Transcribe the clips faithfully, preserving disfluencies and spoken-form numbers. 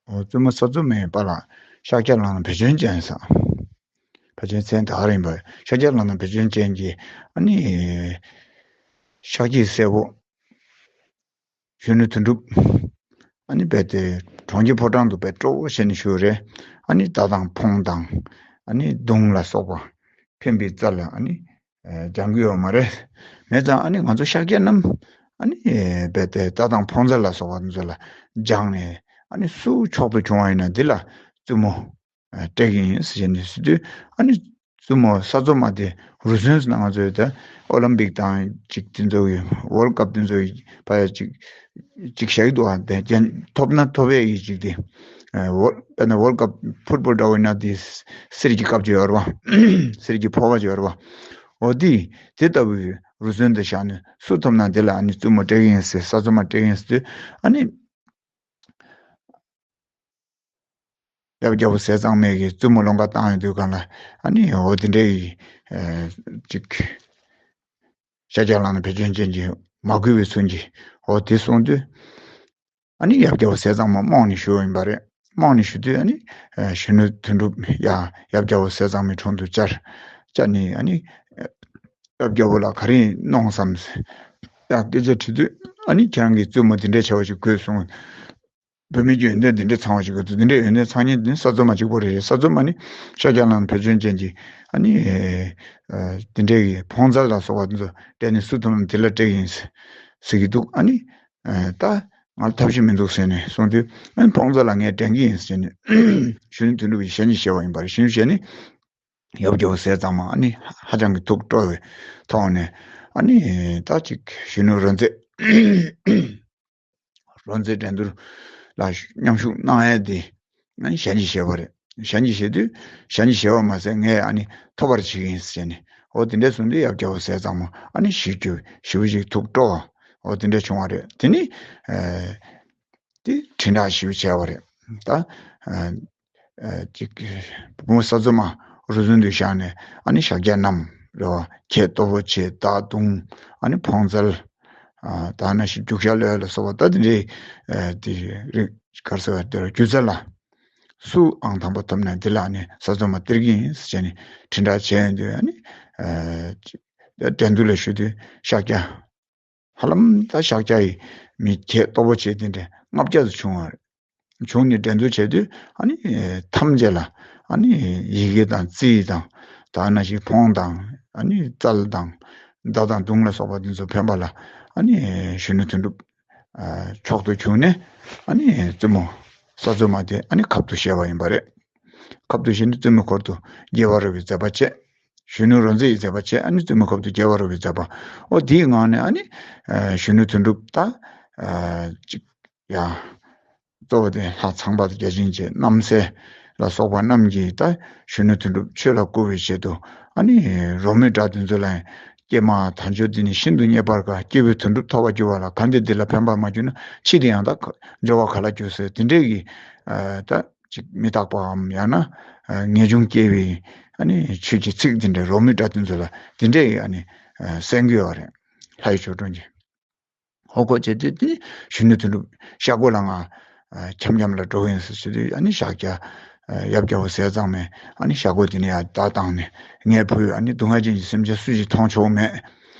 ཨོ་བཙུན་མོ་གསར་འཛོམས་མའི་པཱ་ལགས་ཤཱཀྱ་ལག་ན་བེ་ཅོན་ཅན་ཟེར། བེ་ཅོན་མཚན་དེ་ག་རེ་ཡིན་པ། ཤཱཀྱ་ལག་ན་བེ་ཅོན་ཅན་གྱི་ཨ་ནི་ཤཱཀ་ཁྱི་སྲས་པོ་གཞོན་ནུ་དོན་གྲུབ། ཨ་ནི་རྦད་དེ་གྲོང་ཁྱེར་ཕོ་བྲང་དུ་རྦད་སྤྲོ་བོ་བྱས་ནས་བཞུགས་རེད། ཨ་ནི་མདའ་དང་འཕོང་དང་། ཨ་ནི་མདུང་ལ་སོགས་པ་འཕེན་པའི་རྩལ་ལ་ཨ་ནི་སྦྱང་གི་ཡོད་མ་རེད། མེད་ཙང་ཨ་ནི་ང་ཚོ་ཤཱཀྱ་རྣམས་ཨ་ནི་རྦད་དེ་མདའ་དང་འཕོང་རྩལ་ལ་སོགས་པ་ཚོ་ལ་སྦྱངས་ནས། ཨ་ནི་སུ་མཆོག་ཏུ་བྱུང་བ་ཡིན་ན་འདི་ལ་བཙུན་མོ་སྤྲད་ཀྱི་ཡིན་ཟེར་ནས་ཟེར་དུས། ཨ་ནི་བཙུན་མོ་གསར་འཛོམས་མ་དེ་རུ་སོན་ཟེར་ན། ང་ཚོའི་ད་ཨོ་ལིམ་པིག་དང་ཅིག་དེ་ཚོ་གི་ཝོལ་ཀབ་དེ་ཚོ་གི་ཕ་ཡ་ཅིག་ཅིག་བཞག་གི་འདུག་ཨ། དེ་ཐོབ་ན་ཐོབ་ཡས་ཡིན་ཅིག་དེ། ཝོལ་དཔེར་ན་ཝོལ་ཀབ་ཕུཊ་བོལ་འདྲ་བོ་ཡིན་ན་དེ་གསེར་གྱི་ཀབ་ཅིག་ཡོད་རེད་བ། གསེར་གྱི་ཕོར་པ་ཅིག་ཡོད་རེད་བ། འོ་དེ་དེ་ལྟ་བུའི་རུ་སོན་དེ་བཞག་ནས་སུ་ཐོབ་ན་དེ་ལ་ཨ་ནི་བཙུན་མོ་སྤྲད་ཀྱི་ཡིན་ཟེར། གསར་འཛོམས་མ་སྤྲད་ཀྱི་ཡིན་ཟེར་དུས། ཨ་ནི། ཡབ་རྒྱལ་པོ་ཟས་གཙང་མས་ཀྱིས་བཙུན་མོ་སློང་ག་བཏང་ཡོང་དུས་སྒང་ལ། ཨ་ནི་འོ་དེ་འདྲའི་ཨེ་ཅིག་ཤཱཀྱ་ལག་ན་བེ་ཅོན་ཅན་གྱིས་མ་གུས་པའི་ཚུལ་གྱིས་འོ་དེ་གསུངས་དུས། ཨ་ནི་ཡབ་རྒྱལ་པོ་ཟས་གཙང་མ་རྨོངས་ནས་བཞུགས་ཡིན་པ་རེད། རྨོངས་ནས་བཞུགས་དུས་ཨ་ནི་ཨེ་གཞོན་ནུ་དོན་གྲུབ་ཡ་ཡབ་རྒྱལ་པོ་ཟས་གཙང་མའི་དྲུང་དུ་བཅར། བཅར་ནས་ཨ་ནི་ཡབ་རྒྱལ་པོ་ལ་ག་རེ་གནང་བསམ་ཟེར། ཡ་སྐད་ཆ་དྲིས་དུས། ཨ་ནི་ཁྱེད་རང་གིས་བཙུན་མོ་འདི་འདྲའི་བྱ་བ་ཞིག་དགོས་གསུངས། བུད་མེད་ཀྱི་ཡོན་ཏན་འདི་འདྲའི་ཚང་བ་ཞིག་དགོས་འདུག་འདི་འདྲའི་ཡོན་ཏན་ཚང་མཁན་འདི་ནི་གསར་འཛོམས་མ་གཅིག་པོ་རེད། གསར་འཛོམས་མ་ནི་ཤཱཀྱ་ལག་ན་བེ་ཅོན་ཅན་གྱི་ཨ་ནི་ཨ་འདི་འདྲའི་གི་འཕོང་རྩལ་ལ་སོགས་པ་འདི་ཚོ་སྤྲད་ནས་སུ་ཐོབ་ན་དེ་ལ་སྤྲད་ཀྱི་ཡིན་ཟེར་གྱི་འདུག་ཨ་ནི་ཨ་ད་ང་ལ་ཐབས་ཤེས་མི་འདུག་ཟེར་ནས་གསུངས་དུས། ཨ་ནི་འཕོང་རྩལ་ལ་ངས་འགྲན་གྱི་ཡིན་ཟེར་ནས་གཞོན་ནུ་དོན་གྲུབ་ཀྱིས་ཞལ་ནས་བཞེས་པ་ཡིན་པ་རེད། ཞལ་ནས་བཞེས་ནས་ཡབ་རྒྱལ་པོ་ཟས་གཙང་མ་ཨ་ནི་ཧ་ཅང་གི་ཐུགས་སྤྲོ་བའི་ཐོག་ནས། ཨ་ནི་ད་ཅིག་གཞོན་ནུ་རོལ་རྩེད། རོལ་རྩེད་འགྲན་བསྡུར་ལ་མཉམ་ཞུགས་གནང་ཡས་དེ་ཨ་ནི་ཞལ་ནས་བཞེས་པ་རེད། ཞལ་ནས་བཞེས་དུས། ཞལ་ནས་བཞེས་པ་མ་ཟད་ངས་ཨ་ནི་ཐོབ་པར་བྱེད་ཀྱི་ཡིན་ཟེར་ནས། འོ་དེ་འདྲ་གསུངས་དུས་ཡབ་རྒྱལ་པོ་ཟས་གཙང་མ་ཨ་ནི་ཞེ་ཞེ་པོ་ཞིག་ཐུགས་སྤྲོ་བ་འོ་དེ་འདྲ་བྱུང་བ་རེད། དེ་ནི་ཨ་དེ་དྲིལ་བསྒྲགས་ཞེ་པོ་བྱས་པ་རེད། ད་ཨ་ཨ་ཅིག་བུ་མོ་གསར་འཛོམས་མ་རུ་སོན་དུ་བཞག་ནས། ཨ་ནི་ཤཱཀྱ་རྣམས་རེད་བ། ཁྱེད་སྟོབས་པོ་ཆེ། མདའ་མདུང་། ཨ་ནི་འཕོང་རྩལ། ཨ་ད་ནང་བཞིན་རྒྱུག་ཤར་གློད་ལ་སོགས་པ་ད་དེ་འདྲའི་ཨ་དེ་རིགས་ག་རེ་ཟེར་བ་དེ་ར་སྒྱུ་རྩལ་ལ་སུ་ཨང་དང་པོ་ཐོབ་ན་དེ་ལ་ཨ་ནི་གསར་འཛོམས་མ་སྟེར་གྱི་ཡིན་ཟེར་ནས་དྲིལ་བསྒྲགས་བྱས་ཡོང་དུས། ཨ་ནི་ཨ་འགྲན་བསྡུར་ལ་ཞུགས་དུས་ཤཱཀྱ་ཧ་ལམ་ད་ཤཱཀྱ་ཡི་མི་ཁྱེད་སྟོབས་པོ་ཆེ་དེ་འདྲ་ལྔ་བརྒྱ་ཙམ་བྱུང་བ་རེད། བྱུང་ནས་འགྲན་བསྡུར་བྱས་དུས། ཨ་ནི་ཐམས་ཅད་ལ་ཨ་ནི་ཡི་གེ་དང་རྩིས་དང་། ད་ནང་བཞིན་འཕོང་དང་། ཨ་ནི་རྩལ་དང་། མདའ་དང་མདུང་ལ་སོགས་པ་འདི་ཚོ་འཕེན་པ་ལ། ཨ་ནི་གཞོན་ནུ་དོན་གྲུབ་ཨ་མཆོག་ཏུ་གྱུར་ནས། ཨ་ནི་བཙུན་མོ་གསར་འཛོམས་མ་དེ་ཨ་ནི་ཁབ་ཏུ་བཞེས་པ་ཡིན་པ་རེད། ཁབ་ཏུ་བཞེས་ནས་བཙུན་མོའི་འཁོར་དུ་རྒྱལ་བ་རོལ་པའི་མཛད་པ་བྱས། གཞོན་ནུ་རོལ་རྩེད་ཡི་མཛད་པ་བྱས། ཨ་ནི་བཙུན་མོའི་ཁབ་ཏུ་རྒྱལ་བ་རོལ་པའི་མཛད་པ། ཨོ་དེའི་ངང་ནས་ཨ་ནི་ཨ་གཞོན་ནུ་དོན་གྲུབ་ད་ཨ་ཅིག་ཡ། གཙོ་བོ་དེ་ལྷ་ཚངས་པ་དང་བརྒྱ་བྱིན་བཅས་རྣམ་སྲས་ལ་སོགས་པ་རྣམས་ཀྱིས་ད་གཞོན་ནུ་དོན་གྲུབ་ཆོས་ལ་བཀུར་བའི་ཆེད་དུ། ཨ་ནི་རོལ་མོའི་སྒྲ་དེ་ཚོ་ལ་ཡང་ཀྱེ་མ་དལ་འབྱོར་འདི་ནི་ཤིན་ཏུ་རྙེད་པར་དཀའ། སྐྱེས་བུའི་དོན་གྲུབ་ཐོབ་པར་འགྱུར་བ་ལ། གལ་ཏེ་འདི་ལ་ཕན་པར་མ་གྱུར་ན། ཕྱིས་དེ་ཡང་དག་འབྱོར་བ་ག་ལ་འགྱུར་ཟེར། དེ་འདྲའི་གི་ཨ་ད་ཅིག་མི་རྟག་པའམ་ཡང་ན་ཨ་ངེས་འབྱུང་སྐྱེ་བའི་ཨ་ནི་ཆོས་ཀྱི་ཚིག་འདི་འདྲའི་རོལ་མོའི་སྒྲ་དེ་ཚོ་ལ་དེ་འདྲའི་ཨ་ནི་ཨ་གསན་གྱི་ཡོད་རེད། ལྷ་ཡི་ཆོས་སྒྲོན་གྱིས། ཧོ་ཁོ་བྱས་དུས་དེ་གཞོན་ནུ་དོན་གྲུབ་ཤ་སྒོ་ལ་ང་ཨ་འཁྱམ་འཁྱམ་ལ་འགྲོ་གི་ཡིན་ཟེར་ཟེར་དུས། ཨ་ནི་ཤཱཀྱ་ཨ་ཡབ་རྒྱལ་པོ་ཟས་གཙང་མས་ཨ་ནི་ཤ་སྒོ་དེ་ནས་ཡར་བརྡ་བཏང་ནས། ངའི་བུས་ཨ་ནི་སྡུག་བསྔལ་ཅན་གྱི་སེམས་ཅན་སུ་ཞིག་མཐོང་ཆོག་མེད།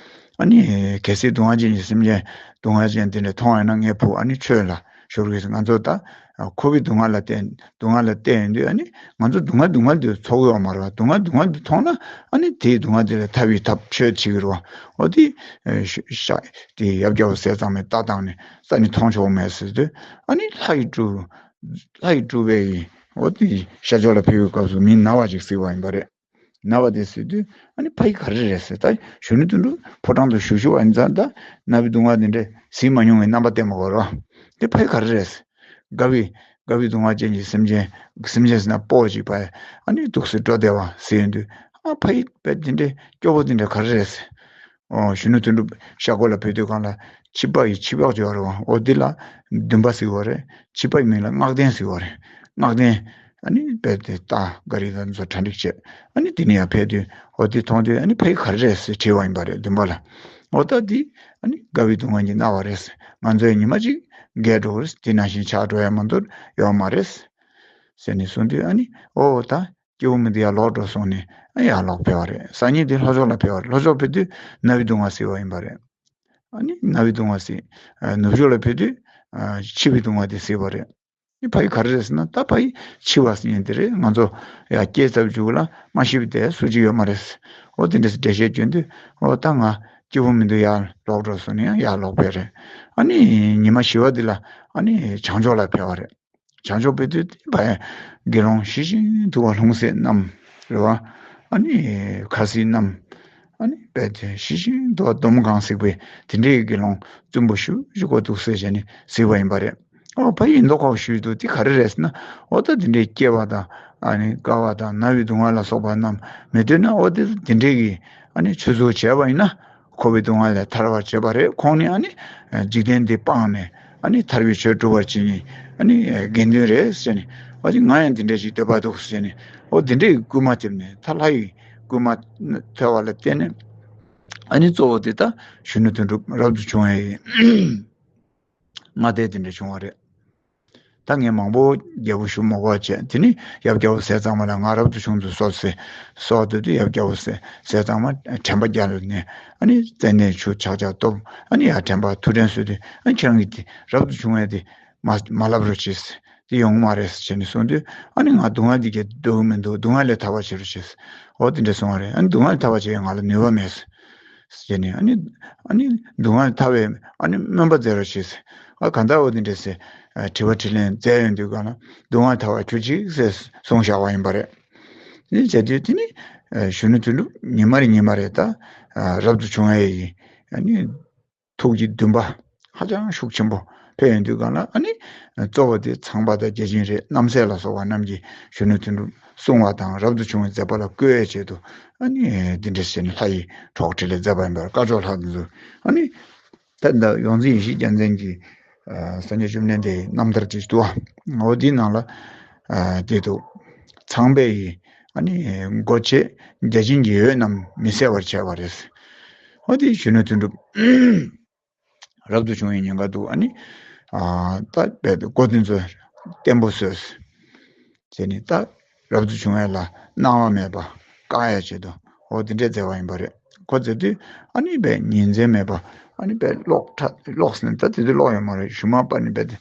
ཨ་ནི་གལ་སྲིད་སྡུག་བསྔལ་ཅན་གྱི་སེམས་ཅན་སྡུག་བསྔལ་ཅན་དེ་འདྲ་མཐོང་ཡོང་ན། ངའི་བུ་ཨ་ནི་ཆོས་ལ་ཤོར་གྱི་ཟེར། ང་ཚོ་ད་ཨ་འཁོར་བའི་སྡུག་བསྔལ་ལ་བརྟེན། སྡུག་བསྔལ་ལ་བརྟེན་ཡོང་དུས། ཨ་ནི་ང་ཚོ་སྡུག་བསྔལ་སྡུག་བསྔལ་དེ་ཚོར་གྱི་ཡོད་མ་རེད་པ། སྡུག་བསྔལ་སྡུག་བསྔལ་དེ་མཐོང་ན། ཨ་ནི་དེའི་སྡུག་བསྔལ་དེ་ལས་ཐར་བའི་ཐབས་ཆོས་བྱེད་ཀྱི་རེད་པ། འོ་དེ་ཨ་ཤ་ཤ་དེ་ཡབ་རྒྱལ་པོ་ཟས་གཙང་མས་བརྡ་བཏང་ནས་རྩ་ནས་མཐོང་ཆོག་མེད་ཟེར་དུས། ཨ་ནི་ལྷ་ཡི་སྤྲུལ། ལྷ་ཡི་སྤྲུལ་པས་ཡིན། འོ་དེ་ཤར་ཕྱོགས་ལ་ཕེབས་པའི་སྐབས་སུ་མི་ན་བ་ཅིག་གཟིགས་པ་ཡིན་པ་རེད། ན་བ་དེ་གཟིགས་དུས། ཨ་ནི་ཕ་གི་ག་རེ་རེད་ཟེར། ད་གཞོན་ནུ་དོན་གྲུབ་ཕོ་བྲང་དུ་བཞུགས་བཞུགས་པ་ཡིན་ཙང་། ད་ན་བའི་སྡུག་བསྔལ་དེ་འདྲ་གཟིགས་མ་མྱོང་བའི་རྣམ་པ་བསྟན་པ་གོ་རོ། དེ་ཕ་གི་ག་རེ་རེད་ཟེར། དགའ་བའི་དགའ་བའི་སྡུག་བསྔལ་ཅན་གྱི་སེམས་ཅན། སེམས་ཅན་ཟེར་ན་སྤོ་ཅིག་པ། ཨ་ནི་འདུག་སེ་འགྲོ་བསྡད་པ་གཟིགས་ཡོང་དུས། ཨ་ཕ་གི་དཔེ་དེ་འདྲའི་སྐྱོ་པོ་དེ་འདྲ་ག་རེ་རེད་ཟེར། ཨོ་གཞོན་ནུ་དོན་གྲུབ་ཤ་སྒོ་ལ་ཕེབས་དུས་སྒང་ལ་ཕྱི་པ་ཡི་ཕྱི་པགས་ཅིག་ཡོད་རེད་པ། འོ་འདི་ལ་འདུན་པ་ཟེར་གྱི་ཡོད་རེད། ཕྱི་པ་ཡི་མིང་ལ་སྔགས་ལྡན་ཟེར་གྱི་ཡོད་རེད། སྔགས་ལྡན། ཨ་ནི་རྦད་དེ་རྟ་ག་རི་དང་ཚོ་གྲ་སྒྲིག་བྱས། ཨ་ནི་དེ་ནས་ཡར་ཕེབས་དུས། འོ་དེ་མཐོང་དུས་ཨ་ནི་ཕ་གི་ག་རེ་རེད་ཟེར་དྲིས་པ་ཡིན་པ་རེད། འདུན་པ་ལ། འོ་ད་འདི་ཨ་ནི་དགའ་བའི་སྡུག་བསྔལ་གྱི་སྣང་བ་རེད་ཟེར། ང་ཚོས་ཉི་མ་གཅིག་ འགས་འགྲོ་གི་རེད། དེ་ནང་བཞིན་ཆགས་འགྲོ་ཡ་མ་གཏོགས་ཡོད་མ་རེད། ཟེར་ནས་གསུངས་དུས་ཨ་ནི་ཨོ་ད་སྐྱེ་བོ་མི་འདི་ཡར་ལོག་འགྲོ་སོང་ནས་ཨ་ཡར་ལོག་ཕེབས་པ་རེད། སང་ཉིན་དེ་ལྷོ་ཕྱོགས་ལ་ཕེབས་པ་རེད། ལྷོ་ཕྱོགས་ཕེབས་དུས་རྣ་བའི་གདུང་བ་གཟིགས་པ་ཡིན་པ་རེད། ཨ་ནི་རྣ་བའི་གདུང་བ་གཟིགས། ཨ་ནུབ་ཕྱོགས་ལ་ཕེབས་དུས་ཨ་མཆི་བའི་གདུང་བ་དེ་གཟིགས་པ་རེད། ཨ་ནི་ཕ་གི་ག་རེ་རེད་ཟེར་ན་ད་ཕ་གི་འཆི་བ་ཟེར་མཁན་དེ་རེད། ང་ཚོ་ཡར་སྐྱེས་ཚར་བའི་མཇུག་ལ་མ་ཤི་བའི་དེ་སུ་གཅིག་ཡོད་མ་རེད། ཨོ་དེ་འདྲ་འགྲེལ་བཤད་བསྐྱོན་དུས་ཨོ་ད་ང་སྐྱེ་བོ་མི་འདུག་ཡར་ལོག་འགྲོ་སོང་ནས་ཡང་ཡར་ལོག་པ་རེད། ཨ་ནི་ཉི་མ་བཞི་པ་འདི་ལ་ཨ་ནི་བྱང་ཕྱོགས་ལ་ཕེབས་པ་རེད། བྱང་ཕྱོགས་ཕེབས་དུས་དེ་བ་ཡང་དགེ་སློང་ཞི་ཞིང་དུལ་བ་ལྷུང་བཟེད་རྣམས་རེད་བ། ཨ་ནི་ཁ་སིལ་རྣམས། ཨ་ནི་རྦད་དེ་ཞི་ཞིང་དུལ་བ་འདོམ་གང་གཟིགས་པའི་དེ་འདྲའི་དགེ་སློང་བཙུན་པོ་ཞེ་པོ་ཅིག་འདུག་ཟེར་བྱས་ནས་གཟིགས་པ་ཡིན་པ་རེད། ཨོ་ཕ་ཡིས་མདོ་ཁ་པོ་ཞུས་འདུག་དེ་ག་རེ་རེད་ཟེར་ན་ཨོ་ད་དེ་འདྲའི་སྐྱེ་བ་དང་ཨ་ནི་དཀའ་བ་དང་ན་བའི་སྡུག་བསྔལ་ལ་སོགས་པ་རྣམས་མི་འདོད་ན་ཨོ་དེ་དེ་འདྲའི་གི་ཨ་ནི་ཆོས་ཚུལ་བྱས་པ་ཡིན་ན། འཁོར་བའི་སྡུག་བསྔལ་ལས་ཐར་བར་བྱེད་པ་རེད། ཁོང་ནི་ཨ་ནི་འཇིག་རྟེན་འདི་སྤངས་ནས་ཨ་ནི་ཐར་པའི་ཆོས་སྒྲུབ་པར་བྱེད་ནི་ཨ་ནི་དགེ་འདུན་རེད་ཟེར་ནས་ཨ་ནི་ང་ཡང་འདི་འདྲ་ཞིག་འདོད་པ་འདུག་ཟེར་ནས་ཨོ་འདི་འདྲའི་སྐུལ་མ་ཐེབས་ནས་ད་ལྷ་ཡི་སྐུལ་མ་ཐེབས་པ་ལ་བརྟེན་ནས་ཨ་ནི་གཙོ་བོ་དེ་ད་གཞོན་ནུ་དོན་གྲུབ་རབ་ཏུ་བྱུང་བའི་མངའ་སྡེ་དེ་འདྲ་བྱུང་བ་རེད། ད་ངས་མང་པོ་རྒྱལ་པོ་ཞུ་མ་དགོས་པ་བྱས། དེ་ནི་ཡབ་རྒྱལ་པོ་ཟས་གཙང་མ་ལ་ང་རབ་ཏུ་བྱུང་དུ་གསོལ་ཟེར། གསོལ་དུས་དུས་ཡབ་རྒྱལ་པོ་ཟས་ཟས་གཙང་མ་དྲན་པ་རྒྱལ་ལ་ནས་ཨ་ནི་རྩད་ནས་ཆུ་ཆག་ཆག་གཏོར། ཨ་ནི་ཡར་དྲན་པ་ཐུགས་དྲན་གསོས་དུས་ཨ་ནི་ཁྱེད་རང་གིས་དེ་རབ་ཏུ་བྱུང་བས་དེ་མ་མ་ལབ་རོགས་བྱེད་ཟེར། དེ་ཡོང་མ་རེད་ཟེར་བྱས་ནས་གསུངས་དུས་ཨ་ནི་ང་སྡུག་བསྔལ་འདི་གས་སྡུག་མི་འདུག་སྡུག་བསྔལ་ལས་ཐར་བར་བྱེད་རོགས་བྱེད་ཟེར། འོ་དེ་འདྲ་གསུངས་པ་རེད། ཨ་ནི་སྡུག་བསྔལ་ལས་ཐར་བར་བྱེད་ཡ་ང་ལ་ནུས་པ་མེད་ཟེར། ཟེར་ནས་ཨ་ནི་ཨ་ནི་སྡུག་བསྔལ་ཐར་བའི་ཨ་ནི་སྨོན་པ་མཛད་རོགས་བྱེད་ཟེར། ཨ་གང་ལྟར་འོ་དེ་འདྲ་ཟེར། ཨ་དྲི་བ་དྲིས་ལན་མཛད་ཡོང་དུས་གང་ལ་སྡུག་བསྔལ་ཐར་བར་གྱུར་ཅིག་ཟེར་གསུངས་བཞག་པ་ཡིན་པ་རེད། དེ་བྱས་དུས་དེ་ནི་ཨ་གཞོན་ནུ་དོན་གྲུབ་ཉི་མ་རེ་ཉི་མ་རེ་ད་ཨ་རབ་ཏུ་བྱུང་བའི་ཨ་ནི་ཐུགས་ཀྱི་འདུན་པ་ཧ་ཅང་ཤུགས་ཆེན་པོ་འཕེལ་ཡོང་དུས་གང་ལ་ཨ་ནི་གཙོ་བོ་དེ་ཚངས་པ་དང་བརྒྱ་བྱིན་རེད། རྣམ་སྲས་ལ་སོགས་པ་རྣམས་ཀྱིས་གཞོན་ནུ་དོན་གྲུབ་སྲུང་བ་དང་རབ་ཏུ་བྱུང་བའི་མཛད་པ་ལ་བཀོད་པའི་ཆེད་དུ་ཨ་ནི་འདི་འདྲ་བྱས་ནས་ལྷ་ཡི་གྲོགས་འཕྲིན་ལས་མཛད་པ་ཡིན་པར་བཀའ་ཇོ་ལྷ་དེ་ཚོ་ཨ་ནི་ད་ལྟ་ཡོངས་འཛིན་ཡེ་ཤེས་རྒྱལ་མཚན་གྱི་ཨ་སངས་རྒྱས་བཅོམ་ལྡན་འདས་རྣམ་ཐར་ཅིག་འདུག་འོ་འདིའི་ནང་ལ་ཨ་དེ་དུ་ཚངས་པའི་ཨ་ནི་སྒོ་ཕྱེ་བརྒྱ་བྱིན་གྱི་འོད་རྣམས་མི་གསལ་བར་བྱས་པ་རེད། འོ་དེ་གཞོན་ནུ་དོན་གྲུབ་རབ་ཏུ་བྱུང་བའི་ཉེན་ཁ་འདུག་ཨ་ནི་ཨ་ད་རྦད་དེ་སྒོ་དེ་ཚོ་བརྟན་པོ་བཟོས། དེ་ནི་ད་རབ་ཏུ་བྱུང་བ་ལ་སྣང་བ་མེད་པ་བཀག་ཡ་ཆེད་དུ་འོ་དེ་འདྲའི་མཛད་པ་ཡིན་པ་རེད། ཁོ་མཛད་དུས་ཨ་ནི་རྦད་ཉིན་མཚན་མེད་པ་ཨ་ནི་རྦད་གློག་ཁྲ་གློག་ཟེར་ན་ད་དེ་དུས་གློག་ཡོད་མ་རེད། གཞུ་མ་སྤར་ནས་རྦད་དེ་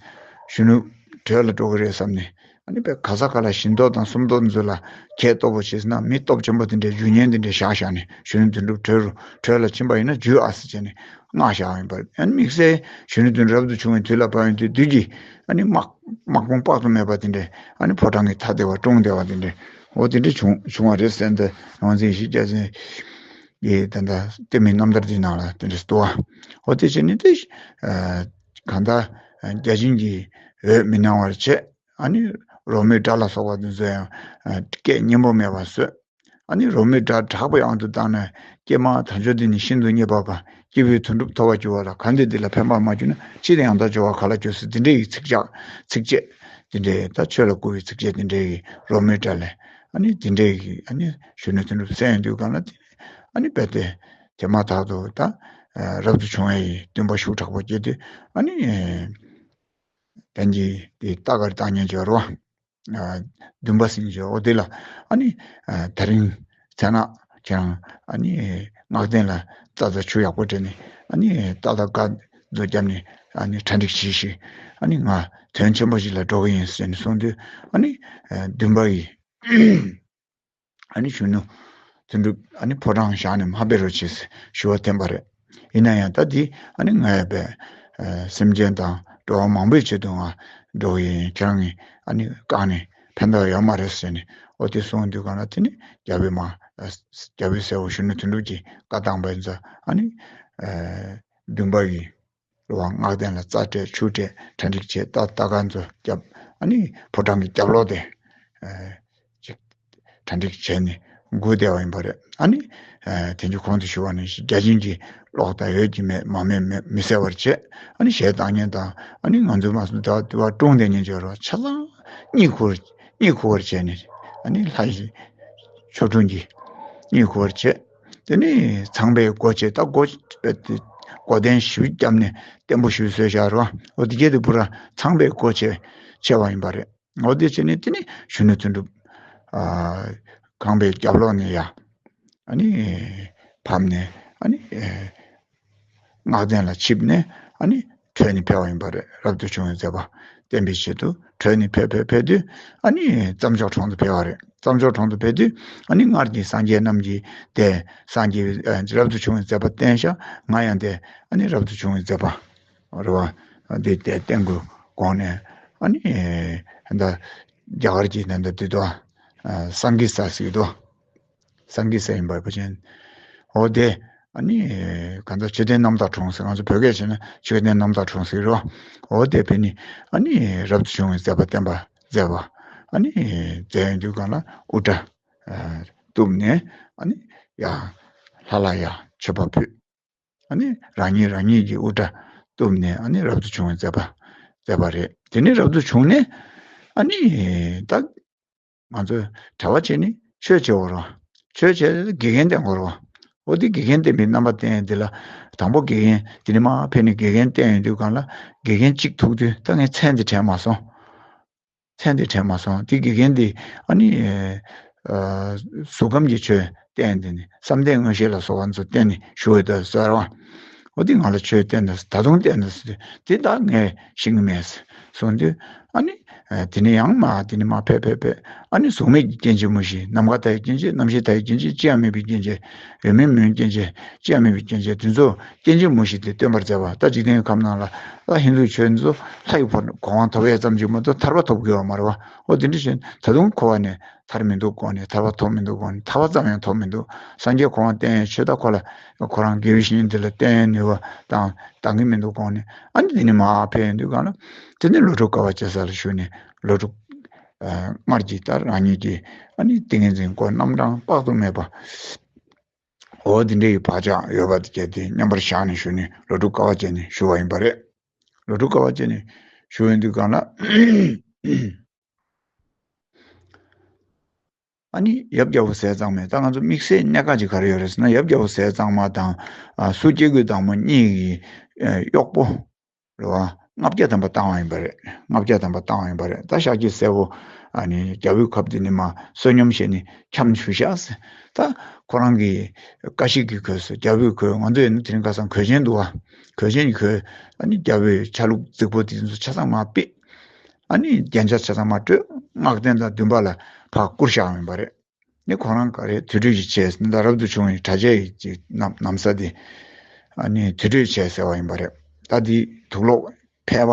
གཞོན་ནུ་བྲོས་ལ་འགྲོ་གི་རེད་བསམ་ནས་ཨ་ནི་རྦད་ག་ས་ག་ལ་བཞི་མདོ་དང་སུམ་མདོ་ཚོ་ལ་ཁྱད་སྟོབས་པོ་བྱས་ན་མི་སྟོབས་ཆེན་པོ་དེ་འདྲའི་རྒྱུ་ཉེན་དེ་འདྲའི་བཞག་བཞག་ནས་གཞོན་ནུ་དོན་གྲུབ་བྲོས་རུ་བྲོས་ལ་ཕྱིན་པ་ཡིན་ན་འཇུས་ཨ་ཟེར་བྱས་ནས། མངགས་བཞག་ཡིན་པར་ཨ་ནི་དམིགས་བསལ་གཞོན་ནུ་དོན་གྲུབ་རབ་ཏུ་བྱུང་བའི་དུས་ལ་བབ་ཡོང་དུས་དུས་ཀྱི་ཨ་ནི་དམག་དམག་དཔུང་དཔག་ཏུ་མེད་པ་དེ་འདྲས་ཨ་ནི་ཕོ་བྲང་གི་མཐའ་བདེ་བ་ཀྲོང་བདེ་བ་དེ་འདྲས་འོ་དེ་འདྲས་བྱུང་བྱུང་བ་རེད་ཟེར་འདི་ཡོངས་འཛིན་ཡེ་ཤེས་རྒྱལ་མཚན་གྱིས་ད་ལྟ་བསྟན་པའི་རྣམ་ཐར་འདིའི་ནང་ལ་དེ་འདྲས་འདུག་བ། འོ་དེ་བྱས་ནས་དེ་གང་ལྟར་བརྒྱ་བྱིན་གྱི་འོད་མི་སྣང་བར་བྱས། ཨ་ནི་རོལ་མོའི་སྒྲ་ལ་སོགས་པ་འདི་ཚོ་ཡང་སྐད་སྙན་པོ་མེད་པར་བཟོས། ཨ་ནི་རོལ་མོའི་སྒྲ་དྲག་པོའི་དབང་དུ་བཏང་ནས་ཀྱེ་མ་དལ་འབྱོར་འདི་ནི་ཤིན་ཏུ་རྙེད་པ་དང་སྐྱེས་བུའི་དོན་གྲུབ་ཐོབ་པར་འགྱུར་བ་ལ་གང་འདི་འདི་ལ་ཕན་པར་མ་གྱུར་ན་ཅི་སྟེ་ཡང་དག་འབྱོར་བ་ག་ལ་འབྱོར་ཟེར་འདི་འདྲའི་ཚིག་ཇག་ཚིགས་བཅད་འདི་འདྲའི་ད་ཆོས་ལ་བསྐུལ་བའི་ཚིགས་བཅད་འདི་འདྲའི་རོལ་མོའི་སྒྲ་ལས་ཨ་ནི་འདི་འདྲའི་ཨ་ནི་གཞོན་ནུ་དོན་གྲུབ་གསན་ཡོང་དུས་གང་ལ་དེ་ཨ་ནི་རྦད་དེ་དེ་མ་ཐག་ཏུ་ད་རབ་ཏུ་བྱུང་བའི་འདུན་པ་ཤུགས་དྲག་པོ་སྐྱེས་དུས་ཨ་ནི། དན་གྱི་དེ་རྟ་གར་བཏང་ཉན་སྦྱོར་བ། འདུན་པ་སྲིན་སྦྱོར་འོ་དེ་ལ་ཨ་ནི་དེ་རིང་མཚན་ནག་ཁྱེད་རང་ཨ་ནི་སྔགས་ལྡན་ལ་རྩྭ་ཚ་ཆུ་ཡག་པོ་སྤྲད་ནས་ཨ་ནི་རྟ་དང་སྒ་མཛོ་བརྒྱབ་ནས་ཨ་ནི་གྲ་སྒྲིག་བྱེད་ཤིག་ཨ་ནི་ང་དོན་ཆེན་པོ་ཞིག་ལ་འགྲོ་གི་ཡིན་ཟེར་ནས་གསུངས་དུས་ཨ་ནི་འདུན་པ་ཡིས། ཨ་ནི་གཞོན་ནུ་དོན་གྲུབ་ཨ་ནི་ཕོ་བྲང་བཞག་ནས་མ་ཕེབས་རོགས་བྱེད་ཞུ་བ་བསྟན་པ་རེད། ཡིན་ན་ཡང་ད་འདི་ཨ་ནི་ང་ཡང་པས་སེམས་ཅན་དང་འགྲོ་བ་མང་པོའི་ཆེད་དུ་ང་འགྲོ་གི་ཡིན། ཁྱེད་རང་གིས་ཨ་ནི་བཀག་ནས་ཕན་ཐོགས་ཡོད་མ་རེད་ཟེར་ནས་ཨོ་དེ་གསུངས་དུས་གང་ལ་དེ་ནི་རྒྱལ་པོའི་མ་རྒྱལ་པོའི་སྲས་པོ་གཞོན་ནུ་དོན་གྲུབ་ཀྱིས་བཀའ་བཏང་པ་ཡིན་ཙང་ཨ་ནི་འདུན་པ་ཡིས། རོ་བ་སྔགས་ལྡན་ལ་རྩྭ་སྤྲད་ཆུ་སྤྲད་གྲ་སྒྲིག་བྱས། རྟ་རྟ་ག་ཚོ་བརྒྱབ། ཨ་ནི་ཕོ་བྲང་གི་རྒྱབ་ལོགས་དེ་ཨ་ཅིག་གྲ་སྒྲིག་བྱས་ནས་སྒུག་བསྡད་པ་ཡིན་པ་རེད། ཨ་ནི་ཨ་དེ་རྒྱུ་གོང་དུ་ཞུ་བ་ནང་བཞིན་བརྒྱ་བྱིན་གྱི་གློག་དང་འོད་ཀྱིས་མེ་མ་མེ་མེ་མི་གསལ་བར་བྱས། ཨ་ནི་གཞས་བཏང་མཁན་དང་ཨ་ནི་ང་ཚོའི་མ་སུ་ཟླ་བ་དུ་བ་ཀྲུང་བསྡད་མཁན་ཚོ་རོ་ཆ་ཚང་གཉིད་ཁུག་གཉིད་ཁུག་པར་བྱས་ནས་ཨ་ནི་ལྷ་ཡི་ཆོ་འཕྲུལ་གྱིས་གཉིད་ཁུག་པར་བྱས། དེ་ནས་ཚངས་པའི་སྒོ་ཕྱེ། ད་སྒོ་ཕྱེ་དེ་ གོ་དན་ཞིབ་བརྒྱབ་ནས་བརྟན་པོ་ཞིབ་བཟོས་བཞག་རོ། འོ་དེ་གས་དེ་པུ་ར་ཚངས་པའི་སྒོ་ཕྱེ་ཕྱེ་བ་ཡིན་པ་རེད། འོ་དེ་བྱས་ནས་དེ་ནི་གཞོན་ནུ་དོན་གྲུབ་ཨ་ཁང་པའི་རྒྱབ་ལོགས་ནས་ཡ་ཨ་ནི་ཕབ་ནས་ཨ་ནི་ཨེ་སྔགས་ལྡན་ལ་ཆིབས་ནས་ཨ་ནི་བྲོས་ནས་ཕེབས་པ་ཡིན་པ་རེད། རབ་ཏུ་བྱུང་བའི་མཛད་པ་བསྟན་པའི་ཆེད་དུ་བྲོས་ནས་ཕེབས་ཕེབས་ཕེབས་དུས་ཨ་ནི་རྩྭ་མཆོག་གྲོང་དུ་ཕེབས་པ་རེད། རྩྭ་མཆོག་གྲོང་དུ་ཕེབས་དུས་ཨ་ནི་སྔར་གྱི་སངས་རྒྱས་རྣམས་ཀྱིས་དེ་སངས་རྒྱས་ཨ་རབ་ཏུ་བྱུང་བའི་མཛད་པ་བསྟན་ཤག་ང་ཡང་དེ་ཨ་ནི་རབ་ཏུ་བྱུང་བའི་མཛད་པ་རེད་བ། འདི་དེ་བསྟན་དགོས་དགོངས་ནས་ཨ་ནི་ད་རྒྱ་གར་གྱི་ད་ལྟ་དུས་དོ་སང་གི་ས་ཟེར་གི་འདུག་སངས་རྒྱས་ས་ཡིན་པ་བ་ཅན། འོ་དེ། ཨ་ནི། གང་ལྟར་མཆོད་རྟེན་རྣམ་དག་གྲོང་ཟེར། ང་ཚོ་བོད་སྐད་བྱས་ན་མཆོད་རྟེན་རྣམ་དག་གྲོང་ཟེར་རོ། འོ་དེ་བས་ནི། ཨ་ནི། རབ་ཏུ་བྱུང་བའི་མཛད་པ་བསྟན་པ་མཛད་པ། ཨ་ནི། མཛད་ཡོང་དུས་སྒང་ལ་དབུ་སྐྲ། གཏུབས་ནས། ཨ་ནི། ཡ། ལྷ་ལ་ཡ་མཆོད་པ་ཕུལ། ཨ་ནི། རང་ཉིད་རང་ཉིད་ཀྱི་དབུ་སྐྲ་གཏུབས་ནས། ཨ་ནི། རབ་ཏུ་བྱུང་བའི་མཛད་པ་མཛད་པ་རེད། དེ་ནི་རབ་ཏུ་བྱུང་ནས། ཨ་ནི། ད། ང་ཚོས་གྲྭ་པ་བྱས་ནས་ཆོས་བྱེད་དགོས་རེད་བ། ཆོས་བྱས་ནས་དགེ་རྒན་བསྟེན་དགོས་རེད་བ། འོ་དེ་དགེ་རྒན་བསྟེན་པའི་རྣམ་པ་བསྟན་ཡས་དེ་ལ། དང་པོ་དགེ་རྒན་དེ་ནས་མར་ཕེབས་ནས་དགེ་རྒན་བསྟེན་ཡོང་དུས་སྒང་ལ་དགེ་རྒན་གཅིག་ཐུག་དུས་ད་ངས་མཚན་དེ་དྲན་མ་སོང་། མཚན་དེ་དྲན་མ་སོང་། དེ་དགེ་རྒན་དེ་ཨ་ནི་ཨ་གཟུགས་ཁམས་ཀྱི་ཆོས་བསྟན་དེ་ནི་བསམ་གཏན་མངོན་ཤེས་ལ་སོགས་པ་ཚོ་བསྟན་ནས་བཞུགས་ཡོད་ད་ཟེར་བ། འོ་དེ་ང་ལ་ཆོས་བསྟན་ད་ཟེར། ད་དུང་བསྟན་ད་ཟེར། དེ་ད་ངས་ཤེས་ཀྱི་མེད་ཟེར་གསུངས་དུས། ཨ་ནི། ཨ་དེ་ནས་ཡང་མར་དེ་ནས་མར་ཕེབས་ཕེབས་ཕེབས། ཨ་ནི་གཟུགས་མེད་ཀྱི་སྐྱེ་མཆེད་མུ་བཞི། ནམ་མཁའ་ལྟ་བུའི་སྐྱེ་མཆེད། རྣམ་ཤེས་ལྟ་བུའི་སྐྱེ་མཆེད། ཅི་ཡང་མེད་པའི་སྐྱེ་མཆེད། ཡོད་མིན་མིན་སྐྱེ་མཆེད། ཅི་ཡང་མེད་པའི་སྐྱེ་མཆེད། དེ་ཚོ་སྐྱེ་མཆེད་མུ་བཞི་དེ་སྟོན་པར་མཛད་པ། ད་འཇིག་རྟེན་གྱི་ཁམས་ནང་ལ་ད་ཧིན་དུའི་ཆོས་འདི་ཚོ་ལྷ་ཡི་ཕོ་གོ་འཕང་ཐོབ་ཡས་ཙམ་གྱིས་མ་གཏོགས་ཐར་པ་ཐོབ་དགོས་པ་མ་རེད་བ། འོ་དེ་འདྲ་བྱས་ད་དུང་འཁོར་བ་ནས་ཐར་མི་འདུག་དགོངས་ནས། ཐར་པ་ཐོབ་མི་འདུག་དགོངས་ནས། ཐར་པ་ཙམ་ཡང་ཐོབ་མི་འདུག་སངས་རྒྱས་གོ་འཕང་བསྟན་ཡས་ཆོས་ད་ཁོ་ལ་ཁོ་རང་དགེ་བའི་བཤེས་གཉེན་དེ་ལ་བསྟེན་ཡས་ནུས་པ་དང་འདང་གི་མི་འདུག་དགོངས་ནས། ཨ་ནི་དེ་ནས་མར་ཕེབས་ཡོང་དུས་སྒང་ལ། དེ་ནས་ལོ་དྲུག་དཀའ་བ་སྤྱད་ས་ལ་བཞུགས་ནས། ལོ་དྲུག་ཨ་སྔར་གྱི་ད་རང་ཉིད་ཀྱི་ཨ་ནི་ཏིང་ངེ་འཛིན་སྒོ་རྣམ་གྲངས་དཔག་ཏུ་མེད་པ། འོ་དེ་འདྲའི་བག་ཆགས་ཡོད་པ་དེ་གས་དེ་མཉམ་པར་བཞག་ནས་བཞུགས་ནས། ལོ་དྲུག་དཀའ་བ་སྤྱད་ནས་བཞུགས་པ་ཡིན་པ་རེད། ལོ་དྲུག་དཀའ་བ་སྤྱད་ནས་བཞུགས་ཡོང་དུས་སྒང་ལ། ཨ་ནི་ཡབ་རྒྱལ་པོ་ཟས་གཙང་མས། ད་ང་ཚོ་དམིགས་བསལ་གནད་འགག་ཅིག་ག་རེ་ཡོད་རེད་ཟེར་ན། ཡབ་རྒྱལ་པོ་ཟས་གཙང་མ་དང་། ཨ་སུ་སྐྱེ་དགུའི་བདག་མོ་གཉིས་ཀྱི་ཨ་གཡོག་པོ་རེད་བ། ལྔ་བརྒྱ་ཐམ་པ་བཏང་བ་ཡིན་པ་རེད། ལྔ་བརྒྱ་ཐམ་པ་བཏང་བ་ཡིན་པ་རེད། ད་ཤཱཀྱའི་སྲས་པོ་ཨ་ནི་རྒྱལ་པོའི་ཁབ་དེ་ནས་མར་བསོད་སྙོམས་བྱས་ནས་འཁྱམས་བཞུགས་ཤག་ཟེར། ད་ཁོ་རང་གི་བཀའ་བཞིན་གྱི་གོས་སུ། རྒྱལ་པོའི་གོས། ང་ཚོ་ཡིན་ན་དེ་རིང་ཁ་སང་གོས་ཆེན་འདུག་བ། གོས་ཆེན་གྱི་གོས། ཨ་ནི་རྒྱལ་པོའི་ཆ་ལུགས་རྫིག་པོ་དེ་ཚོ་ཆ་ཚང་མར་ཕུད། ཨ་ནི་རྒྱན་ཆ་ཆ་ཚང་མ་སྤྲོད། སྔགས་རྟེན་དང་འདུན་པ་ལ་ཕར་བསྐུར་བཞག་ཡོད་པ་རེད། ནི་ཁོ་རང་ག་རེ་དུར་ཁྲོད་ཀྱི་ཆས། ད་རབ་ཏུ་བྱུང་བའི་གྲྭ་ཆས་ཀྱི་ཅིག་ནམ་ནམ་ཟས་དེ། ཨ་ནི་དུར་ཁྲོད་ཆས་ཟེར་བ་ཡིན་པ་རེད། ད་འདི་དུག་ལོག་ཕལ་པ་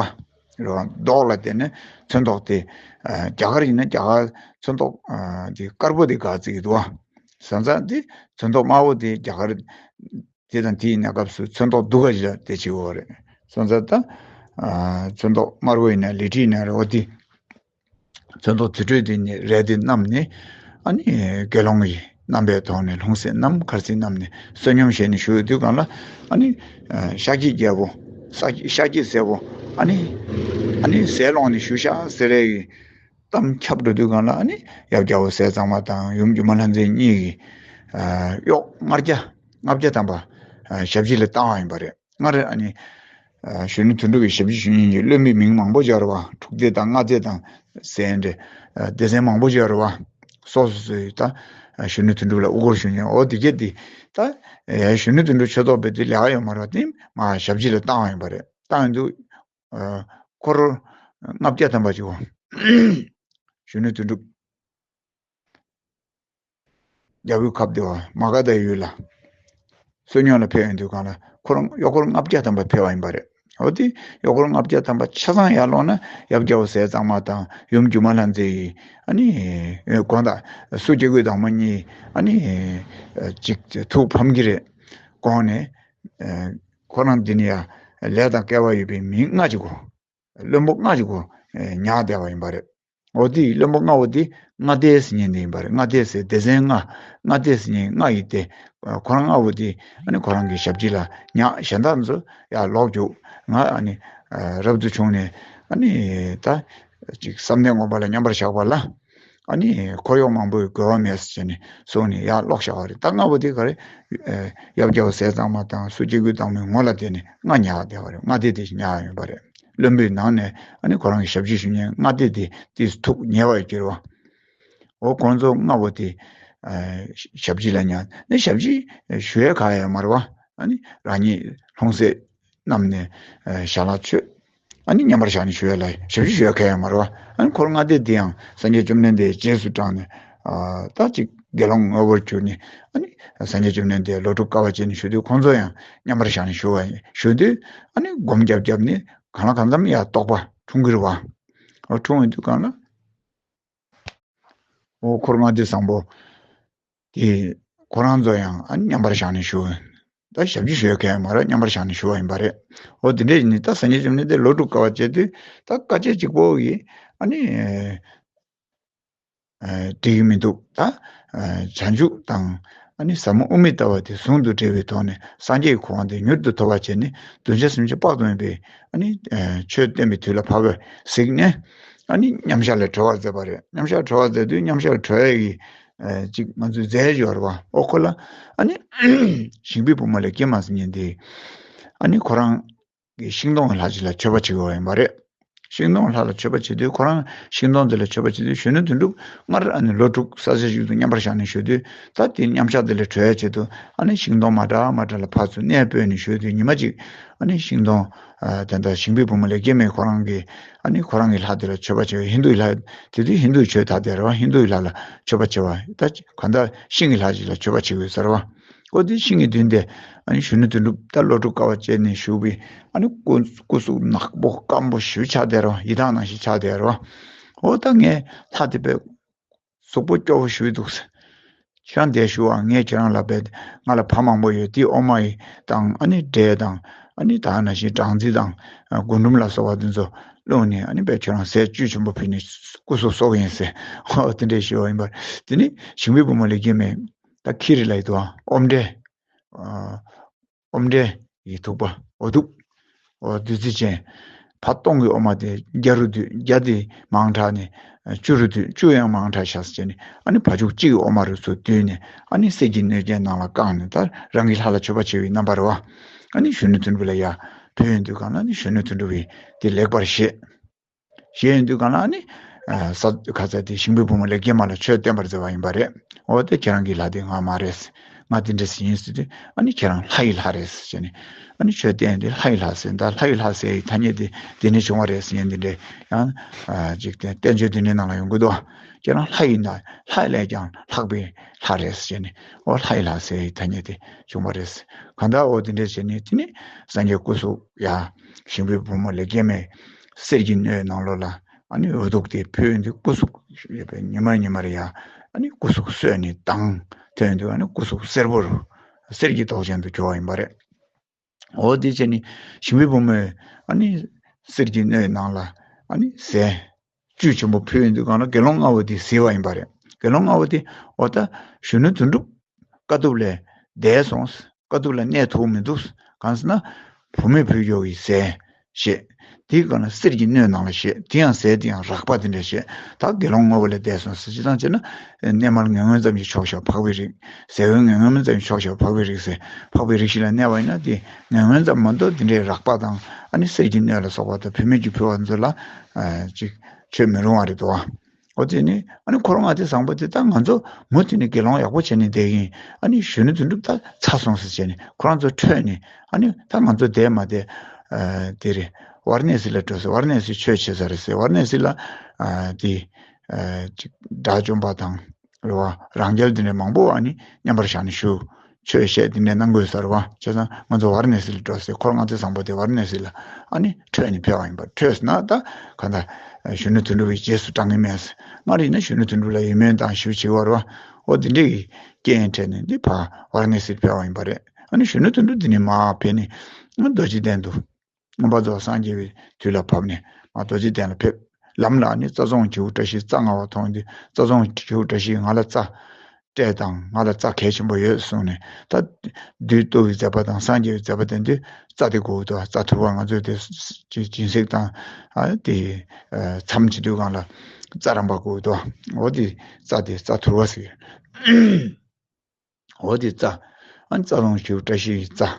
རེད་བ། མདོག་ལ་བལྟས་ན་ཚོན་མདོག་དེ། ཨ་རྒྱ་གར་ཡིན་ན་རྒྱ་གར་ཚོན་མདོག་ཨ་དེ་དཀར་པོ་དེ་དགའ་བརྩི་གི་འདུག་བ། བྱས་ཙང་དེ་ཚོན་མདོག་དམར་པོ་དེ་རྒྱ་གར་དེ་དང་དེའི་གནས་སྐབས་སུ་ཚོན་མདོག་སྡུག་ག་ཞིག་ལ་དེ་བྱེད་དགོས་པ་རེད། སོང་ཙང་ད། ཨ་ཚོན་མདོག་དམར་པོ་ཡིན་ན་ལི་ཁྲི་ཡིན་ན་རེད་བ། དེ་ཚོན་མདོག་དུར་ཁྲོད་དེ་ནི་རས་དེ་བསྣམས་ནས། ཨ་ནི་དགེ་སློང་གི་རྣམ་པའི་ཐོག་ནས་ལྷུང་བཟེད་བསྣམས། འཁར་བཟེད་བསྣམས་ནས་བསོད་སྙོམས་བྱས་ནས་བཞུགས་ཡོད་དུས་སྒང་ལ། ཨ་ནི་ཨ་ཤཱཀྱའི་རྒྱལ་པོ། ཤཱཀྱ་ཤཱཀྱའི་སྲས་པོ། ཨ་ནི་ཨ་ནི་ཟས་སློང་ནས་བཞུགས་ཤག་ཟེར་རེ་གི་གཏམ་ཁྱབ་འགྲོ་དུས་སྒང་ལ། ཨ་ནི་ཡབ་རྒྱལ་པོ་ཟས་གཙང་མ་དང་ཡུམ་སྒྱུ་མ་ལྷ་མཛེས་གཉིས་ཀྱིས་ཨ་གཡོག་ལྔ་བརྒྱ་ལྔ་བརྒྱ་ཐམ་པ་ཨ་ཞབས་ཕྱི་ལ་བཏང་བ་ཡིན་པ་རེད། སྔར་ཨ་ནི་ཨ་གཞོན་ནུ་དོན་གྲུབ་ཀྱི་ཞབས་ཕྱི་ཞུ་མཁན་གྱི་བློན་པོའི་མིང་མང་པོ་ཅིག་ཡོད་རེད་བ། འཁྲུག་སྡེ་དང་མངའ་སྡེ་དང་ཟེར་འདྲ། ཨ་སྡེ་ཚན་མང་པོ་ཅིག་ཡོད་རེད་བ། སོ་སོ་སོའི་ད་ཨ་གཞོན་ནུ་དོན་གྲུབ་ལ་དབུ་སྐོར་ཞུ་མཁན། འོ་དེ་གས་དེ་ད་ཨ་གཞོན་ནུ་དོན་གྲུབ་ཆོས་ཐོག་པའི་དེ་ལས་ཀ་ཡོད་མ་རེད་བ། དེ་མར་ཞབས་ཕྱི་ལ་བཏང་བ་ཡིན་པ་རེད། བཏང་ཡོང་དུས་ཨ་འཁོར་ལྔ་བརྒྱ་ཐམ་པ་ཅིག་འོ། གཞོན་ནུ་དོན་གྲུབ། རྒྱལ་པོའི་ཁབ་སྡེ་བ་མ་ག་དྷའི་ཡུལ་ལ་བསོད་སྙོམས་ལ་ཕེབས་ཡོང་དུས་སྒང་ལ། ཁོ་རང་གཡོག་འཁོར་ལྔ་བརྒྱ་ཐམ་པ་ཕེབས་པ་ཡིན་པ་རེད། འོ་དེ་གཡོག་འཁོར་ལྔ་བརྒྱ་ཐམ་པ་ཆ་ཚང་ཡར་ལོག་ན་ཡབ་རྒྱལ་པོ་ཟས་གཙང་མ་དང་ཡུམ་སྒྱུ་མ་ལྷ་མཛེས་ཡི་ཨ་ནི་དགོངས་དག་སུ་སྐྱེ་དགུའི་བདག་མོ་གཉིས་ཨ་ནི་ཅིག་ཐུགས་ཕམ་གྱི་རེད་དགོངས་ནས། ཁོ་རང་འདི་ནས་ཡ་ལས་དང་སྐལ་བ་ཡོད་པའི་མི་ལྔ་ཅིག་གོ། བློན་པོ་ལྔ་ཅིག་གོ་ཉར་བསྡད་པ་ཡིན་པ་རེད། འོ་དེ་བློན་པོ་ལྔ་བོ་དེ་ལྔ་སྡེ་ཟེར་མཁན་དེ་ཡིན་པ་རེད། ལྔ་སྡེ་ཟེར་སྡེ་ཚན་ལྔ། ལྔ་སྡེ་ཟེར་མཁན་ལྔ་ཡིན་ཏེ། ཁོ་རང་ལྔ་བོ་དེ་ཨ་ནི་ཁོ་རང་གི་ཞབས་ཕྱི་ལ་ཉར། གཞན་དག་ཚོ་ཡར་ལོག་རྒྱུགས། ང་ཨ་ནི་རབ་ཏུ་བྱུང་ནས་ཨ་ནི་ད་ཅིག་བསམ་གཏན་སྒོམ་པ་ལ་མཉམ་པར་བཞག་པ་ལ། ཨ་ནི་འཁོར་གཡོག་མང་པོའི་དགོས་པ་མེད་ཟེར་ནས་གསུངས་ནས་ཡར་སློག་བཞག་པ་རེད། ད་ལྔ་པོ་དེ་ག་རེ། ཨ་ཡབ་རྒྱལ་པོ་ཟས་གཙང་མ་དང་སུ་སྐྱེ་དགུའི་བདག་མོའི་ངོ་ལ་བལྟས་ནས་ལྔ་ཉར་བསྡད་པ་རེད། ལྔ་སྡེ་དེ་ཉར་ཡོད་པ་རེད། བློན་པོའི་ནང་ནས་ཨ་ནི་ཁོ་རང་གི་ཞབས་ཕྱི་ཞུ་མཁན་ལྔ་སྡེ་དེ་དེས་ཐུགས་ཉེ་བར་གྱུར་པ། འོ་ཁོང་ཚོ་ལྔ་པོ་དེ་ཨ་ཞབས་ཕྱི་ལ་ཉར་ནས་ཞབས་ཕྱི་ཞུ་ཡ་ག་ཡ་མ་རེད་པ། ཨ་ནི་རང་ཉིད་ལྷུང་བཟེད་བསྣམས་ནས་ཨ་ཞལ་ལག་མཆོད། ཨ་ནི་མཉམ་པར་བཞག་ནས་ཞུ་ཡ་ལ་ཞབས་ཕྱི་ཞུ་ཡ་ག་ཡ་མ་རེད་པ། ཨ་ནི་འཁོར་ལྔ་སྡེ་འདི་ཡང་སངས་རྒྱས་བཅོམ་ལྡན་འདས་རྗེས་སུ་འབྲངས་ནས་ཨ་ད་ཅིག་དགེ་སློང་ངོ་བོར་གྱུར་ནས། ཨ་ནི་སངས་རྒྱས་བཅོམ་ལྡན་འདས་ལོ་དྲུག་དཀའ་བ་སྤྱད་ནས་བཞུགས་དུས་ཁོང་ཚོ་ཡང་མཉམ་པར་བཞག་ནས་བཞུགས་པ་ཡིན། བཞུགས་དུས་ཨ་ནི་སྒོམ་རྒྱབ་རྒྱབ་ནས་གང་ལ་གང་འཚམ་ཡ་རྟོགས་པ་འཁྲུངས་ཀྱི་རེད་པ། འོ་འཁྲུངས་ཡོང་དུས་གང་ལ། འོ་འཁོར་ལྔ་སྡེ་བཟང་པོ་དེ་ཁོ་རང་ཚོ་ཡང་ཨ་ནི་མཉམ་པར་བཞག་ནས་བཞུགས། ད་ཞབས་ཕྱི་ཞུ་ཡ་ག་ཡ་མ་རེད། མཉམ་པར་བཞག་ནས་བཞུགས་པ་ཡིན་པ་རེད། འོ་དེ་འདྲ་ཡིན་ནི་ད་སངས་རྒྱས་བཅོམ་ལྡན་འདས་ལོ་དྲུག་དཀའ་བ་སྤྱད་དུས་ད་དཀའ་སྤྱད་གཅིག་པོ་ཡིས་ཨ་ནི་ཨ་འགྲིག་གི་མི་འདུག་ད་ཨ་བྱང་ཆུབ་དང་ཨ་ནི་ཟབ་མོ་དབུ་མའི་ལྟ་བ་དེ་ཟུང་དུ་འབྲེལ་བའི་ཐོག་ནས་སངས་རྒྱས་ཀྱི་གོ་འཕང་དེ་མྱུར་དུ་ཐོབ་པར་བྱས་ནས་གདུལ་བྱ་སེམས་ཅན་དཔག་ཏུ་མེད་པའི་ཨ་ནི་ཨ་ཆོས་བསྟན་པའི་དུས་ལ་བབ་པར་གཟིགས་ནས། ཨ་ནི་མཉམ་བཞག་ལ་གྲོལ་བར་མཛད་པ་རེད། མཉམ་བཞག་གྲོལ་བར་མཛད་དུས་མཉམ་བཞག་གྲོལ་ཡས་ཀྱི་ཨ་ཅིག་ང་ཚོའི་རྫས་ཡོད་རེད་པ། ཨོ་ཁོ་ལ་ཨ་ནི་ཞིང་པའི་བུ་མོ་ལས་སྐྱེས་མ་ཟེར་མཁན་དེ་ཨ་ནི་ཁོ་རང་གི་ཤིང་སྡོང་གི་ལྷ་ཅིག་ལ་མཆོད་པ་བྱེད་དགོས་པ་ཡིན་པ་རེད། ཤིང་སྡོང་ལྷ་ལ་མཆོད་པ་བྱེད་དུས་ཁོ་རང་ཤིང་སྡོང་དེ་ལ་མཆོད་པ་བྱེད་དུས་གཞོན་ནུ་དོན་གྲུབ་སྔར་ཨ་ནི་ལོ་དྲུག་ས་ཆ་ཞིག་ཏུ་མཉམ་པར་བཞག་ནས་བཞུགས་དུས། ད་དེ་མཉམ་བཞག་དེ་ལས་གྲོལ་ཡ་ཆེད་དུ་ཨ་ནི་ཤིང་སྡོང་མ་འདྲ་མ་འདྲ་ལ་ཕར་ཚུར་གནས་སྤོས་ནས་བཞུགས་དུས། ཉི་མ་གཅིག་ཨ་ནི་ཤིང་སྡོང་ཨ་དེ་འདྲ་ཞིང་པའི་བུ་མོ་ལས་སྐྱེས་མས་ཁོ་རང་གིས་ཨ་ནི་ཁོ་རང་གི་ལྷ་དེ་ལ་མཆོད་པ་བྱས། ཧིན་དུའི་ལྷ་དེ་དུས་ཧིན་དུའི་ཆོས་དར་དེ་རེད་པ། ཧིན་དུའི་ལྷ་ལ་མཆོད་པ་བྱས་པ། ད་གང་ལྟར་ཤིང་གི་ལྷ་ཅིག་ལ་མཆོད་པ་བྱེད་དགོས་ཟེར་བ། ཨོ་དེ་ཤིང་གི་མདུན་དེ་ཨ་ནི་གཞོན་ནུ་དོན་གྲུབ་ད་ལོ་དྲུག་དཀའ་བ་སྤྱད་ནས་བཞུགས་པའི་ཨ་ནི་སྐུ་སྐུ་གཟུགས་ནག་པོ་སྐམ་པོ་ཞེ་པོ་ཆགས་བསྡད་རེད་པ། ཡི་དྭགས་ནང་བཞིན་ཆགས་བསྡད་རེད་པ། ཨོ་ད་ངས་ལྷ་དེ་དཔེ་གཟུགས་པོ་སྐྱོ་བོ་ཞེ་པོ་འདུག་ཟེར། ཁྱེད་རང་འདིར་བཞུགས་ཨ། ངས་ཁྱེད་རང་ལ་དཔེ་ང་ལ་བ་མང་པོ་ཡོད། དེའི་འོ་མ་ཡི་དང་ཨ་ནི་འབྲས་དང་ཨ་ནི་ད་ནང་བཞིན་སྦྲང་རྩི་དང་ཨ་རྒུན་འབྲུམ་ལ་སོགས་པ་འདི་ཚོ་བླུགས་ནས་ཨ་ནི་དཔེ་ཁྱེད་རང་ཟས་བཅུད་ཆེན་པོ་ཕུལ་ནས་སྐུ་གཟུགས་གསོ་གི་ཡིན་ཟེར། ཨོ་དེ་འདྲས་ཞུས་པ་ཡིན་པ། དེ་ནི་ཞིང་པའི་བུ་མོ་ལས་སྐྱེས་མས། ད་ཁྱི་རེད་ལབ་ཀྱི་འདུག་ཨ། ཨོམ་འབྲས། ཨ། ཨོམ་འབྲས་ཀྱི་ཐུག་པ། འོ་ཐུག་འོ་བདུད་རྩི་ཅན། བ་སྟོང་གི་འོ་མ་དེ་བརྒྱ་རུ་བསྡུས། བརྒྱ་དེ་མང་དྲགས་ནས་བཅུ་རུ་བསྡུས། བཅུ་ཡང་མང་དྲགས་ཤག་ཟེར་བྱས་ནས་ཨ་ནི་བ་ཕྱུགས་གཅིག་གི་འོ་མ་རུ་ཚུར་བསྡུས་ནས་ཨ་ནི་གསེར་གྱི་སྣོད་ཀྱི་ནང་ལ་བཀང་ནས། ད་རང་གི་ལྷ་ལ་མཆོད་པ་བྱེད་པའི་རྣམ་པ་རེད་པ། ཨ་ནི་གཞོན་ནུ་དོན་གྲུབ་ལ་ཡར་ཕུལ་ཡོང་དུས་གང་ལ་ནི་གཞོན་ནུ་དོན་གྲུབ་ཀྱིས་དེ་ལེགས་པར་བཞེས། བཞེས་ཡོང་དུས་གང་ལ་ཨ་ནི་ཨ་ས་ཁ་ས་དེ་ཞིང་པའི་བུ་མོ་ལས་སྐྱེས་མ་ལ་ཆོས་བསྟན་པར་མཛད་པ་ཡིན་པ་རེད། འོ་དེ་ཁྱེད་རང་གི་ལྷ་དེ་ང་མ་རེད། ང་དེ་འདྲ་ཞིག་ཡིན་ཟེར་དུས་ཨ་ནི་ཁྱེད་རང་ལྷ་ཡི་ལྷ་རེད་ཟེར་བྱས་ནས། ཨ་ནི་ཆོས་བསྟན་དེ་ལྷ་ཡི་ལྷ་ཟེར། ད་ལྷ་ཡི་ལྷ་ཟེར་ཡི་ཐ་སྙད་དེ་འདི་ནས་བྱུང་བ་རེད་ཟེར་ཡིན། འདི་འདྲའི་ཡང་ཨ་ཅིག་དེ་བསྟན་བཅོས་འདི་འདྲའི་ནང་ལ་ཡོང་གི་འདུག་ཁྱེད་རང་ལྷ་ཡི་ན་ལྷ་ལས་ཀྱང་ལྷག་པའི་ལྷ་རེད་ཟེར་བྱས་ནས། འོ་ལྷ་ཡི་ལྷ་ཟེར་ཡི་ཐ་སྙད་དེ་བྱུང་བ་རེད། གང་ལྟར་འོ་དེ་འདྲ་བྱས་ནས་དེ་ནི་སངས་རྒྱས་སྐུ་གཟུགས་ཡ་ཞིང་པའི་བུ་མོ་ལས་སྐྱེས་མའི་གསེར་གྱི་སྣོད་ནང་ལོགས་ལ་ཨ་ནི་འོ་ཐུག་དེ་ཕུལ་ཡོང་དུས་སྐུ་གཟུགས་ཡོད་པའི་ཉི་མ་ཉི་མར་ཡ་ཨ་ནི་སྐུ་གཟུགས་སོས་ནས་དྭངས་ཐོན་ཡོང་དུས་ཨ་ནི་སྐུ་གཟུགས་སེར་པོ་རུ་གསེར་གྱི་མདོག་ཅན་དུ་གྱུར་པ་ཡིན་པ་རེད། འོ་དེ་བྱས་ནས་ཞིང་པའི་བུ་མོས་ཨ་ནི་གསེར་གྱི་སྣོད་ནང་ལ་ཨ་ནི་ཟས་བཅུད་ཆེན་པོ་ཕུལ་ཡོང་དུས་གང་ལ་དགེ་སློང་ལྔ་པོ་དེ་གཟིགས་པ་ཡིན་པ་རེད། དགེ་སློང་ལྔ་པོ་དེ་འོ་ད་གཞོན་ནུ་དོན་གྲུབ་དཀའ་ཐུབ་ལས་འདས་སོང་། དཀའ་ཐུབ་ལ་གནས་ཐུབ་མི་འདུག་གང་ཟེར་ན་བུད་མེད་ཕུལ་རྒྱུ་ཡི་ཟས་བཞེས། དེའི་སྒང་ལ་གསེར་གྱི་སྣོད་ནང་ལ་བཞེས། དེ་ཡང་ཟས་དེ་ཡང་རགས་པ་དེ་འདྲ་བཞེས། ད་དགེ་སློང་ལྔ་པོ་ལས་འདས་སོང་ཟེར། སྤྱིར་བཏང་བྱས་ན་གནས་མལ་ངན་ངོན་ཙམ་ཞིག་ཆོག་ཤག་འཕགས་པའི་རིགས། ཟས་འོན་ངན་ངོན་ཙམ་ཞིག་ཆོག་ཤག་འཕགས་པའི་རིགས་ཟེར། འཕགས་པའི་རིགས་ཤིག་ལ་གནས་པ་ཡིན་ན་དེ་ངན་ངོན་ཙམ་མ་གཏོགས་དེ་འདྲའི་རགས་པ་དང་ཨ་ནི་གསེར་གྱི་སྣོད་ལ་སོགས་པ་དང་བུད་མེད་ཀྱིས་ཕུལ་བ་ཚོ་ལ་ཨ་ཅིག་མཆོད་མི་རུང་བ་རེད་དོ། འོ་དེ་ནི་ཨ་ནི་འཁོར་ལྔ་སྡེ་བཟང་པོ་དེ་ད་ང་ཚོ་མུ་མཐུད་ནས་དགེ་སློང་ཡག་པོ་བྱས་ནས་བསྡད་ཀྱིན། ཨ་ནི་གཞོན་ནུ་དོན་གྲུབ་ད་ཚར་སོང་ཟེར་བྱས་ནས་ཁོ་རང་ཚོ་ཁྲོས་ནས། ཨ་ནི་ད་ང་ཚོ་བསྡད་མ་བསྡད་ཨ་དེ་རེད། ཝཱ་ར་ཎཱ་སི་ལ་འགྲོ་ཟེར། ཝཱ་ར་ཎཱ་སི་ཆོས་བྱེད་ས་རེད་ཟེར། ཝཱ་ར་ཎཱ་སི་ལ་ཨ་དེ་ཨ་ཅིག་དགྲ་བཅོམ་པ་དང་རེད་བ། རང་རྒྱལ་དེ་འདྲ་མང་པོ་ཨ་ནི་མཉམ་པར་བཞག་ནས་བཞུགས། ཆོས་བཤད་དེ་འདྲ་གནང་དགོས་ས་རེད་བ། བྱས་ཙང་ང་ཚོ་ཝཱ་ར་ཎཱ་སི་ལ་འགྲོ་ཟེར། འཁོར་ལྔ་སྡེ་བཟང་པོ་དེ་ཝཱ་ར་ཎཱ་སི་ལ་ཨ་ནི་ཁྲོས་ནས་ཕེབས་པ་ཡིན་པ། ཁྲོས་ཟེར་ན་ད་གང་ལྟར་གཞོན་ནུ་དོན་གྲུབ་ཀྱི་རྗེས་སུ་འབྲང་གི་མེད་ཟེར། སྔར་ཡིན་ན་གཞོན་ནུ་དོན་གྲུབ་ལ་ཡིད་སྨོན་དང་ཞུ་བྱེད་པ་རེད་བ། འོ་དེ་འདྲ་གི་རྐྱེན་འཕྲད་ནས་འདི་ཕར་ཝཱ་ར་ཎཱ་སིར་ཕེབས་པ་ཡིན་པ་རེད། ཨ་ནི་གཞོན་ནུ་དོན་གྲུབ་འདི་ནས་མར་ཕེབས་ནས་རྡོ་རྗེ་གདན་དུ་མངོན་པར་རྫོགས་སངས་རྒྱས་པའི་དུས་ལ་བབ་ནས་མར་རྡོ་རྗེ་གདན་ལ་ཕེབས། ལམ་ལ་ནི་རྩྭ་རྫོང་བྱིའུ་བཀྲ་ཤིས་རྩྭ་མངར་བ་མཐོང་དུས། རྩྭ་རྫོང་བྱིའུ་བཀྲ་ཤིས་ང་ལ་རྩྭ་སྤྲད་དང་། ང་ལ་རྩྭ་གལ་ཆེན་པོ་ཡོད་གསུངས་ནས། ད་བདུད་བཏུལ་བའི་མཛད་པ་དང་སངས་རྒྱས་པའི་མཛད་པ་བསྟན་དུས་རྩྭ་དེ་དགོས་འདུག་རྩྭ་ཐུར་བ་ང་ཚོས་དེ་སྦྱིན་སྲེག་དང་ཨ་དེ་མཚམས་བྱེད་དུས་སྒང་ལ་ རྩྭ་རམ་པ་བརྐོས་འདུག་འོ་དེ་རྩྭ་དེ་རྩྭ་ཐུར་བ་ཟེར། འོ་དེ་རྩྭ། ཨ་ནི་རྩྭ་ལུང་ཞིག་བཀྲ་ཤིས་ཀྱི་རྩྭ།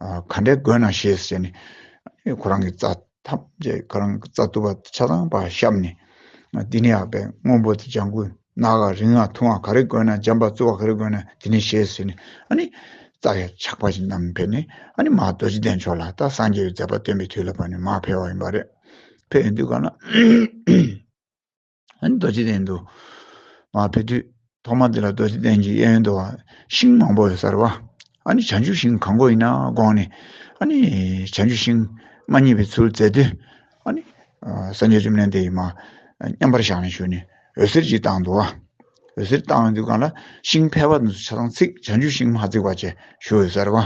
ཨ། ག་འདྲའི་དགོས་ན་ཤེས་ཟེར་ནས། ཁོ་རང་གི་རྩྭ་ཐམས་ཅད་ཁོ་རང་གི་རྩྭ་ཐུར་བ་ཆ་ཚང་པ་བཤམས་ནས། ཨ། འདི་ནས་ཡར་བས་སྔོན་པོ་དང་ལྗང་གུ་ནག་ག་རིང་ང་ཐུང་ང་ག་རེ་དགོས་ན་འཇམ་པ་རྩུབ་པ་ག་རེ་དགོས་ན་འདི་ནས་ཤེས་ཟེར་ནས། ཨ་ནི་རྩྭ་ཡར་ཆག་པ་ཞིག་བསྣམས་ཕེབས་ནས། ཨ་ནི་མར་རྡོ་རྗེ་གདན་ཕྱོགས་ལ་ད་སངས་རྒྱས་པའི་མཛད་པ་སྟོན་པའི་དུས་ལ་བབས་ནས་མར་ཕེབས་པ་ཡིན་པ་རེད། ཕེབས་ཡོང་དུས་གང་ལ། ཨ་ནི་རྡོ་རྗེ་གདན་དུ་མར་ཕེབས་དུས། ཐོག་མ་དེ་ལ་རྡོ་རྗེ་གདན་གྱི་གཡས་གཡོན་དུ་ཤིང་མང་པོ་ཡོད་ས་རེད་པ། ཨ་ནི་བྱང་ཆུབ་ཤིང་གང་དགོས་ཡིན་ན་དགོངས་ནས། ཨ་ནི་བྱང་ཆུབ་ཤིང་མ་རྙེད་པའི་ཚུལ་མཛད་དུས། ཨ་ནི་ཨ་སངས་རྒྱས་བཅོམ་ལྡན་འདས་ཀྱིས་མར་མཉམ་པར་བཞག་ནས་བཞུགས་ནས་འོད་ཟེར་ཅིག་བཏང་འདུག་པ། འོད་ཟེར་བཏང་ཡོང་དུས་གང་ལ་ཤིང་ཕལ་པ་དེ་ཚོ་ཆ་ཚང་ཚིག་བྱང་ཆུབ་ཤིང་མ་ཚིག་པ་བྱས་བཞུགས་ཡོད་ས་རེད་པ།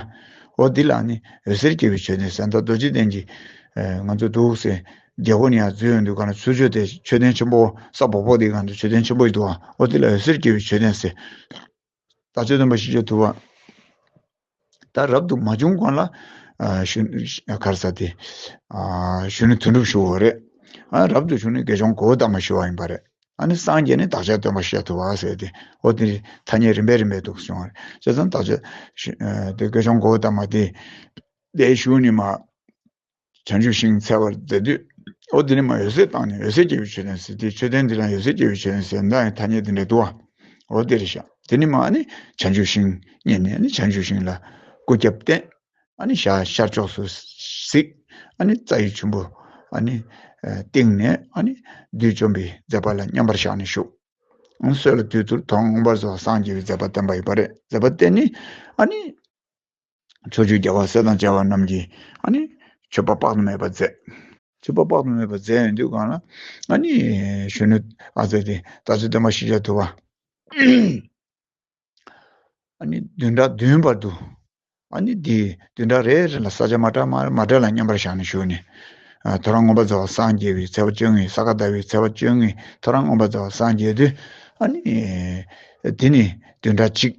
འོ་འདི་ལ་ནི་འོད་ཟེར་སྐྱེ་བའི་མཆོད་རྟེན་ཟེར། ད་རྡོ་རྗེ་གདན་གྱི་ཨ་ང་ཚོ་འདུག་སེ་རྒྱལ་སྒོ་ནས་ཡར་འཛུལ་ཡོང་དུས་གང་ལ་ཚུར་ཕྱོགས་དེ་མཆོད་རྟེན་ཆེན་པོ། ས་སྦོག་སྦོག་དེའི་སྒང་དུ་མཆོད་རྟེན་ཆེན་པོ་ཞིག་འདུག་པ། འོ་དེ་ལ་འོད་ཟེར་སྐྱེ་བའི་མཆོད་རྟེན་ཟེར། ད་ཆོས་སྟོན་པ་ཞི་བྱེད་ཐུབ་པ། ད་རབ་ཏུ་མ་བྱུང་གོང་ལ། ཨ་གཞོན། ག་རེ་ཟེར་དེ། ཨ་གཞོན་ནུ་དོན་གྲུབ་ཞུ་བ་རེད། ཨ་རབ་ཏུ་བྱུང་ནས་དགེ་སྦྱོང་གོའུ་ཏ་མ་ཞུ་བ་ཡིན་པ་རེད། ཨ་ནི་སངས་རྒྱས་ནས་བདག་ཅག་སྟོན་པ་ཞི་བྱེད་ཐུབ་པ་ཟེར་ཏེ། འོ་དེ་ཐ་སྙད་རིམ་པས་རིམ་པས་འདུག་སེ་བྱུང་བ་རེད། བྱས་ཙང་བདག་ཅག་ཞུ། ཨ་དེ་དགེ་སྦྱོང་གོའུ་ཏ་མ་དེ། དེ་ཞུ་ནས་མར་བྱང་ཆུབ་ཤིང་འཚལ་བར་མཛད་དུས། འོ་དེ་ནས་མར་འོད་ཟེར་བཏང་ནས་འོད་ཟེར་སྐྱེ་བའི་མཆོད་རྟེན་ཟེར་ཏེ། མཆོད་རྟེན་འདི་ལ་འོད་ཟེར་སྐྱེ་བའི་མཆོད་རྟེན་ཟེར། ད་ཡང་ཐ་སྙད་དེ་འདྲ་འདུག་པ། འོ་དེ་རེད་ཤག་དེ་ནས་མར་ཨ་ནི་བྱང་ཆུབ་ཤིང་རྙེད་ནས། ཨ་ནི་བྱང་ཆུབ་ཤིང་ལ་སྐུ་རྒྱབ་བསྟན། ཨ་ནི་ཤར་ཤར་ཕྱོགས་སུ་གཟིགས། ཨ་ནི་རྩ་བའི་ཆུན་པོ་ཨ་ནི་ཨ་བཏིང་ནས། ཨ་ནི་བདུད་བཅོམ་པའི་མཛད་པ་ལ་མཉམ་པར་བཞག་ནས་བཞུགས། ཨ་ནི་སྲོད་ལ་དུས་དུར་ཐོ་རངས་མངོན་པར་རྫོགས་པར་སངས་རྒྱས་པའི་མཛད་པ་བསྟན་པ་ཡིན་པ་རེད། མཛད་པ་བསྟན་ནས། ཨ་ནི་ཕྱོགས་བཅུའི་རྒྱལ་བ་སྲས་དང་བཅས་པ་རྣམས་ཀྱིས་ཨ་ནི་མཆོད་པ་དཔག་ཏུ་མེད་པ་མཛད། མཆོད་པ་དཔག་ཏུ་མེད་པ་མཛད་ཡོང་དུས་གང་ལ། ཨ་ནི་གཞོན་ནུ་ཨ་ཙི་དེ་ད་ཆོས་སྟོན་པ་ཞི་བྱེད་ཐུབ་པ། ཨ་ནི་བདུན་ཕྲག་བདུན་བར་དུ། ཨ་ནི་དེ་བདུན་ཕྲག་རེ་རེ་ལ་ས་ཆ་མ་འདྲ་མ་མ་འདྲ་ལ་མཉམ་པར་བཞག་ནས་བཞུགས་ནས། ཨ་ཐོ་རངས་མངོན་པར་རྫོགས་པར་སངས་རྒྱས་པའི་ཚེས་པ་བཅོ་ལྔའི། ས་ག་ཟླ་བའི་ཚེས་པ་བཅོ་ལྔའི་ཐོ་རངས་མངོན་པར་རྫོགས་པར་སངས་རྒྱས་དུས། ཨ་ནི་དེ་ནི་བདུན་ཕྲག་གཅིག་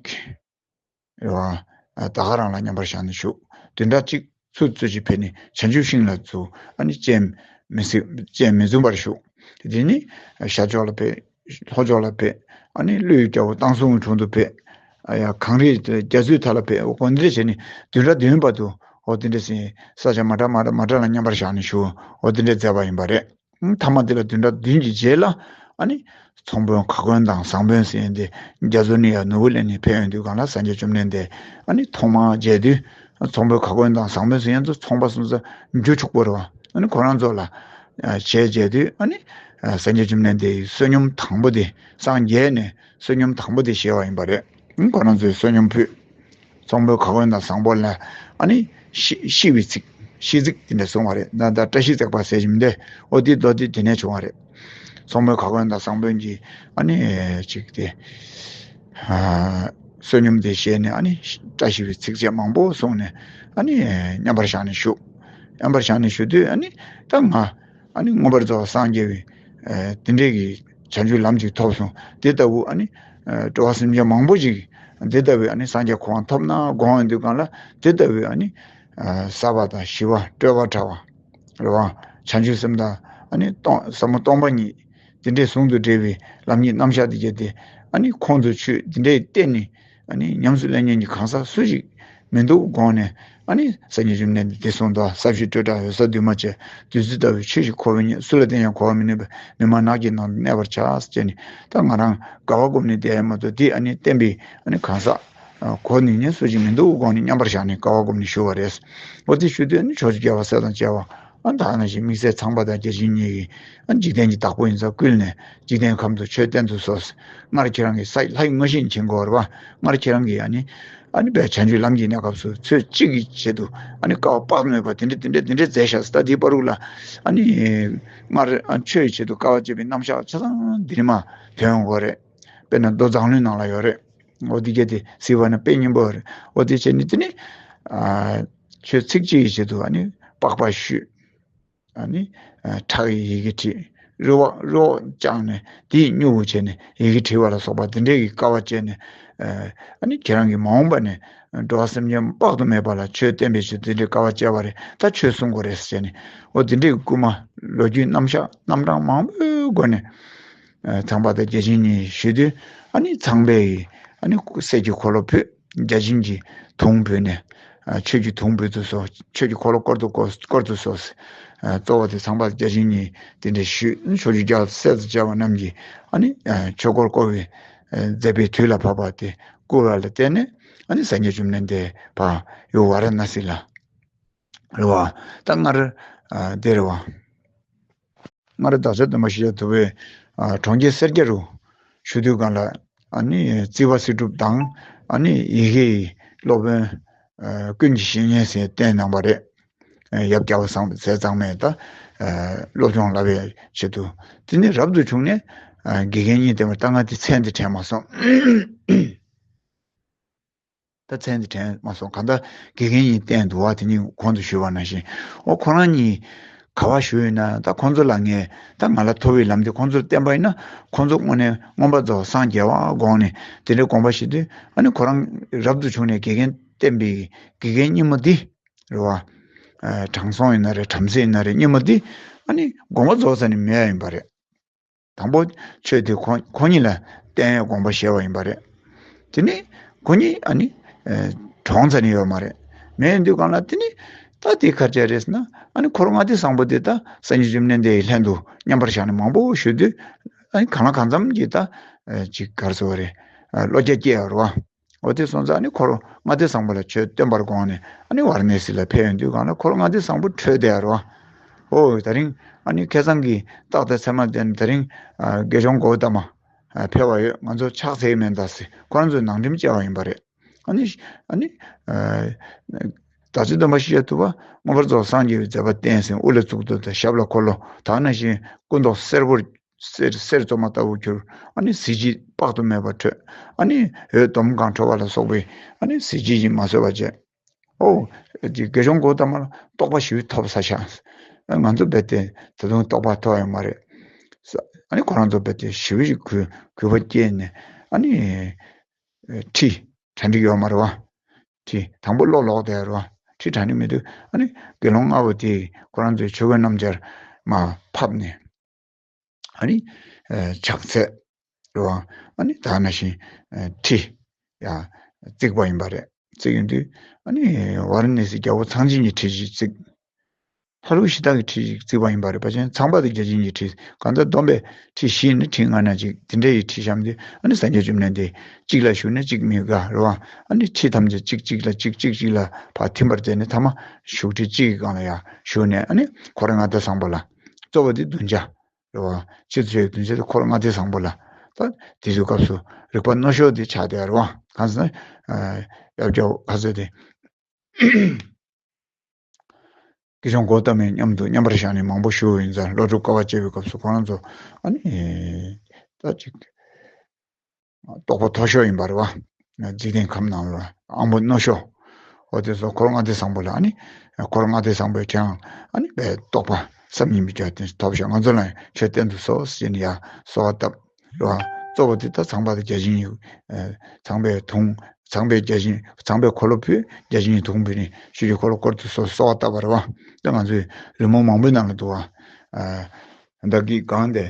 རེད་པ། ཨ་ད་ག་རང་ལ་མཉམ་པར་བཞག་ནས་བཞུགས། བདུན་ཕྲག་གཅིག་ཚུར་ཚུར་ཅིག་ཕེབས་ནས་བྱང་ཆུབ་ཤིང་ལ་ཚུར་ཨ་ནི་སྤྱན་མི་གཟིགས། སྤྱན་མི་འཛུམ་པར་བཞུགས། དེ་ནས་ཤར་ཕྱོགས་ལ་ཕེབས། ལྷོ་ཕྱོགས་ལ་ཕེབས། ཨ་ནི་ཀླུ་ཡི་རྒྱལ་པོ་བཏང་བཟུང་གི་དྲུང་དུ་ཕེབས། ཨ་ཡ་གངས་རིའི་རྒྱ་མཚོའི་མཐའ་ལ་ཕེབས། འོ་འདི་འདྲ་བྱས་ནས་བདུན་ཕྲག་བདུན་བར་དུ། འོ་དེ་འདྲ་ཟེར། ས་ཆ་མ་འདྲ་མ་འདྲ་མ་འདྲ་ལ་མཉམ་པར་བཞག་ནས་བཞུགས། འོ་དེ་འདྲ་མཛད་པ་ཡིན་པ་རེད། ཨང་། མཐའ་མ་དེ་ལ་བདུན་ཕྲག་བདུན་གྱི་རྗེས་ལ། ཨ་ནི་ཚོང་དཔོན་ག་གོན་དང་བཟང་དཔོན་ཟེར་ཡོང་དེ། རྒྱ་མཚོ་ནས་ཡར་ནོར་བུ་ལེན་ནས་ཕེབས་ཡོང་དུས་གང་ལ་སངས་རྒྱས་བཅོམ་ལྡན་འདས་ཨ་ནི་ཐོག་མར་མཇལ་དུས། ཚོང་དཔོན་ག་གོན་དང་བཟང་དཔོན་ཟེར་ཡོང་དུས་ཚོང་པ་སོང་ཙང་རྒྱུ་ཕྱུག་པོ་རེད་པ། ཨ་ནི་ཁོ་རང་ཚོ་ལ་ཨ་ཞལ་མཇལ་དུས། ཨ་ནི་ཨ་སངས་རྒྱས་བཅོམ་ལྡན་འདས་ཀྱི་བསོད་སྙོམས་དང་པོ་དེ། སངས་རྒྱས་ནས་བསོད་སྙོམས་དང་པོ་དེ་བཞེས་པ་ཡིན་པ་རེད། ཨ་ནི་ཁོ་རང་ཚོས་བསོད་སྙོམས་ཕུལ། ཚོང་དཔོན་ག་གོན་དང་བཟང་པོ་ལ་ཨ་ནི་ཤི་ཤི་བའི་ཚིག་ཤི་ཚིག་དེ་འདྲ་གསུངས་པ་རེད། ད་ད་བཀྲ་ཤིས་བརྩེགས་པ་ཟེར་གྱི་མི་འདུག་འོ་དེ་མདོ་དེ་དེ་ནས་བྱུང་བ་རེད། ཚོང་དཔོན་ག་གོན་དང་བཟང་དཔོན་གྱིས་ཨ་ནི་ཅིག་དེ་ཨ་བསོད་སྙོམས་དེ་བཞེས་ནས། ཨ་ནི་བཀྲ་ཤིས་པའི་ཚིགས་བཅད་མང་པོ་གསུངས་ནས། ཨ་ནི་མཉམ་པར་བཞག་ནས་བཞུགས། མཉམ་པར་བཞག་ནས་བཞུགས་དུས། ཨ་ནི་ད་ང་ཨ་ནི་མངོན་པར་རྫོགས་པར་སངས་རྒྱས་པའི་ཨ་དེ་འདྲས་ཀྱི་བྱང་ཆུབ་ལམ་ཅིག་ཐོབ་སོང་། དེ་ལྟ་བུ་ཨ་ནི་ཨ་འགྲོ་བ་སེམས་ཅན་མང་པོ་ཅིག་དེ་ལྟ་བུའི་ཨ་ནི་སངས་རྒྱས་གོ་འཕང་ཐོབ་ན་དགོངས་ཡོང་དུས་གང་ལ། དེ་ལྟ་བུའི་ཨ་ནི་ཨ་བསགས་པ་དང་ཞི་བ་སྤྲོས་པ་བྲལ་བ་རེད་པ། བྱང་ཆུབ་སེམས་དང་ཨ་ནི་སྟོང་ཟབ་མོ་སྟོང་པ་ཉིད་དེ་འདྲས་ཟུང་དུ་འབྲེལ་བའི་ལམ་གཉིས་རྣམ་གཞག་དེ་གྱད་དེ། ཨ་ནི་ཁོང་དུ་ཆུད་དེ་འདྲས་བསྟེན་ནས། ཨ་ནི་ཉམས་སུ་ལེན་མཁན་གྱི་གང་ཟག་སུ་ཞིག་མི་འདུག་དགོངས་ནས། ཨ་ནི་སངས་རྒྱས་བཅོམ་ལྡན་འདས་འདི་གསུངས་འདུག་ཟབ་ཞི་སྤྲོས་བྲལ་འོད་གསལ་འདུས་མ་བྱས། བདུད་རྩི་ལྟ་བུའི་ཆོས་ཤིག་ཁོ་བོས་རྙེད། སུ་ལ་བསྟན་ཀྱང་གོ་བ་མི་ནུས་པས། མི་སྨྲ་ནགས་ཀྱི་ནང་དུ་གནས་པར་བྱ་ཟེར་ནས། ད་ང་རང་དགའ་བ་བསྒོམས་ནས་བསྡད་ཡ་མ་གཏོགས། དེ་ཨ་ནི་བསྟན་པའི་ཨ་ནི་གང་ཟག་གོ་ནུས་མཁན་སུ་ཞིག་མི་འདུག་དགོངས་ནས་མཉམ་པར་བཞག་ནས་དགའ་བ་བསྒོམས་ནས་བཞུགས་པ་རེད། འོ་དེ་བཞུགས་དུས་ཨ་ནི་ཕྱོགས་བཅུའི་རྒྱལ་བ་སྲས་དང་བཅས་པ། ཨ་ད་ནང་བཞིན་དམིགས་བསལ་ཚངས་པ་དང་བརྒྱ་བྱིན་གཉིས་ཀྱིས་ཨ་འཇིག་རྟེན་གྱི་བདག་པོ་ཡིན་ཙང་བསྐུལ་ནས། འཇིག་རྟེན་ཁམས་སུ་ཆོས་བསྟན་དུ་གསོལ། སྔར་ཁྱེད་རང་གིས་ས་ལྷའི་མངའ་བཞིན་བྱིན་དགོས་རེད་པ། སྔར་ཁྱེད་རང་གིས་ཨ་ནི་ཨ་ནི་བས་བྱང་ཆུབ་ལམ་གྱི་གནས་སྐབས་སུ་ཚོད་གཅིག་གི་ཆེད་དུ་ཨ་ནི་དཀའ་བ་དཔག་ཏུ་མེད་པ་དེ་འདྲ་དེ་འདྲ་དེ་འདྲ་མཛད་བཞག་ཟེར། ད་དེའི་བར་དུ་ལ་ཨ་ནི་སྔར་ཨ་ཆོས་ཀྱི་ཆེད་དུ་དཀའ་བ་སྤྱད་པའི་རྣམ་གཞག་ཆ་ཚང་འདི་ནས་མར་ཐོན་ཡོང་གི་རེད། དཔེར་ན་མདོ་མཛངས་བླུན་ནང་ལ་ཡོད་རེད། འོ་དེ་གྱད་དེ་གཟིགས་པ་ན་དཔེ་སྙན་པོ་རེད། འོ་དེ་བྱས་ནས་དེ་ནི་ཨ་ཆོས་ཚིག་གཅིག་གི་ཆེད་དུ་ཨ་ནི་པགས་པ་བཤུས། ཨ་ནི་ཨ་ཁྲག་གི་ཡི་གེ་བྲིས། རི་བོ་རི་བོ་བཅག་ནས་དེའི་སྨྱུ་གུ་བྱས་ནས་ཡི་གེ་བྲིས་པ་ལ་སོགས་པ་དེ་འདྲའི་གི་དཀའ་བ་སྤྱད་ནས། ཨ་ཨ་ནི་ཁྱེད་རང་གིས་མ་འོངས་པ་ནས་འགྲོ་བ་སེམས་ཅན་དཔག་ཏུ་མེད་པ་ལ་ཆོས་བསྟན་པའི་ཆེད་དུ་དེ་འདྲའི་དཀའ་བ་སྤྱད་པ་རེད། ད་ཆོས་གསུང་དགོས་རེད་ཟེར་ནས། འོ་དེ་འདྲའི་གི་སྐུལ་མ་ལོ་རྒྱུས་རྣམ་གཞག་རྣམ་གྲངས་མང་པོའི་སྒོ་ནས། ཚངས་པ་དང་བརྒྱ་བྱིན་གཉིས་ཞུས་དུས། ཨ་ནི་ཚངས་པས་ཨ་ནི་གསེར་གྱི་འཁོར་ལོ་ཕུལ། བརྒྱ་བྱིན་གྱིས་དུང་ཕུལ་ནས། ཆོས་ཀྱི་དུང་འབུལ་དུ་གསོལ། ཆོས་ཀྱི་འཁོར་ལོ་བསྐོར་དུ་བསྐོར་བསྐོར་དུ་གསོལ། གཙོ་བོ་དེ་ཚངས་པ་བརྒྱ་བྱིན་གཉིས་དེ་འདྲ་ཞུས། ཕྱོགས་བཅུའི་རྒྱལ་སྲས་དང་བཅས་པ་རྣམས་ཀྱིས་ཨ་ནི་ཆོས་འཁོར་བསྐོར་བའི་མཛད་པའི་དུས་ལ་བབ་པ་དེ་བསྐུལ་བ་ལ་བརྟེན་ནས། ཨ་ནི་སངས་རྒྱས་བཅོམ་ལྡན་འདས་ཕར་ཡུལ་ཝཱ་ར་ཎ་སི་ལ། རེད་བ། ད་སྔར་དེ་རེད་བ། སྔར་བདག་ཅག་སྟོན་པ་ཤཱཀྱ་ཐུབ་པས་གྲོང་ཁྱེར་སེར་སྐྱ་རུ་བཞུགས་དུས་སྒང་ལ། ཨ་ནི་རྩིས་པ་སྲིད་སྒྲུབ་དང་། ཨ་ནི་ཡི་གེའི་སློབ་དཔོན་ཀུན་གྱི་བཤེས་གཉེན་ཟེར་བསྟེན་གནང་བ་རེད། ཡབ་རྒྱལ་བ་སངས་ཟས་གཙང་མས་ད་སློབ་སྦྱོང་བསླབ་པའི་ཆེད་དུ། དེ་ནི་རབ་ཏུ་བྱུང་ནས་དགེ་རྒན་གཉིས་བསྟེན་པར། ད་ང་དེ་མཚན་དེ་དྲན་མ་སོང་། ད་མཚན་དེ་དྲན་མ་སོང་། གང་ལྟར་དགེ་རྒན་གཉིས་བསྟེན་འདུག་བ། དེ་གཉིས་གོང་དུ་ཞུས་པ་ནང་བཞིན། འོ་ཁོ་རང་གཉིས་ག་པར་བཞུགས་ཡོད་ན། ད་ཁོང་ཚོ་ལ་ངས། ད་ང་ལ་མཐོ་བའི་ལམ་དེ་ཁོང་ཚོར་བསྟན་པ་ཡིན་ན། ཁོང་ཚོ་དངོས་གནས་མངོན་པར་རྫོགས་སངས་རྒྱས་པ་དགོངས་ནས་དེ་འདྲའི་དགོངས་པ་བཞེས་དུས། ཨ་ནི་ཁོ་རང་རབ་ཏུ་བྱུང་ནས་དགེ་རྒན་བསྟེན་པའི་དགེ་རྒན་རྙིང་མ་འདི་རེད་བ། དྲང་སྲོང་ཡིན་ན་རེད། བྲམ་ཟེ་ཡིན་ན་རེད། རྙིང་མ་འདི་ཨ་ནི་དགོངས་པ་རྫོགས་ས་ནས་མེད་ཡ་ཡིན་པ་རེད། དང་པོ་ཆོས་དེ་ཁོ་ཁོ་གཉིས་ལ་བསྟན་ཡ་དགོངས་པ་བཞེས་པ་ཡིན་པ་རེད། དེ་ནས་ཁོ་གཉིས་ཨ་ནི་གྲོངས་ཚར་ནས་ཡོད་མ་རེད། མེད་དུས་སྒང་ལ། དེ་ནས་ད་དེ་ག་རེ་རེད་ཟེར་ན། ཨ་ནི་འཁོར་ལྔ་སྡེ་བཟང་པོ་དེ་ད་སངས་རྒྱས་བཅོམ་ལྡན་འདས་ཀྱི་ལྷན་དུ་མཉམ་པར་བཞག་ནས་མང་པོ་བཞུགས་དུས། ཨ་ནི་གང་ལ་གང་འཚམ་གྱིས་ད་ཅིག་ག་རེ་ཟེར་བ་རེད། བློ་རྒྱ་སྐྱེ་ཡ་རེད་བ། འོ་དེ་སོང་ཙང་། ཨ་ནི་འཁོར་ལྔ་སྡེ་བཟང་པོ་ལ་ཆོས་སྟོན་པར་དགོངས་ནས། ཨ་ནི་ཝཱ་ར་ཎཱ་སི་ལ་ཕེབས་ཡོང་དུས་སྒང་ལ། འཁོར་ལྔ་སྡེ་བཟང་པོ་ཁྲོས་བསྡད་ཡ་རེད་བ། འོ་ད་རིང་ཨ་ནི་ཁ་སང་གི་རྟགས་དང་མཚན་མ་བསྟན་ནས། ད་རིང་དགེ་སློང་གོའུ་ཏ་མ་ཕེབས་པ་ཡོད། ང་ཚོ་ཕྱག་འཚལ་གྱི་མེད་ད་ཟེར་ཁོ་རང་ཚོས་ནང་ཁྲིམས་བཅའ་བ་ཡིན་པ་རེད། ཨ་ནི་ཨ་ནི་བདག་ཅག་སྟོན་པ་ཤཱཀྱ་ཐུབ་པ་མངོན་པར་རྫོགས་སངས་རྒྱས་པའི་མཛད་པ་བསྟན་ཟིན། དབུ་ལ་གཙུག་ཏོར་དང་ཞབས་ལ་འཁོར་ལོ། ད་ནང་བཞིན་སྐུ་མདོག་སེར་པོར། གསེར་གསེར་བཙོ་མ་ལྟ་བུར་གྱུར། ཨ་ནི་གཟི་བརྗིད་དཔག་ཏུ་མེད་པ་འཕྲོས། ཨ་ནི་འོད་འདོམ་གང་འཕྲོ་བ་ལ་སོགས་པའི་ཨ་ནི་གཟི་བརྗིད་ཀྱིས་མ་བཟོད་པ་བྱས། ཨོ། དགེ་སློང་གོའུ་ཏ་མ་ལ་རྟོགས་པ་ཞེ་པོ་ཐོབ་ཚར་ཤག་ང་ཚོ་རྦད་དེ་ད་དུང་རྟོགས་པ་ཐོབ་ཡོད་མ་རེད། ཨ་ནི་ཁོ་རང་ཚོ་རྦད་དེ་ཞེ་པོ་ཞིག་གུས་གུས་པ་སྐྱེས་ནས། ཨ་ནི་ཁྲིད། གྲ་སྒྲིག་ཡོད་མ་རེད་བ། ཁྲིད་དང་པོ་བློ་ལོག་བསྡད་རེད་བ། ཁྲིད་གྲ་སྒྲིག་མི་འདུག་ཨ་ནི་དགེ་སློང་ལྔ་པོ་དེས་ཁོ་རང་ཚོའི་ཆོས་གོས་སྣམ་སྦྱར་མར་ཕབ་ནས། ཨ་ནི་ཕྱག་འཚལ་རེད་བ། ཨ་ནི་ད་ནང་བཞིན་ཁྲི་ཡ་བརྩིགས་པ་ཡིན་པ་རེད། བརྩིགས་ཡོང་དུས། ཨ་ནི་ཝཱ་ར་ཎཱ་སིའི་རྒྱལ་པོ་ཚངས་བྱིན་གྱི་ཁྲི་ཞིག་བརྩིགས། ལྷ་ཀླུ་གཞི་བདག་གི་ཁྲི་ཞིག་བརྩིགས་པ་ཡིན་པ་རེད། ཕལ་ཆེར་ཚངས་པ་དང་བརྒྱ་བྱིན་གྱི་ཁྲི། གང་ལྟར་བསྡོམས་པས་ཁྲི་བཞི་ནས་ཁྲི་ལྔ་ན་ཅིག་དེ་འདྲ་ཡི་ཁྲི་བཤམས་ཏེ། ཨ་ནི་སངས་རྒྱས་བཅོམ་ལྡན་འདས་གཅིག་ལ་བཞུགས་ན་གཅིག་མི་དགའ་རེད་བ། ཨ་ནི་ཁྲི་ཐམས་ཅད་གཅིག་གཅིག་ལ་གཅིག་གཅིག་གཅིག་ལ་ཕར་ཐིམ་པར་མཛད་ནས། ཐ་མ་བཞུགས་ཁྲི་གཅིག་གི་སྒང་ལ་ཡར་བཞུགས་ནས། ཨ་ནི་འཁོར་ལྔ་སྡེ་བཟང་པོ་ལ། གཙོ་བོ་དེ་གདུལ་བྱ་རེད་བ། ཕྱི་དུ་ཆོས་གདུལ་བྱ་དེ་འཁོར་ལྔ་སྡེ་བཟང་པོ་ལ། ད་དེ་དུས་སྐབས་སུ་རིག་པ་རྣོ་ཤོས་དེ་ཆགས་བསྡད་རེད་བ། གང་ཟེར་ན། ཡབ་རྒྱལ་བ་ག་ཚོད་དེ། དགེ་སློང་གོའུ་ཏ་མའི་མཉམ་དུ་མཉམ་པར་བཞག་ནས་མང་པོ་བཞུགས་ཡིན་ཙང་། ལོ་དྲུག་དཀའ་བ་སྤྱད་པའི་སྐབས་སུ་ཁོ་རང་ཚོ། ཨ་ནི་ད་ཅིག་རྟོགས་པ་མཐོ་ཤོས་ཡིན་པ་རེད་བ། འཇིག་རྟེན་ཁམས་ནང་ལ་དབང་པོ་རྣོ་ཤོས། འོ་དེ་ཚོ་འཁོར་ལྔ་སྡེ་བཟང་པོ་ལ། ཨ་ནི་འཁོར་ལྔ་སྡེ་བཟང་པོས་ཀྱང་ཨ་ནི་དཔེ་རྟོགས་པ་བསམ་གྱིས་མི་ཁྱབ་པ་དེ་ཐོབ་ཤག་ང་ཚོ་ལ་ཡང་ཆོས་བསྟན་དུ་གསོལ་ཟེར་ནས་ཡར་གསོལ་བ་བཏབ་རེད་བ། གཙོ་བོ་དེ་ད་ཚངས་པ་དང་བརྒྱ་བྱིན་གྱིས། ཚངས་པས་དུང་། ཚངས་པས་བརྒྱ་བྱིན། ཚངས་པས་འཁོར་ལོ་ཕུལ། བརྒྱ་བྱིན་གྱིས་དུང་ཕུལ་ནས་ཆོས་ཀྱི་འཁོར་ལོ་བསྐོར་དུ་གསོལ། གསོལ་བ་བཏབ་པ་རེད་བ། ད་ང་ཚོའི་རི་མོ་མང་པོའི་ནང་ལ་འདུག་བ། བདག་གིས་གང་དེ།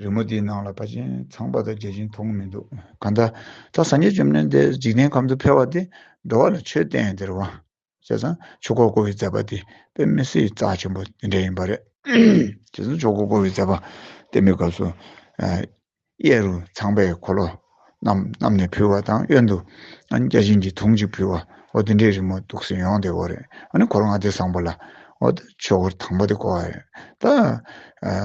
རི་མོ་དེའི་ནང་ལ་ཕལ་ཆེར་ཚངས་པ་དང་བརྒྱ་བྱིན་མཐོང་མི་འདུག་གང་ལྟར་ད་སངས་རྒྱས་བཅོམ་ལྡན་འདས་འཇིག་རྟེན་ཁམས་སུ་ཕེབས་པ་དེ་འགྲོ་བ་ལ་ཆོས་བསྟན་ཡ་དེ་རེད་བ། བྱས་ཙང་ཆོས་འཁོར་བསྐོར་བའི་མཛད་པ་དེ་དཔེ་མི་སྲིད་རྩ་ཆེན་པོ་དེ་འདྲ་ཡིན་པ་རེད། བྱས་ཙང་ཆོས་འཁོར་བསྐོར་བའི་མཛད་པ་བསྟན་པའི་སྐབས་སུ། གཡས་རུ་ཚངས་པས་འཁོར་ལོ་བསྣམས་བསྣམས་ནས་ཕུལ་བ་དང་། གཡོན་དུ་ཨ་ནི་བརྒྱ་བྱིན་གྱིས་དུང་གཅིག་ཕུལ་བ། འོ་དེ་འདྲའི་རི་མོ་འདུག་སེ་ཡོང་བསྡད་ཡོད་རེད། ཨ་ནི་འཁོར་ལྔ་སྡེ་བཟང་པོ་ལ། འོ་ད་ཆོས་འཁོར་དང་པོ་དེ་བསྐོར་བ་རེད། ད་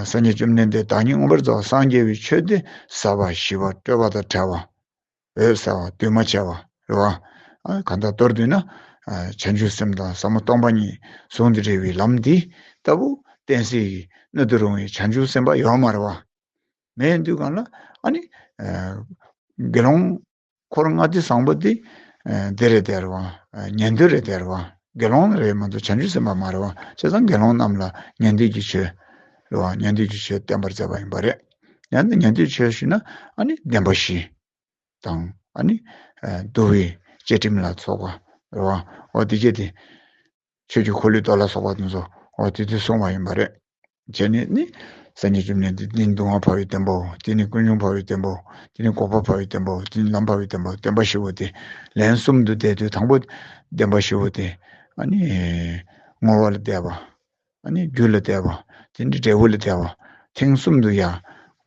སངས་རྒྱས་བཅོམ་ལྡན་འདས་བདག་ཉིད་མངོན་པར་རྫོགས་སངས་རྒྱས་པའི་ཆོས་དེ་ཟབ་པ་ཞི་བ་སྤྲོས་པ་དང་བྲལ་བ། འོད་གསལ་བ་འདུས་མ་བྱས་པ་རེད་བ། ཨ་གང་ལྟར་མདོར་བསྡུས་ན། ཨ་བྱང་ཆུབ་སེམས་དང་ཟབ་མོ་སྟོང་པ་ཉིད་ཟུང་དུ་འབྲེལ་བའི་ལམ་འདི་ལྟ་བུ་གཏན་སྲིད་ཀྱི་སྣོད་དུ་རུང་བའི་བྱང་ཆུབ་སེམས་དཔའ་ཡོད་མ་རེད་བ། མེད་དུས་སྒང་ལ་ཨ་ནི། ཨ་དགེ་སློང་འཁོར་ལྔ་སྡེ་བཟང་པོ་འདི། ཨ་འདི་རེད་དེ་རེད་བ། ཨ་ཉན་ཐོས་རེད་དེ་རེད་བ། དགེ་སློང་རེད་མ་གཏོགས་བྱང་ཆུབ་སེམས་དཔའ་མ་རེད་བ། བྱས་ཙང་དགེ་སློང་རྣམས་ལ་ཉན་ཐོས་ཀྱི་ཆོས་རེད་བ། ཉན་ཐོས་ཀྱི་ཆོས་བསྟན་པར་མཛད་པ་ཡིན་པ་རེད། ཡང་ན་ཉན་ཐོས་ཆོས་ཞུས་ན་ཨ་ནི་བདེན་པ་བཞི་དང་། ཨ་ནི་ཨ་འདུལ་བའི་བཅས་ཁྲིམས་ལ་སོགས་པ་རེད་བ། འོ་དེ་གྱད་དེ། ཆོས་ཀྱི་འཁོར་ལོའི་མདོ་ལ་སོགས་པ་དེ་ཚོ་འོ་དེ་དུས་གསུངས་པ་ཡིན་པ་རེད། བྱས་ནས་ནི། སངས་རྒྱས་བཅོམ་ལྡན་འདས་འདི་ནི་སྡུག་བསྔལ་བར་བའི་བདེན་པའོ། འདི་ནི་ཀུན་འབྱུང་བར་བའི་བདེན་པའོ། འདི་ནི་འགོག་པ་བར་བའི་བདེན་པའོ། འདི་ནི་ལམ་བར་བའི་བདེན་པའོ། བདེན་པ་བཞི་པོ་དེ་ལན་གསུམ་དུ་བཟླས་དུས་དང་པོ་བདེན་པ་བཞི་པོ་དེ་ཨ་ནི་བསྔོ་བ་ལ་བཟླས་པ། ཨ་ནི་རྒྱུ་ལ་བཟླས་པ། དེ་འདྲའི་འབྲས་བུ་ལ་བཟླས་པ། ཐེངས་གསུམ་དུ་ཡང་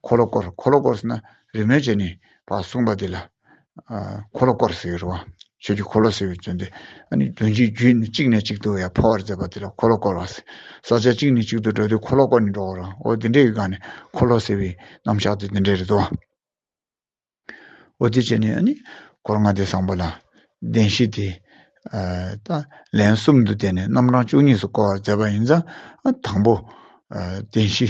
འཁོར་ལོ་བསྐོར། འཁོར་ལོ་བསྐོར་ཟེར་ན་རི་མོ་བྱས་ནས་ཕར་གསུངས་པ་དེ་ལ་ཨ་འཁོར་ལོ་བསྐོར་ཟེར་གྱི་རེད་བ། ཆོས་ཀྱི་འཁོར་ལོ་ཟེར་བའི་དོན་དེ། ཨ་ནི་རྡོ་རྗེ་རྒྱུད་ནི་གཅིག་ནས་གཅིག་ཏུ་ཡང་འཕོ་བར་མཛད་པ་དེ་ལ་འཁོར་ལོ་བསྐོར་བ་ཟེར། ས་ཆ་གཅིག་ནས་གཅིག་ཏུ་འགྲོ་དུས་འཁོར་ལོ་བསྐོར་ནས་འགྲོ་བ་རེད། འོ་དེ་འདྲའི་སྒང་ནས་འཁོར་ལོ་ཟེར་བའི་རྣམ་གཞག་དེ་དེ་འདྲ་རེད་དོ། འོ་དེ་བྱས་ནས་ཨ་ནི་འཁོར་ལྔ་སྡེ་བཟང་པོ་ལ་བདེན་བཞི་དེ་ཨ་ད་ལན་གསུམ་དུ་བཟླས་ནས་རྣམ་གྲངས་བཅུ་གཉིས་སུ་བསྐོར་བར་མཛད་པ་ཡིན་ཙང་། ཨ་དང་པོ་ཨ་བདེན་བཞི་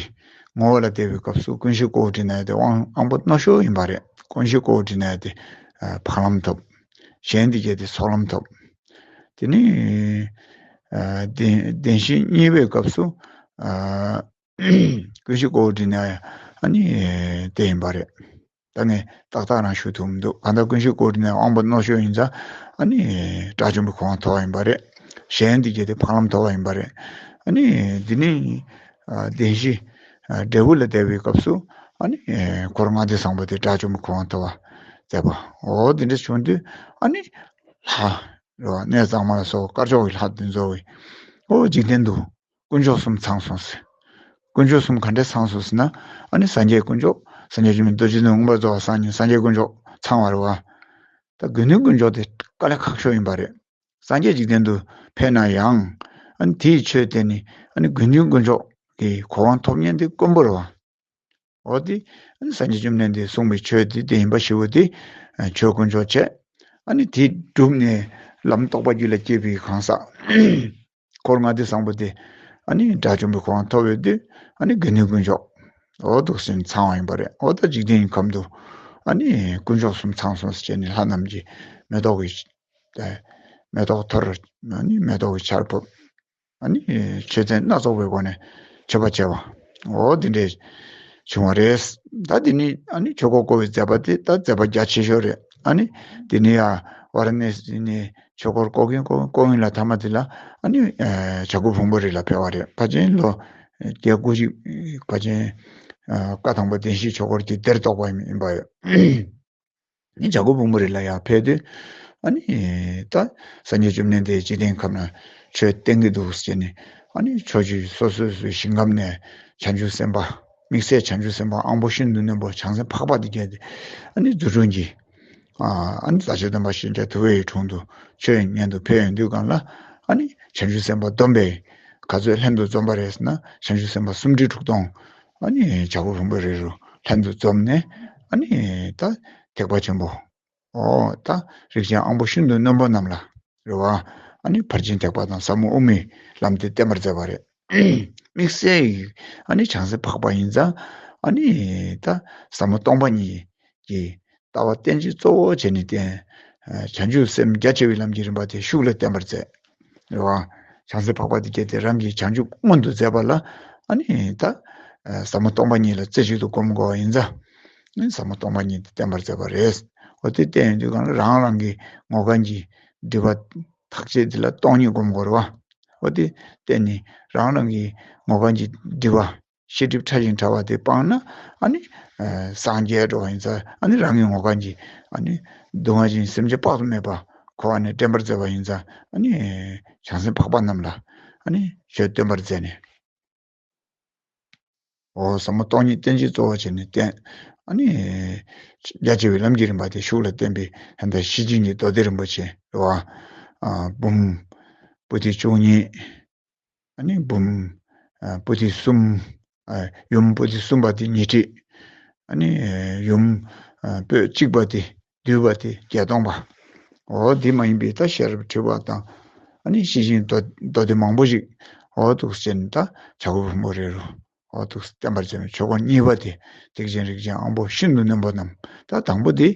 བསྔོ་བ་ལ་བཟླས་པའི་སྐབས་སུ་ཀུན་གཞི་ཀོའུ་ཏི་ནྱ་དེ་དབང་དབང་པོ་རྣོ་ཤོས་ཡིན་པ་རེད། ཀུན་གཞི་ཀོའུ་ཏི་ནྱ་དེ་ཨ་འཕགས་ལམ་ཐོབ། གཞན་དེ་གྱད་དེ་ཚོགས་ལམ་ཐོབ། དེ་ནས་ཨ་བདེན་བདེན་བཞི་གཉིས་པའི་སྐབས་སུ་ཨ་ཀུན་གཞི་ཀོའུ་ཏི་ནྱ་ཨ་ནི་དེ་ཡིན་པ་རེད། ད་ངས་ཏག་ཏག་རང་ཞུ་ཐུབ་མི་འདུག་གང་ལྟར་ཀུན་གཞི་ཀོའུ་ཏི་ནྱ་དབང་པོ་རྣོ་ཤོས་ཡིན་ཙང་། ཨ་ནི་དགྲ་བཅོམ་པའི་གོ་འཕང་ཐོབ་པ་ཡིན་པ་རེད། གཞན་དེ་གྱད་དེ་འཕགས་ལམ་ཐོབ་པ་ཡིན་པ་རེད། ཨ་ནི་འདི་ནི་ཨ་བདེན་བཞི་ཨ་འབྲས་བུ་ལ་བཟླས་པའི་སྐབས་སུ་ཨ་ནི་འཁོར་ལྔ་སྡེ་བཟང་པོ་དེ་དགྲ་བཅོམ་པའི་གོ་འཕང་ཐོབ་པ་མཛད་པ། འོ་དེ་འདྲ་བྱུང་དུས་ཨ་ནི་ལྷ་རེད་བ། གནས་གཙང་མ་ལ་སོགས་དཀར་ཕྱོགས་ཀྱི་ལྷ་དེ་ཚོ་གིས་འོ་འཇིག་རྟེན་དུ་དཀོན་མཆོག་གསུམ་ཚང་སོང་ཟེར། དཀོན་མཆོག་གསུམ་ག་འདྲས་ཚང་སོང་ཟེར་ན། ཨ་ནི་སངས་རྒྱས་དཀོན་མཆོག་སངས་རྒྱས་བཅོམ་ལྡན་རྡོ་རྗེ་འཛིན་མངོན་པར་རྫོགས་པར་སངས་ནས་སངས་རྒྱས་དཀོན་མཆོག་ཚང་བ་རེད་བ། ད་དགེ་འདུན་དཀོན་མཆོག་དེ་དཀའ་ལས་ཁག་ཤོས་ཡིན་པ་རེད། སངས་རྒྱས་འཇིག་རྟེན་དུ་ཕེབས་ན་ཡང་། ཨ་ནི་དེའི་ཆོས་དེ་ནི་ཨ་ནི་དགེ་འདུན་དཀོན་མཆོག་གི་གོ་འཕང་ཐོབ་མཁན་དེ་དཀོན་པོ་རེད་བ། འོ་དེ་ཨ་ནི་སངས་རྒྱས་བཅོམ་ལྡན་འདས་གསུངས་པའི་ཆོས་དེ་དེ་ཡིན་པ་ཞིག་འོ་དེ་ཆོས་དཀོན་མཆོག་བྱས། ཨ་ནི་དེ་བསྒྲུབས་ནས་ལམ་རྟོགས་པ་རྒྱུད་ལ་སྐྱེས་པའི་གང་ཟག་འཁོར་ལྔ་སྡེ་བཟང་པོ་དེ་ཨ་ནི་དགྲ་བཅོམ་པའི་གོ་འཕང་ཐོབ་ཡོད་དུས། ཨ་ནི་དགེ་འདུན་དཀོན་མཆོག་འོ་འདུག་སེ་ཚང་བ་ཡིན་པ་རེད། འོ་ད་འཇིག་རྟེན་གྱི་ཁམས་དུ་ཨ་ནི་དཀོན་མཆོག་གསུམ་ཚང་སོང་ཟེར་བྱས་ནས་ལྷ་རྣམས་ཀྱིས་མེ་ཏོག་གི་མེ་ཏོག་འཐོར། ཨ་ནི་མེ་ཏོག་གི་ཆར་ཕབ། ཨ་ནི་མཆོད་རྟེན་སྣ་ཚོགས་པའི་སྒོ་ནས་མཆོད་པ་བྱས་པ། འོ་འདི་འདྲས་བྱུང་བ་རེད། ད་འདི་ནི་ཨ་ནི་ཆོས་འཁོར་བསྐོར་བའི་མཛད་པ་དེ་ད་མཛད་པ་རྒྱ་ཆེ་ཤོས་རེད། ཨ་ནི་འདི་ནི་ཡ་ཝཱ་ར་ཎཱ་སི་ནས་ཆོས་འཁོར་བསྐོར་གིན་བསྐོར་བསྐོར་གིན་ལ་མཐའ་མ་དེ་ལ་ཨ་ནི་ཨ་བྱ་རྒོད་ཕུང་པོའི་རི་ལ་ཕེབས་པ་རེད། ཕལ་ཆེར་ལོ་བརྒྱད་དགུ་ཅིག་ཕལ་ཆེར་ཨ་བཀའ་དང་པོ་བདེན་བཞིའི་ཆོས་འཁོར་གྱི་སྡེར་གཏོགས་པ་ཡིན་པ་ཡོད། ནི་བྱ་རྒོད་ཕུང་པོའི་རི་ལ་ཡར་ཕེབས་དུས། ཨ་ནི་ད་སངས་རྒྱས་བཅོམ་ལྡན་འདས་འཇིག་རྟེན་ཁམས་ན་ཆོས་བསྟན་གྱི་འདུག་ཟེར་ནས། ཨ་ནི་ཕྱོགས་བཅུའི་སོ་སོ་སོའི་ཞིང་ཁམས་ནས་བྱང་ཆུབ་སེམས་དཔའ། དམིགས་བསལ་བྱང་ཆུབ་སེམས་དཔའ་དབང་པོ་ཤིན་ཏུ་རྣོན་པོ་བྱང་སེམས་འཕགས་པ་དེ་གྱད་དེ། ཨ་ནི་རྫུ་འཕྲུལ་གྱིས་ཨ་ནི་ས་སྐྱ་བསྟན་པ་ཞེས་བྱ་དུ་བའི་དྲུང་དུ་ཆོས་ཉན་དུ་ཕེབས་ཡོང་དུས་སྒང་ལ། ཨ་ནི་བྱང་ཆུབ་སེམས་དཔའ་བསྡོམས་པས་ག་ཚོད་ལྷན་དུ་འཛོམས་པ་རེད་ཟེར་ན། བྱང་ཆུབ་སེམས་དཔའ་སུམ་ཁྲི་དྲུག་སྟོང་ཨ་ནི་བྱ་རྒོད་ཕུང་པོའི་རི་རུ་ལྷན་དུ་འཛོམས་ནས། ཨ་ནི་ད་ཐེག་པ་ཆེན་པོ། འོ་ད་རིགས་ཅན་དབང་པོ་ཤིན་ཏུ་རྣོན་པོ་རྣམས་ལ་རེད་བ། ཨ་ནི་ཕར་ཕྱིན་ཐེག་པ་དང་ཟབ་མོ་དབུ་མའི་ལམ་དེ་བསྟན་པར་མཛད་པ་རེད། དམིགས་བསལ་ཡིག་ཨ་ནི་བྱང་སེམས་འཕགས་པ་ཡིན་ཙང་། ཨ་ནི་ད་ཟབ་མོ་སྟོང་པ་ཉིད་ཀྱི་ལྟ་བ་རྟེན་གཞི་གཙོ་བོ་བྱས་ནས་བསྟན། བྱང་ཆུབ་སེམས་རྒྱ་ཆེ་བའི་ལམ་གྱི་རིམ་པ་དེ་ཤུགས་ལ་བསྟན་པར་མཛད། རེད་བ། བྱང་སེམས་འཕགས་པ་དེ་གྱད་དེ་རང་གི་བྱང་ཆུབ་མངོན་དུ་མཛད་པ་ལ། ཨ་ནི་ད་ཟབ་མོ་སྟོང་པ་ཉིད་ལ་རྩེ་གཅིག་ཏུ་སྒོམ་དགོས་པ་ཡིན་ཙང་། ཨ་ནི་ཟབ་མོ་སྟོང་པ་ཉིད་དེ་བསྟན་པར་མཛད་པ་རེད། འོ་དེ་བསྟན་ཡོང་དུས་སྒང་ལ་རང་རང་གི་ངོ་ག་གི་སྒྲིབ་པ་ཐག་བཅད་དེ་ལ་སྟོང་ཉིད་སྒོམ་དགོས་རེད་བ། འོ་དེ་བསྟན་ནས་རང་རང་གི་ངོ་ག་གི་སྒྲིབ་པ། ཤེས་སྒྲིབ་ཕྲ་ཞིང་ཕྲ་བ་དེ་སྤངས་ན། ཨ་ནི་ཨ་སངས་རྒྱས་འགྲོ་བ་ཡིན་ཙང་། ཨ་ནི་རང་གི་ངོ་ག་གི་ཨ་ནི་སྡུག་བསྔལ་ཅན་སེམས་ཅན་དཔག་ཏུ་མེད་པ་འཁོར་བ་ནས་འདྲེན་པར་མཛད་པ་ཡིན་ཙང་། ཨ་ནི་བྱང་སེམས་འཕགས་པ་རྣམས་ལ་ཨ་ནི་ཆོས་སྟོན་པར་མཛད་ནས། འོ་ཟབ་མོ་སྟོང་ཉིད་རྟེན་གཞི་གཙོ་བོ་བྱས་ནས་བསྟན། ཨ་ནི་རྒྱ་ཆེ་བའི་ལམ་གྱི་རིམ་པ་དེ་ཤུགས་ལ་བསྟན་པའི་ཧན་ད་ཤེར་ཕྱིན་གྱི་མདོ་སྡེ་རིན་པོ་ཆེ་རེད་བ། ཨ་འབུམ་པོ་ཏི་བཅུ་གཉིས། ཨ་ནི་འབུམ་ཨ་པོ་ཏི་གསུམ། ཨ་ཡུམ་པོ་ཏི་གསུམ་པ་དེ་ཉི་ཁྲི། ཨ་ནི་ཡུམ་ཨ་པོད་གཅིག་པ་དེ་བསྡུས་པ་དེ་བརྒྱད་སྟོང་པ། འོ་འདི་མ་ཡིན་པའི་ད་ཤེས་རབ་འཁྲུལ་པ་དང་། ཨ་ནི་ཤེར་ཕྱིན་མདོ་མདོ་སྡེ་མང་པོ་ཞིག་འོ་འདུག་སེ་བྱས་ནས་ད་བྱ་རྒོད་ཕུང་པོའི་རི་རུ་འོ་འདུག་སེ་བསྟན་པར་བྱས་ནས། ཆོས་འཁོར་གཉིས་པ་དེ་ཐེག་ཆེན་རིགས་ཅན་དབང་པོ་ཤིན་ཏུ་རྣོན་པོ་རྣམས། ད་དང་པོ་དེ་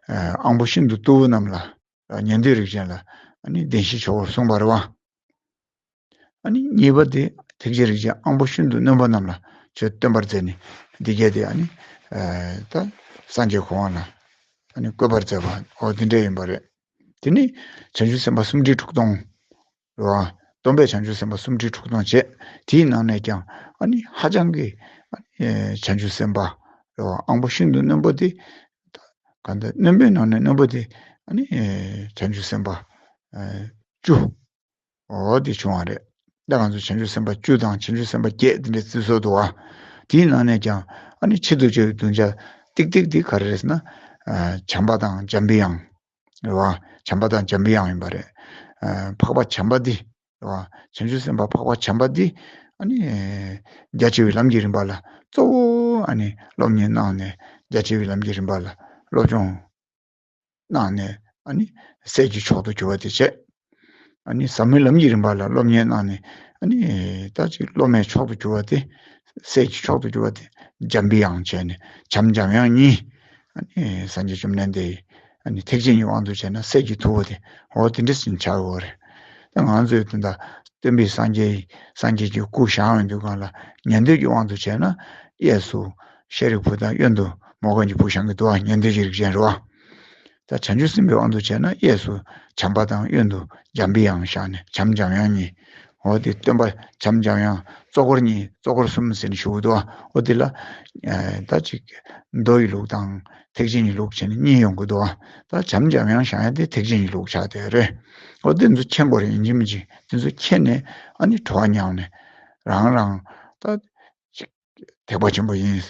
ཨ་དབང་པོ་ཤིན་ཏུ་རྟུལ་པོ་རྣམས་ལ། ཉན་ཐོས་རིགས་ཅན་ལ་ཨ་ནི་བདེན་བཞིའི་ཆོས་འཁོར་གསུངས་པ་རེད་བ། ཨ་ནི་གཉིས་པ་དེ་ཐེག་ཆེན་རིགས་ཅན་དབང་པོ་ཤིན་ཏུ་རྣོན་པོ་རྣམས་ལ་ཆོས་སྟོན་པར་མཛད་ནས། འདི་གྱད་དེ་ཨ་ནི་ཨ་ད་སངས་རྒྱས་གོ་འཕང་ལ་ཨ་ནི་བཀོད་པར་མཛད་པ། འོ་དེ་འདྲ་ཡིན་པ་རེད། དེ་ནི་བྱང་ཆུབ་སེམས་དཔའ་སུམ་ཁྲི་དྲུག་སྟོང་རེད་བ། སྟོན་པས་བྱང་ཆུབ་སེམས་དཔའ་སུམ་ཁྲི་དྲུག་སྟོང་བྱས། དེའི་ནང་ནས་ཀྱང་ཨ་ནི་ཧ་ཅང་གི་ ཨ་ནི་བྱང་ཆུབ་སེམས་དཔའ་རེད་བ། དབང་པོ་ཤིན་ཏུ་རྣོན་པོ་དེ། གང་ལྟར་རྣོན་པོའི་ནང་ནས་རྣོན་པོ་དེ། ཨ་ནི་བྱང་ཆུབ་སེམས་དཔའ་བཅུ། འོ་དེ་བྱུང་བ་རེད། ད་ང་ཚོ་བྱང་ཆུབ་སེམས་དཔའ་བཅུ་དང་བྱང་ཆུབ་སེམས་དཔའ་བརྒྱད་དེ་འདྲ་བརྩི་སྲོལ་འདུག་བ། དེའི་ནང་ནས་ཀྱང་ཨ་ནི་ཆེད་དུ་བཅོལ་བའི་གདུལ་བྱ་ཏིག་ཏིག་དེ་ག་རེ་རེད་ཟེར་ན། བྱམས་པ་དང་འཇམ་པའི་དབྱངས། རེད་བ། བྱམས་པ་དང་འཇམ་པའི་དབྱངས་ཡིན་པ་རེད། འཕགས་པ་བྱམས་པ་འདི། རེད་བ། བྱང་ཆུབ་སེམས་དཔའ་འཕགས་པ་བྱམས་པ་འདི། ཨ་ནི། རྒྱ་ཆེ་བའི་ལམ་གྱི་རིམ་པ་ལ་གཙོ་བོ་ཨ་ནི་སློབ་གཉེར་གནང་ནས། རྒྱ་ཆེ་བའི་ལམ་གྱི་རིམ་པ་ལ་སློབ་སྦྱོང་གནང་ནས། ཨ་ནི་སྲས་ཀྱི་མཆོག་ཏུ་གྱུར་པ་དེ་བྱས། ཨ་ནི་ཟབ་མོའི་ལམ་གྱི་རིམ་པ་ལ་སློབ་གཉེར་གནང་ནས། ཨ་ནི་ད་ཅིག་སློབ་མའི་མཆོག་ཏུ་གྱུར་པ་དེ། སྲས་ཀྱི་མཆོག་ཏུ་གྱུར་པ་དེ་འཇམ་པའི་དབྱངས་བྱས་ནས། བྱམས་འཇམ་དབྱངས་གཉིས། ཨ་ནི་སངས་རྒྱས་བཅོམ་ལྡན་འདས་ཡི་ཨ་ནི་ཐེག་ཆེན་གྱི་དབང་དུ་བྱས་ན་སྲས་ཀྱི་ཐུ་བོ་དེ། འོ་དེ་འདྲ་ཞིག་ཆགས་ཡོད་རེད། ད་ང་ཚོས་དེ་འདྲ་སྟོན་པའི་སངས་རྒྱས་ཡི་སངས་རྒྱས་ཀྱི་སྐུ་བཞེངས་ཡོང་དུས་སྒང་ལ་ཉན་ཐོས་ཀྱི་དབང་དུ་བྱས་ན། གཡས་སུ་ཤཱ་རིའི་བུ་དང་གཡོན་དུ་མོའུ་འགལ་གྱི་བུ་བཞེངས་ཀྱི་འདུག་བ། ཉན་ཐོས་ཀྱི་རིགས་ཅན་རེད་བ། ད་བྱང་ཆུབ་སེམས་དཔའི་དབང་དུ་བྱས་ན། གཡས་སུ་བྱམས་པ་དང་གཡོན་དུ་འཇམ་པའི་དབྱངས་བཞེངས་ནས། བྱམས་འཇམ་དབྱངས་གཉིས། འོ་དེ་སྟོན་པ་བྱམས་འཇམ་དབྱངས་གཙོ་འཁོར་གཉིས། གཙོ་འཁོར་གསུམ་ཟེར་ནས་ཞུ་གི་འདུག་བ། འོ་དེ་ལ། ཨ་ད་ཅིག་མདོ་ཡི་ལུགས་དང་ཐེག་ཆེན་གྱི་ལུགས་བྱས་ནས་གཉིས་ཡོང་གི་འདུག་བ། ད་བྱམས་འཇམ་དབྱངས་བཞེངས་ཡ་དེ་ཐེག་ཆེན་གྱི་ལུགས་ཆགས་བསྡད་རེད། འོ་དེ་ཚོ་མཁྱེན་དགོས་རེད། ཡིན་གཅིག་མིན་གཅིག་དེ་ཚོ་མཁྱེན་ནས། ཨ་ནི་གྲོགས་མཉམ་ནས་རང་རང་ད་ཅིག་ཐེག་པ་ཆེན་པོ་ཡིན།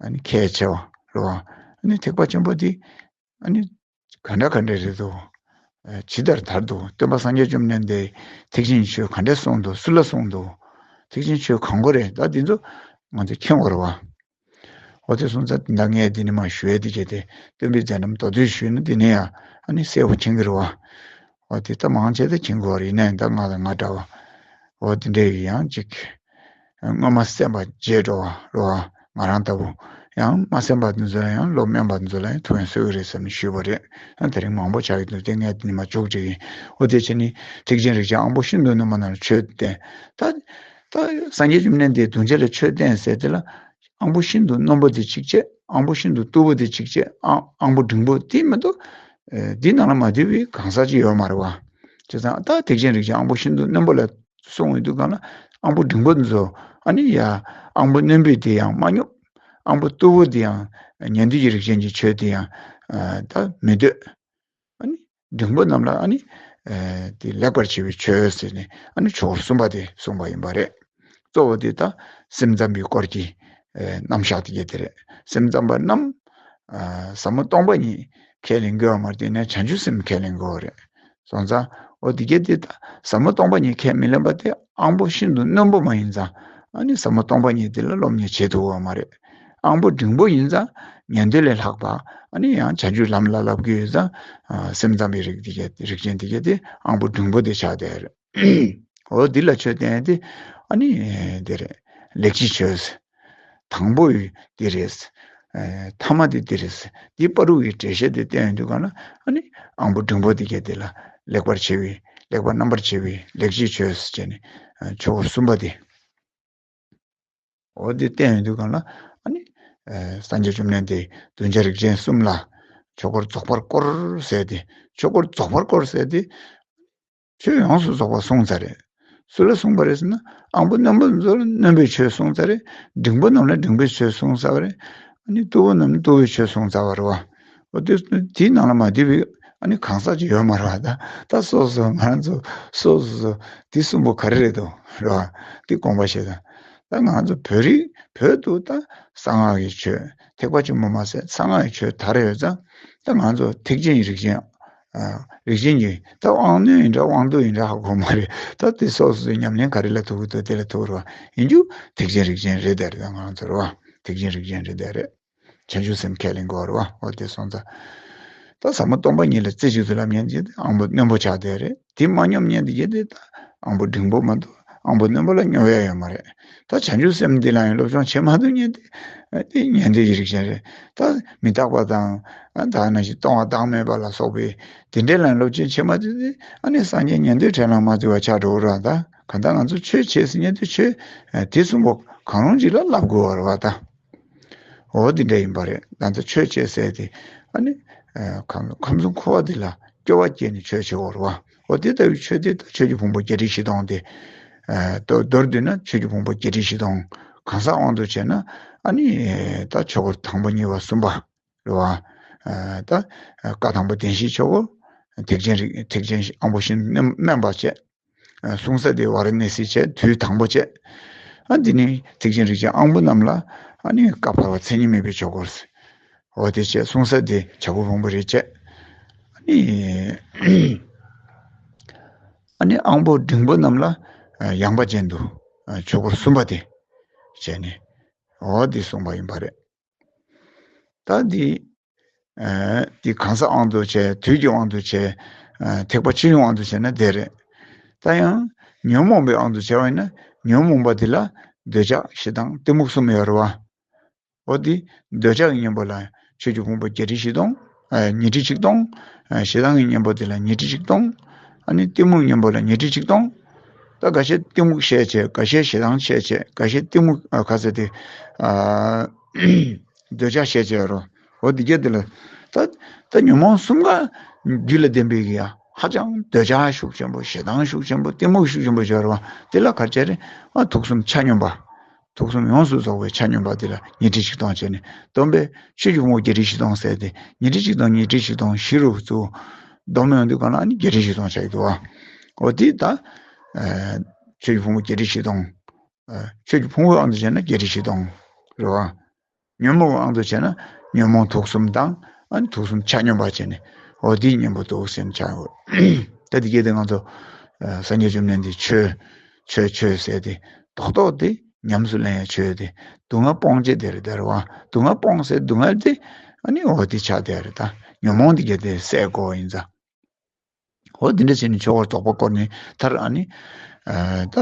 ཨ་ནི་ཁས་འཆེ་བ་རེད་བ། ཨ་ནི་ཐེག་པ་ཆེན་པོ་དེ། ཨ་ནི་ག་འདྲ་ག་འདྲ་རེད་འདུག་ཇི་ལྟར་དར་འདུག་སྟོན་པ་སངས་རྒྱས་བཅོམ་ལྡན་འདས་ཐེག་ཆེན་ཆོས་ག་འདྲ་གསུངས་འདུག་སུ་ལ་གསུངས་འདུག་ཐེག་ཆེན་ཆོས་གང་གོ་རེད། ད་འདི་ཚོ་ང་ཚོས་མཁྱེན་དགོས་རེད་བ། འོ་དེ་སོང་ཙང་ད་ངས་འདི་ནས་མར་ཞུ་ཡས་དེ་གལ་ཏེ་སྟོན་པའི་མཛད་རྣམ་མདོར་བསྡུས་ཞུས་ན། འདི་ནས་ཡང་ཨ་ནི་གསལ་པོ་མཁྱེན་གྱི་རེད་བ། འོ་དེ་ད་མང་ཆེ་ད་མཁྱེན་གྱི་རེད། ཡིན་ནའི་ད་ང་དང་ང་འདྲ་བ། འོ་དེ་འདྲ་ཡི་ཡང་ཅིག་སྔོན་མ་གསན་པ་བརྗེད་འགྲོ་བ་རེད་བ། ང་རང་ལྟ་བུ། ཡང་མ་གསན་པ་དེ་ཚོ་ལ་ཡང་། སློབ་དམན་པ་དེ་ཚོ་ལ་ཡང་ཐུགས་ཕན་གསོས་ཀྱི་རེད་བསམ་ནས་ཞུས་པ་རེད། ཡང་དེ་རིང་མང་པོ་ཆགས་ཀྱི་འདུག་དེ་ངས་འདི་ནས་མར་མཇུག་སྒྲིལ་གྱི་ཡིན། འོ་དེ་བྱས་ནས་ཐེག་ཆེན་རིགས་ཅན་དབང་པོ་ཤིན་ཏུ་རྣོན་པོ་རྣམས་ལ་ཆོས་བསྟན། ད་ད་སངས་རྒྱས་བཅོམ་ལྡན་འདས་གདུལ་བྱ་ལ་ཆོས་བསྟན་ཟེར་དེ་ལ། དབང་པོ་ཤིན་ཏུ་རྣོན་པོ་དེ་གཅིག་བྱས། དབང་པོ་ཤིན་ཏུ་རྟུལ་པོ་དེ་གཅིག་བྱས། ཨ་དབང་པོ་འབྲིང་པོ་དེ་མ་གཏོགས། ཨེ་འདི་ནང་ལ་མ་འདུས་པའི་གང་ཟག་ཅིག་ཡོད་མ་རེད་བ། བྱས་ཙང་ད་ཐེག་ཆེན་རིགས་ཅན་དབང་པོ་ཤིན་ཏུ་རྣོན་པོ་ལ་གསུངས་ཡོང་དུས་སྒང་ལ། དབང་པོ་འབྲིང་པོ་འདི་ཚོ། ཨ་ནི་ཡ། དབང་པོ་རྣོན་པོ་དེ་ཡང་མ་སྙོབ། དབང་པོ་རྟུལ་པོ་དེ་ཡང་། ཉན་ཐོས་ཀྱི་རིགས་ཅན་གྱི་ཆོས་དེ་ཡང་། ཨ་ད་མི་འདོད། ཨ་ནི་འབྲིང་པོ་རྣམས་ལ། ཨ་ནི་ཨ་དེ་ལེགས་པར་བྱེད་པའི་ཆོས་ཟེར་ནས། ཨ་ནི་ཆོས་འཁོར་གསུམ་པ་དེ་གསུངས་པ་ཡིན་པ་རེད། གཙོ་བོ་དེ་ད་སེམས་ཙམ་པའི་སྐོར་གྱི་ཨ་རྣམ་གཞག་དེ་ག་དེ་རེད། སེམས་ཙམ་པ་རྣམས་ཨ་ཟབ་མོ་སྟོང་པ་ཉིད་ཁས་ལེན་དགོས་པ་མ་རེད། དེ་ནས་བྱང་ཆུབ་སེམས་ཁས་ལེན་དགོས་པ་རེད། སོང་ཙང་འོ་དེ་ག་དེ་ད་ཟབ་མོ་སྟོང་པ་ཉིད་ཁས་མི་ལེན་པ་དེ་དབང་པོ་ཤིན་ཏུ་རྣོན་པོ་མ་ཡིན་ཙང་། ཨ་ནི་ཟབ་མོ་སྟོང་པ་ཉིད་དེ་ལ་སློབ་གཉེར་བྱེད་ཐུབ་པ་མ་རེད། དབང་པོ་འབྲིང་པོ་ཡིན་ཙང་ཉན་ཐོས་ལས་ལྷག་པ། ཨ་ནི་ཡང་བྱང་ཆུབ་ལམ་ལ་བསླབ་ཀྱི་ཡོད་ཙང་། ཨ་སེམས་ཙམ་པའི་རིགས་དེ་ག་རིགས་ཅན་དེ་ག་དེ་དབང་པོ་འབྲིང་པོ་དེ་ཆགས་བསྡད་རེད། འོ་འདི་ལ་ཆོས་བསྟན་ཏེ། ཨ་ནི་འདི་རེད། ལེགས་བྱས་ཆོས། དང་པོ་ཡི་འདི་རེད། ཨ་ཐ་མ་དེ་འདི་རེད། འདི་བར་དུ་གི་འགྲེལ་བཤད་དེ་བསྟན་ཡོང་དུས་སྒང་ལ། ཨ་ནི་དབང་པོ་འབྲིང་པོ་དེ་ག་དེ་ལ་ལེགས་པར་བྱེད་པའི། ལེགས་པར་རྣམ་པར་བྱེད་པའི་ལེགས་བྱས་ཆོས་ཟེར་ནས། ཨ་ཆོས་འཁོར་གསུམ་པ་དེ། འོ་དེ་བསྟན་ཡོང་དུས་སྒང་ལ། ཨ་ནི་ཨ་སངས་རྒྱས་བཅོམ་ལྡན་འདས་གདུལ་བྱ་རིགས་ཅན་གསུམ་ལ་ཆོས་འཁོར་རྫོགས་པར་བསྐོར་ཟེར་ཏེ། ཆོས་འཁོར་རྫོགས་པར་བསྐོར་ཟེར་ཏེ། ཆོས་ཡོངས་སུ་རྫོགས་པ་གསུངས་ཚར་རེད། སུ་ལ་གསུངས་པ་རེད་ཟེར་ན། དབང་པོ་རྣོན་པོ་ཚོ་ལ་རྣོན་པོའི་ཆོས་གསུངས་ཚར་རེད། འབྲིང་པོ་རྣམས་ལ་འབྲིང་པོའི་ཆོས་གསུངས་ཚར་བ་རེད། ཨ་ནི་རྟུལ་པོ་རྣམས་ལ་རྟུལ་པོའི་ཆོས་གསུངས་ཚར་བ་རེད་བ། འོ་དེ། དེའི་ནང་ལ་མ་འདུས་པའི་ཨ་ནི་གང་ཟག་ཅིག་ཡོད་མ་རེད་བ། ད་ད་སོ་སོ་ང་རང་ཚོ་སོ་སོ་སོ་དེ་གསུམ་པོ་ག་རེ་རེད་འདུག་རེད་བ། དེ་དགོངས་པ་བཞེས་དང་། ད་ང་ཚོ་བོད་རིགས། བོད་དུ་ད་གསང་སྔགས་ཀྱི་ཆོས། ཐེག་པ་ཆེན་པོ་མ་ཟད་གསང་སྔགས་ཀྱི་ཆོས་དར་ཡོད་ཙང་། ད་ང་ཚོ་ཐེག་ཆེན་གྱི་རིགས་ཅན། ཨ་རིགས་ཅན་གྱི། ད་དབང་རྣོན་ཡིན་འདྲ་དབང་རྟུལ་ཡིན་འདྲ་ཧ་གོ་མ་རེད། ད་དེ་སོ་སོ་སོའི་ཉམས་ལེན་ག་རེ་ལ་ཐུག་གི་འདུག་དེ་ལ་ཐུག་རེད་བ། ཡིན་རྒྱུ་ཐེག་ཆེན་རིགས་ཅན་རེད་དེ་རེད། ད་ང་ཚོ་རེད་བ། ཐེག་ཆེན་རིགས་ཅན་རེད་དེ་རེད། བྱང་ཆུབ་སེམས་ཁས་ལེན་དགོས་རེད་བ། འོ་དེ་སོང་ཙང་། ད་ཟབ་མོ་སྟོང་པ་ཉིད་ལ་རྩེ་གཅིག་ཏུ་སླེབས་མཁན་དེ་དབང་པོ་རྣོན་པོ་ཆགས་བསྡད་རེད། དེ་མ་སྙོམས་མཁན་དེ་ག་དེ་ད་དབང་པོ་འབྲིང་པོ་མ་གཏོགས་དབང་པོ་རྣོན་པོ་ལ་སྙོམས་ཡ་ཡོད་མ་རེད། ད་བྱང་ཆུབ་སེམས་འདི་ལ་ཡང་སློབ་སྦྱོང་བྱེད་མ་ཐུབ་མཁན་དེ། དེ་ཉན་ཐོས་ཀྱི་རིགས་ཅན་རེད། ད་མི་རྟག་པ་དང་། ཨ་ད་ནང་བཞིན་སྟོང་པ་བདག་མེད་པ་ལ་སོགས་པའི་དེ་འདྲའི་ལ་སློབ་སྦྱོང་བྱེད་མ་ཐུབ་དེ། ཨ་ནི་སངས་རྒྱས་ཉན་ཐོས་གྲལ་ལ་མ་འཛུལ་བ་ཆགས་འགྲོ་གི་རེད་བ། ད་གང་ལྟར་ང་ཚོ་ཆོས་བྱེད་ཟེར་མཁན་དེ་ཆོས་དེ་གསུམ་པོ་གང་རུང་ཅིག་ལ་བསླབ་དགོས་པ་རེད་བ་ད། འོ་འདི་འདྲ་ཡིན་པ་རེད། ད་ལྟ་ཆོས་བྱེད་ཟེར་དེ། ཨ་ནི་ཨ་ཁམས་ཁམས་གསུམ་འཁོར་བ་འདི་ལ་སྐྱོ་བ་སྐྱེས་ནས་ཆོས་བྱེད་དགོས་རེད་བ། འོ་དེ་ལྟ་བུའི་ཆོས་དེ་ད་ཆོས་ཀྱི་ཕུང་པོ་བརྒྱད་ཁྲི་བཞི་སྟོང་དེ། ཨ་མདོར་མདོར་བསྡུས་ན་ཆོས་ཀྱི་ཕུང་པོ་བརྒྱད་ཁྲི་བཞི་སྟོང་ གང་ཟག་དབང་དུ་བྱས་ན་ཨ་ནི་ད་ཆོས་སྐོར་དང་པོ་གཉིས་པ་གསུམ་པ་རེད་བ། ཨ་ད་བཀའ་དང་པོ་བདེན་བཞིའི་ཆོས་སྐོར། ཐེག་ཆེན་རིགས་ཐེག་ཆེན་དབང་པོ་བཞི་སྨིན་པ་བྱས། གསུང་ས་དེ་ཝཱ་ར་ཎ་སི་བྱས། དུས་དང་པོ་བྱས། ཨ་འདི་ནི་ཐེག་ཆེན་རིགས་ཀྱི་དབང་པོ་རྣམས་ལ་ཨ་ནི་བཀའ་བར་པ་མཚན་ཉིད་མེད་པའི་ཆོས་སྐོར། འོ་དེ་བྱས། གསུང་ས་དེ་བྱ་རྒོད་ཕུང་པོ་རེད་བྱས། ཨ་ནི་ཨ་ནི་དབང་པོ་འབྲིང་པོ་རྣམས་ལ་ཡངས་པ་ཅན་དུ་ཆོས་སྐོར་གསུམ་པ་དེ་བྱས་ནས་འོ་དེ་གསུངས་པ་ཡིན་པ་རེད། ད་འདི། ཨ། འདི་གང་ཟག་དབང་དུ་བྱས། དུས་ཀྱི་དབང་དུ་བྱས། ཨ། ཐེག་པ་ཆོས་དབྱིངས་དབང་དུ་བྱས་ན་དེ་རེད། ད་ཡང་ཉོན་མོངས་པའི་དབང་དུ་བྱས་པ་ཡིན་ན། ཉོན་མོངས་པ་འདི་ལ་འདོད་ཆགས་ཞེ་སྡང་གཏི་མུག་གསུམ་ཡོད་རེད་བ། འོ་འདི་འདོད་ཆགས་ཀྱི་གཉེན་པོ་ལ་ཆོས་ཀྱི་ཕུང་པོ་བརྒྱད་ཁྲི་བཞི་སྟོང་། ཨ། ཉི་ཁྲི་ཆིག་སྟོང་། ཨ། ཞེ་སྡང་གི་གཉེན་པོ་དེ་ལ་ཉི་ཁྲི་ཆིག་སྟོང་། ཨ་ནི་གཏི་མུག་གཉེན་པོ་ལ་ཉི་ཁྲི་ཆིག་སྟོང་། ད་འགའ་ཤས་གཏི་མུག་བཤད་བྱས། འགའ་ཤས་ཞེ་སྡང་བཤད་བྱས། འགའ་ཤས་གཏི་མུག་ཨ། ག་ཟེར་དེ། ཨ། འདོད་ཆགས་བཤད་བྱས་རོ། འོ་འདི་སྐད་དེ་ལ། ད་ད་ཉོན་མོངས་གསུམ་ཀ་རྒྱུད་ལ་ལྡན་པའི་གི་ཡ་ཧ་ཅང་འདོད་ཆགས་ཤུགས་ཆེན་པོ། ཞེ་སྡང་ཤུགས་ཆེན་པོ། གཏི་མུག་ཤུགས་ཆེན་པོ་ཡོད་རེད་བ། དེ་ལ་ག་རེ་བྱས་རེད། ཨ། དུག་གསུམ་ཆ་སྙོམས་པ། དུག་གསུམ་ཡོངས་སུ་རྫོགས་པའི་ཆ་སྙོམས་པ་དེ་ལ་ཉི་ཁྲི་ཆིག་སྟོང་བྱས་ནས། སྡོམ་པས་ཆོས་ཀྱི་ཕུང་པོ་བརྒྱད་ཁྲི་བཞི་སྟོང་ཟེར་ཏེ། ཉི་ཁྲི་ཆིག་སྟོང་། ཉི་ཁྲི་ཆིག་སྟོང་བཞི་རུ་བཙུགས། སྡོམ་ཡོང་དུས་གང་ལ་ཨ་ནི་བརྒྱད་ཁྲི་བཞི་སྟོང་ཆགས་ཀྱི་འདུག་བ། འོ་དེ་ད། ཨ། ཆོས་ཀྱི་ཕུང་པོ་བརྒྱད་ཁྲི་བཞི་སྟོང་། ཨ། ཆོས་ཀྱི་ཕུང་པོའི་དབང་དུ་བྱས་ན་བརྒྱད་ཁྲི་བཞི་སྟོང་རེད་བ། ཉོན་མོངས་དབང་དུ་བྱས་ན་ཉོན་མོངས་དུག་གསུམ་དང་། ཨ་ནི་དུག་གསུམ་ཆ་སྙོམས་པ་བྱས་ནས། འོ་དེའི་གཉེན་པོ་འདུག་ཟེར་ནས་ཆགས་ཡོད། ད་དེ་གས་དེ་ང་ཚོ། ཨ། སངས་རྒྱས་བཅོམ་ལྡན་འདས་ཆོས། ཆོས་ཆོས་ཟེར་ཏེ་རྡོག་རྡོག་དེ་ཉམས་སུ་ལེན་ཡ་ཆོས་དེ། སྡུག་བསྔལ་སྤོང་བྱེད་དེ་རེད་དེ་རེད་བ། སྡུག་བསྔལ་སྤོང་ཟེར་སྡུག་བསྔལ་དེ་ཨ་ནི་འོ་དེ་ཆགས་དེ་རེད། ད་ཉོན་མོངས་དེ་གས་དེ་བསལ་དགོས་ཡིན་ཙང་། འོ་དེ་འདྲ་བྱས་ནས་ཆོས་འཁོར་རྫོགས་པ་བསྐོར་ནས་མཐར་ཨ་ནི། ཨ། ད་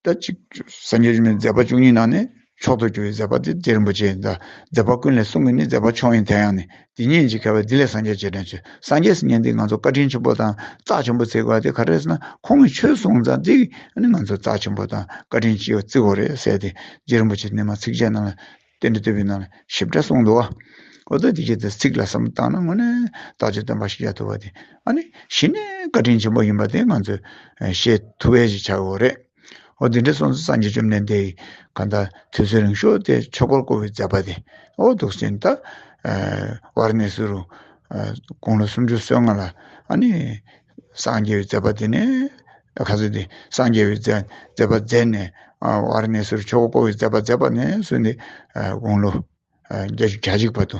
ད་ཅིག་སངས་རྒྱས་བཅོམ་ལྡན་མཛད་པ་བཅུ་གཉིས་ནང་ནས་མཆོག་ཏུ་གྱུར་པའི་མཛད་པ་དེ་རྗེ་རིན་པོ་ཆེ་ཡིན། ད་མཛད་པ་ཀུན་ལས་གསུང་གི་ནི། མཛད་པ་མཆོག་ཡིན་དེ་ཡང་ནི། དེ་ཉིད་ཀྱི་ཁྱབ་པ་འདི་ལས་སངས་རྒྱས་རྗེས་དྲན་བྱོས། སངས་རྒྱས་ཟེར་མཁན་དེ་ང་ཚོ་བཀའ་དྲིན་ཆེན་པོ་དང་རྩ་ཆེན་པོ་བརྩི་དགོས་པ་དེ་ག་རེ་རེད་ཟེར་ན། ཁོང་གིས་ཆོས་གསུངས་ཙང་དེ་ཨ་ནི་ང་ཚོ་རྩ་ཆེན་པོ་དང་བཀའ་དྲིན་ཆེ་བ་བརྩི་དགོས་རེད་ཟེར་ཏེ། རྗེ་རིན་པོ་ཆེ་ནས་མར་ཚིགས་བཅད་ནང་ལ། རྟེན་འབྲེལ་བསྟོད་པའི་ནང་ལ་ཞིབ་ཕྲ་གསུངས་འདུག་བ། འོ་ད་དེ་གའི་དེ་ཚིག་ལ་བསམ་བློ་བཏང་ན་དངོས་གནས་བདག་ཅག་སྟོན་པ་ཤཱཀྱ་ཐུབ་པ་དེ་ཨ་ནི་གཞི་ནས་བཀའ་དྲིན་ཆེན་པོ་ཡིན་པ་དེ་ང་ཚོས་ཤེས་ཐུབ་པ་ཞིག་ཆགས་ཡོད་རེད། འོ་དེ་འདྲ་སོང་ཙང་སངས་རྒྱས་བཅོམ་ལྡན་འདས་གང་ལྟར་དུས་ཚོད་རིང་ཤོས་དེ་ཆོས་འཁོར་བསྐོར་བའི་མཛད་པ་དེ། འོ་འདུག་ཟེར་ནས་ད། ཝཱ་ར་ཎཱ་སི་རུ། དགུང་ལོ་སུམ་ཅུ་སོ་ལྔ་ལ་ཨ་ནི། སངས་རྒྱས་པའི་མཛད་པ་དེ་ནས། ཁ་སང་དེ་སངས་རྒྱས་པའི་མཛད་མཛད་པ་མཛད་ནས། ཨ། ཝཱ་ར་ཎཱ་སིར་ཆོས་འཁོར་བསྐོར་བའི་མཛད་པ་མཛད་པ་ནས་བཟུང་སྟེ། ཨ། དགུང་ལོ། ཨ། བརྒྱད་ཅུ་གྱ་གཅིག་བར་དུ།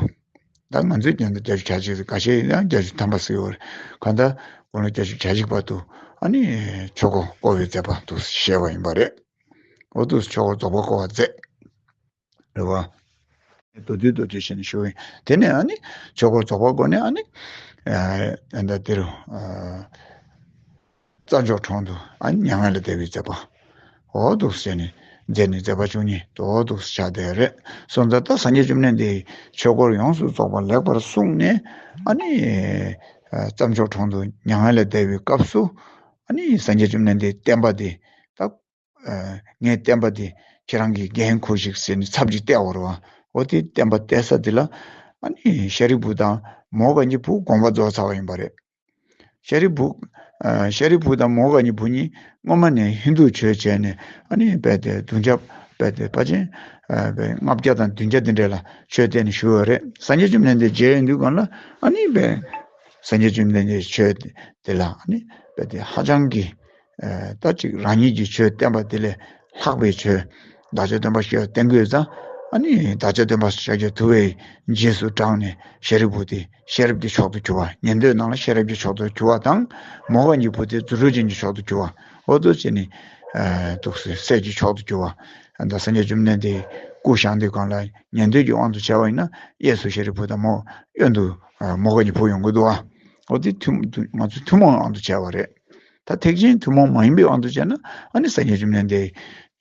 ད་ང་ཚོའི་རྒྱན་དུ་བརྒྱད་ཅུ་གྱ་གཅིག་ཟེར། ཁ་ཤས་ཡང་བརྒྱད་ཅུ་ཐམ་པ་ཟེར་ཡོད་རེད། གང་ལྟར་དགུང་ལོ་བརྒྱད་ཅུ་གྱ་གཅིག་བར་དུ་ཨ་ནི་ཆོས་འཁོར་བསྐོར་བའི་མཛད་པ་དུ་བཞེས་པ་ཡིན་པ་རེད། འོ་དུ་ཆོས་འཁོར་རྫོགས་པ་བསྐོར་བ་མཛད། རེད་བ། མདོར་བསྡུས་མདོར་བསྡུས་བྱས་ནས་ཞུ་ཡིན། དེ་ནས་ཨ་ནི་ཆོས་འཁོར་རྫོགས་པ་བསྐོར་ནས་ཨ་ནི། ཨ། ད་འདིར། ཨ། རྩྭ་མཆོག་གྲོང་དུ་ཨ་ནི་མྱ་ངན་ལས་འདས་པའི་མཛད་པ། འོ་འདུག་ཟེར་ནས་མཛད་ནས་མཛད་པ་བཅུ་གཉིས་འོ་འདུག་ཆགས་བསྡད་རེད། སོང་ཙང་ད་སངས་རྒྱས་བཅོམ་ལྡན་འདས་ཆོས་འཁོར་ཡོངས་སུ་རྫོགས་པ་ལེགས་པར་གསུངས་ནས་ཨ་ནི། ཨ། རྩྭ་མཆོག་གྲོང་དུ་མྱ་ངན་ལས་འདས་པའི་སྐབས་སུ་ཨ་ནི་སངས་རྒྱས་བཅོམ་ལྡན་འདས་བསྟན་པ་འདི་ད། ཨ། ངའི་བསྟན་པ་འདི་ཁྱེད་རང་གིས་འགན་འཁུར་ཞིག་ཟེར་ནས་ཚབ་ཅིག་གཏད་པ་རེད་བ། འོ་དེ་བསྟན་པ་གཏད་ས་དེ་ལ་ཨ་ནི་ཤཱ་རིའི་བུ་དང་མོའུ་འགལ་གྱི་བུ་དགོངས་པ་རྫོགས་ཚར་བ་ཡིན་པ་རེད། ཤཱ་རིའི་བུ། ཨ། ཤཱ་རིའི་བུ་དང་མོའུ་འགལ་གྱི་བུ་གཉིས་སྔོན་མ་ནས་ཧིན་དུ་ཆོས་བྱས་ནས་ཨ་ནི་རྦད་དེ་བདུན་བརྒྱ་རྦད་དེ་ཕལ་ཆེར། ཨ། རྦད་ལྔ་བརྒྱ་དང་བདུན་བརྒྱ་དེ་འདྲ་ལ་ཆོས་བསྟན་ནས་བཞུགས་ཡོད་རེད། སངས་རྒྱས་བཅོམ་ལྡན་འདས་མཇལ་ཡོང་དུས་སྒང་ལ་ཨ་ནི་རྦད་སངས་རྒྱས་བཅོམ་ལྡན་འདས་ཆོས་དེ་ལ་ཨ་ནི་རྦད་དེ་ཧ་ཅང་གི། ཨ། ད་ཅིག་རང་ཉིད་ཀྱི་ཆོས་བསྟན་པ་དེ་ལས་ལྷག་པའི་ཆོས། བདག་ཅག་སྟོན་པ་ཤཱཀྱ་བསྟན་དགོས་ཙང་ཨ་ནི་བདག་ཅག་སྟོན་པ་ཤཱཀྱ་ཐུབ་པའི་རྗེས་སུ་འབྲངས་ནས་ཤཱ་རིའི་བུ་དེ་ཤེས་རབ་ཀྱི་མཆོག་ཏུ་གྱུར་པ། ཉན་ཐོས་རྣམས་ལ་ཤེས་རབ་ཀྱི་མཆོག་ཏུ་གྱུར་པ་དང་། མོའུ་འགལ་གྱི་བུ་དེ་རྫུ་འཕྲུལ་ཅན་གྱི་མཆོག་ཏུ་གྱུར་པ། འོ་དེ་བྱས་ནས། ཨ། འདུག་སེ་སྲས་ཀྱི་མཆོག་ཏུ་གྱུར་པ། ད་སངས་རྒྱས་བཅོམ་ལྡན་འདས་སྐུ་བཞེངས་དུས་སྒང་ལ་ཉན་ཐོས་ཀྱི་དབང་དུ་བྱས་པ་ཡིན་ན་གཡས་སུ་ཤཱ་རིའི་བུ་དང་མོ། གཡོན་དུ། ཨ། མོའུ་འགལ་གྱི་བུ་ཡོང་གི་འདུག་བ། འོ་དེ་ཐུན་ང་ཚོ་ཐུན་མོང་དབང་དུ་བྱས་པ་རེད། ད་ཐེག་ཆེན་ཐུན་མོང་མ་ཡིན་པའི་དབང་དུ་བྱས་ན་ཨ་ནི་སངས་རྒྱས་བཅོམ་ལྡན་འདས་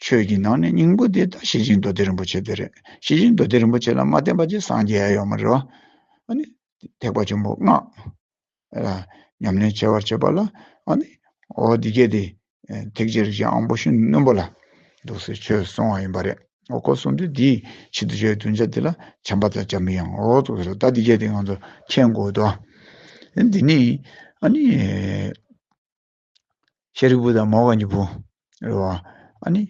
ཆོས་ཀྱི་ནང་ནས་སྙིང་པོ་དེ་ད་ཤེར་ཕྱིན་མདོ་སྡེ་རིན་པོ་ཆེ་དེ་རེད། ཤེར་ཕྱིན་མདོ་སྡེ་རིན་པོ་ཆེ་ལ་མ་བརྟེན་པ་ཅིག་སངས་རྒྱས་ཡ་ཡོད་མ་རེད་བ། ཨ་ནི་ཐེག་པ་ཆེན་པོ་ལྔ་ལ་ཉམས་ལེན་བྱེད་པར་བྱེད་པ་ལ་ཨ་ནི་འོ་འདི་སྐད་དེ། ཐེག་ཆེན་རིགས་ཀྱི་དབང་པོ་བཞི་རྣོན་པོ་ལ་འདུག་སེ་ཆོས་གསུང་བ་ཡིན་པ་རེད། འོ་ཁོ་གསུང་དུས་འདིའི་ཕྱི་དུ་ཆོས་བདུན་བརྒྱ་འདི་ལ་བྱམས་པ་དང་འཇམ་པའི་དབྱངས། འོ་འདུག་སེ་ད་འདི་སྐད་དེ་ང་ཚོ་མཁྱེན་དགོས་འདུག་འདི་ནི་ཨ་ནི་ཤཱ་རིའི་བུ་དང་མོའུ་འགལ་གྱི་བུ་རེད་བ། ཨ་ནི།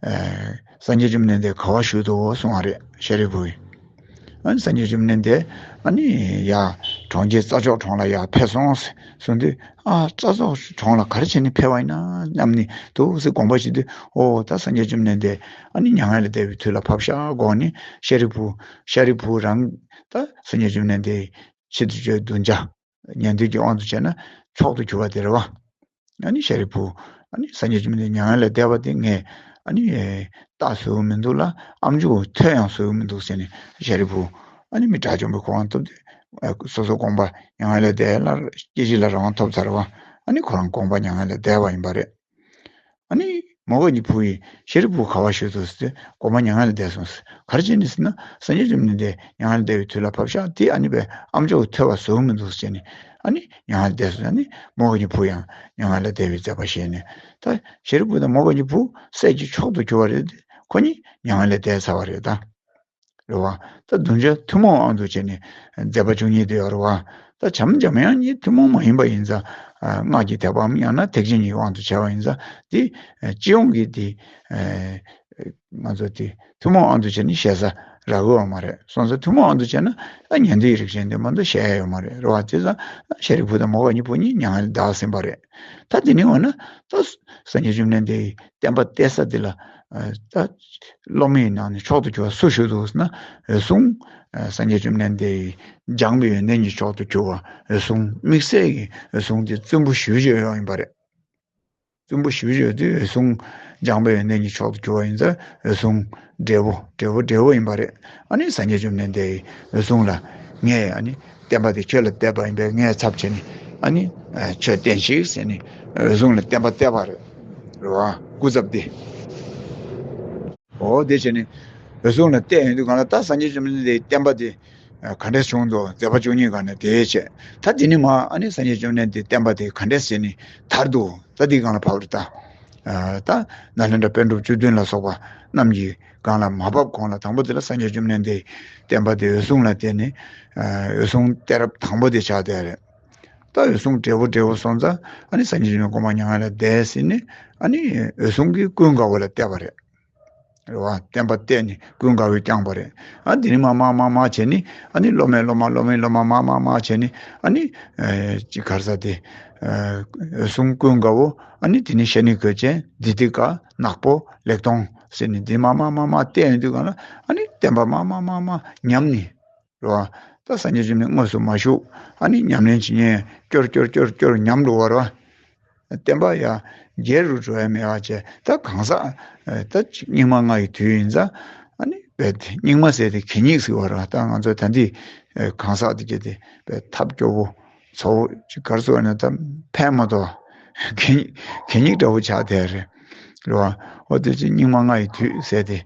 ཨ། སངས་རྒྱས་བཅོམ་ལྡན་འདས་ག་བར་བཞུགས་འདུག་གསུངས་པ་རེད། ཤཱ་རིའི་བུ། ཨ་ནི་སངས་རྒྱས་བཅོམ་ལྡན་འདས་ཨ་ནི་ཡ་གྲོང་ཁྱེར་རྩྭ་མཆོག་གྲོང་ལ་ཡར་ཕེབས་སོང་གསུངས་དུས། ཨ། རྩྭ་མཆོག་གྲོང་ལ་ག་རེ་བྱས་ནས་ཕེབས་པ་ཡིན་ན་སྙམ་ནས་འདུག་སེ་དགོངས་པ་བཞེས་དུས། ཨོ། ད་སངས་རྒྱས་བཅོམ་ལྡན་འདས་ཨ་ནི་མྱ་ངན་ལས་འདས་པའི་དུས་ལ་བབ་ཤག་དགོངས་ནས། ཤཱ་རིའི་བུ། ཤཱ་རིའི་བུ་རང་ད་སངས་རྒྱས་བཅོམ་ལྡན་འདས་ཆེད་དུ་བརྗོད་གདུལ་བྱ་ཉན་ཐོས་ཀྱི་དབང་དུ་བྱས་ན་མཆོག་ཏུ་གྱུར་པ་དེ་རེད་བ། ཨ་ནི་ཤཱ་རིའི་བུ། ཨ་ནི་སངས་རྒྱས་བཅོམ་ལྡན་མྱ་ངན་ལས་འདས་པ་དེ་ངས་ཨ་ནི་རྟགས་བཟོ་གི་མི་འདུག་ལ། ཨ་མཆོག་ཐོས་ཡང་བཟོ་གི་མི་འདུག་ཟེར་ནས། ཤཱ་རིའི་བུ། ཨ་ནི་མི་དགྲ་བཅོམ་པའི་གོ་འཕང་ཐོབ་དུས། སོ་སོ་དགོངས་པ་མྱ་ངན་ལས་འདས་ལ་སྐྱེ་འཆི་ལ་རང་དབང་ཐོབ་ཚར་བ། ཨ་ནི་ཁོ་རང་དགོངས་པ་མྱ་ངན་ལས་འདས་པ་ཡིན་པ་རེད། ཨ་ནི་མོའུ་འགལ་གྱི་བུ་ཡིས་ཤཱ་རིའི་བུ་ག་བར་བཞུགས་འདུག་ཟེར་དུས། དགོངས་པ་མྱ་ངན་ལས་འདས་སོང་ཟེར། ག་རེ་བྱས་ནས་ཟེར་ན། སངས་རྒྱས་བཅོམ་ལྡན་འདས་མྱ་ངན་ལས་འདས་པའི་དུས་ལ་བབ་ཤག་དེ་ཨ་ནི་བས་ཨ་མཆོག་ཐོས་པ་བཟོ་གི་མི་འདུག་ཟེར་ནས། ཨ་ནི་མྱ་ངན་ལས་འདས་སོང་། ཨ་ནི་མོའུ་འགལ་གྱི་བུ་ཡང་མྱ་ངན་ལས་འདས་པའི་མཛད་པ་བཞེས་ནས། ད་ཤཱ་རིའི་བུ་དང་མོའུ་འགལ་གྱི་བུ་སྲས་ཀྱི་མཆོག་ཏུ་གྱུར་པ་རེད་དེ། ཁོ་གཉིས་མྱ་ངན་ལས་འདས་ཚར་བ་རེད་ད། རེད་བ། ད་གདུལ་བྱ་ཐུན་མོང་དབང་དུ་བྱས་ནས་མཛད་པ་བཅུ་གཉིས་དེ་ཡོད་རེད་བ། ད་བྱམས་འཇམ་དབྱངས་གཉིས་ཐུན་མོང་མ་ཡིན་པ་ཡིན་ཙང་། ཨ། སྔགས་ཀྱི་ཐེག་པའམ་ཡང་ན་ཐེག་ཆེན་གྱི་དབང་དུ་བྱས་པ་ཡིན་ཙང་། དེ་སྤྱི་ཡོངས་ཀྱི་དེ་ང་ཚོ་དེ་ཐུན་མོང་དབང་དུ་བྱས་ནས་ཞེ་ས་རག་གི་ཡོད་མ་རེད། སོང་ཙང་ཐུན་མོང་དབང་དུ་བྱས་ན། ད་ཉན་ཐོས་རིགས་ཅན་དེ་མ་གཏོགས་བཤད་ཡ་ཡོད་མ་རེད། རེད་བ། དེ་ཙང་ཤཱ་རིའི་བུ་དང་མོའུ་འགལ་གྱི་བུ་གཉིས་མྱ་ངན་ལས་འདས་ཟིན་པ་རེད། ད་དེ་ནས་འོ་ན་ད་སངས་རྒྱས་བཅོམ་ལྡན་འདས་ཀྱི་བསྟན་པ་གཏད་ས་དེ་ལ། ཨ། ད་སློབ་མའི་ནང་ནས་མཆོག་ཏུ་གྱུར་པ་སུ་བཞུགས་འདུག་ཟེར་ན། འོད་སྲུང་། ཨ། སངས་རྒྱས་བཅོམ་ལྡན་འདས་ཀྱི་སྦྱངས་པའི་ཡོན་ཏན་གྱིས་མཆོག་ཏུ་གྱུར་པ་འོད་སྲུང་། དམིགས་བསལ་གྱི་འོད་སྲུང་དེ་བཙུན་པོ་ཞེ་པོ་ཅིག་ཡོད་ཡིན་པ་རེད། བཙུན་པོ་ཞེ་པོ་ཅིག་ཡོད་དུས། འོད་སྲུང་སྦྱངས་པའི་ཡོན་ཏན་གྱིས་མཆོག་ཏུ་གྱུར་པ་ཡིན་ཙང་འོད་སྲུང་བགྲེས་པོ། བགྲེས་པོ་བགྲེས་པོ་ཡིན་པ་རེད། ཨ་ནི་སངས་རྒྱས་བཅོམ་ལྡན་འདས་ཀྱིས་འོད་སྲུང་ལ། ངས་ཨ་ནི་བསྟན་པ་དེ་ཁྱོད་ལ་གཏད་པ་ཡིན་པས། ངའི་ཚབ་བྱས་ནས་ཨ་ནི་ཁྱོད་བསྟེན་ཞིག་ཟེར་ནས་འོད་སྲུང་ལ་བསྟན་པ་གཏད་པ་རེད། རེད་བ། སྐུ་ཚབ་དེ། འོ། དེ་བྱས་ནས་འོད་སྲུང་ལ་གཏད་ཡོང་དུས་སྒང་ལ། ད་སངས་རྒྱས་བཅོམ་ལྡན་འདས་བསྟན་པ་དེ་ག་འདྲས་བྱུང་འདུག་མཛད་པ་བཅུ་གཉིས་སྒང་ནས་དེ་བྱས། ད་དེ་ནས་མར་ཨ་ནི་སངས་རྒྱས་བཅོམ་ལྡན་འདས་བསྟན་པ་དེ་ག་འདྲས་བྱས་ནས་དར་འདུག་ད་དེའི་སྒང་ལ་བབས་རེད་ད། ཨ། ད་ནཱ་ལེནྡྲ་པཎ་གྲུབ་བཅུ་བདུན་ལ་སོགས་པ་རྣམས་ཀྱི་སྒང་ལ་མ་བབས་གོང་ལ། དང་པོ་དེ་ལ་སངས་རྒྱས་བཅོམ་ལྡན་འདས་བསྟན་པ་དེ་འོད་སྲུང་ལ་བརྟེན་ནས། ཨ། འོད་སྲུང་གཏད་རབས་དང་པོ་དེ་ཆགས་བསྡད་རེད། ད་འོད་སྲུང་བགྲེས་པོ་བགྲེས་པོ་སོང་ཙང་། ཨ་ནི་སངས་རྒྱས་བཅོམ་ལྡན་འདས་དགོངས་པ་མྱ་ངན་ལས་འདས་ཟིན་ནས། ཨ་ནི་འོད་སྲུང་གིས་ཀུན་དགའ་བོ་ལ་གཏད་པ་རེད། རེད་བ། བསྟན་པ་གཏད་ནས་ཀུན་དགའ་བོས་བསྐྱངས་པ་རེད། ཨ། དེ་ནས་མར་མར་མར་མར་བྱས་ནས། ཨ་ནི་སློབ་མའི་སློབ་མ། སློབ་མའི་སློབ་མ། མར་མར་མར་བྱས་ནས། ཨ་ནི། ཨ། ཅིག་ག་རེ་ཟེར་དེ། ཨ། འོད་སྲུང་ཀུན་དགའ་བོ། ཨ་ནི་དེ་ནས་ཤ་ནི་གོས་ཅན། དི་ཏི་ཀ། ནག་པོ། ལེགས་མཐོང་ཟེར་ནས་དེ་མར་མར་མར་མར་བསྟན་ཡོང་དུས་སྒང་ལ། ཨ་ནི་བསྟན་པ་མར་མར་མར་མར་ཉམས་ནས། རེད་བ། ད་སངས་རྒྱས་བཅོམ་ལྡན་དངོས་སུ་མ་བཞུགས། ཨ་ནི་ཉམས་ལེན་བྱེད་མཁན་སྐྱོར་སྐྱོར་སྐྱོར་སྐྱོར་ཉམས་འགྲོ་བ་རེད་བ། བསྟན་པ་ཡང་རྒྱས་རུ་འགྲོ་ཡ་མེད་པ་བྱས། ད་གང་ཟག་ད་སྙིགས་མ་ལྔ་ཡི་དུས་ཡིན་ཙང་། ཨ་ནི་བས་སྙིགས་མ་ཟེར་དེ་གད་སྙིགས་ཟེར་བ་རེད་བ། ད་ང་ཚོ་ད་འདི་གང་ཟག་དེ་གྱད་དེ་བས་ཐབས་སྐྱོ་བོ། ཚ་བོ་ཅིག་ག་རེ་ཟེར་ན། ད་ཕན་མ་ཐོགས། གད་སྙིགས། གད་སྙིགས་འདྲ་བོ་ཆགས་བསྡད་རེད། རེད་བ། འོ། དེ་ཅིག་སྙིགས་མ་ལྔ་ཡི་དུས་ཟེར་དེ།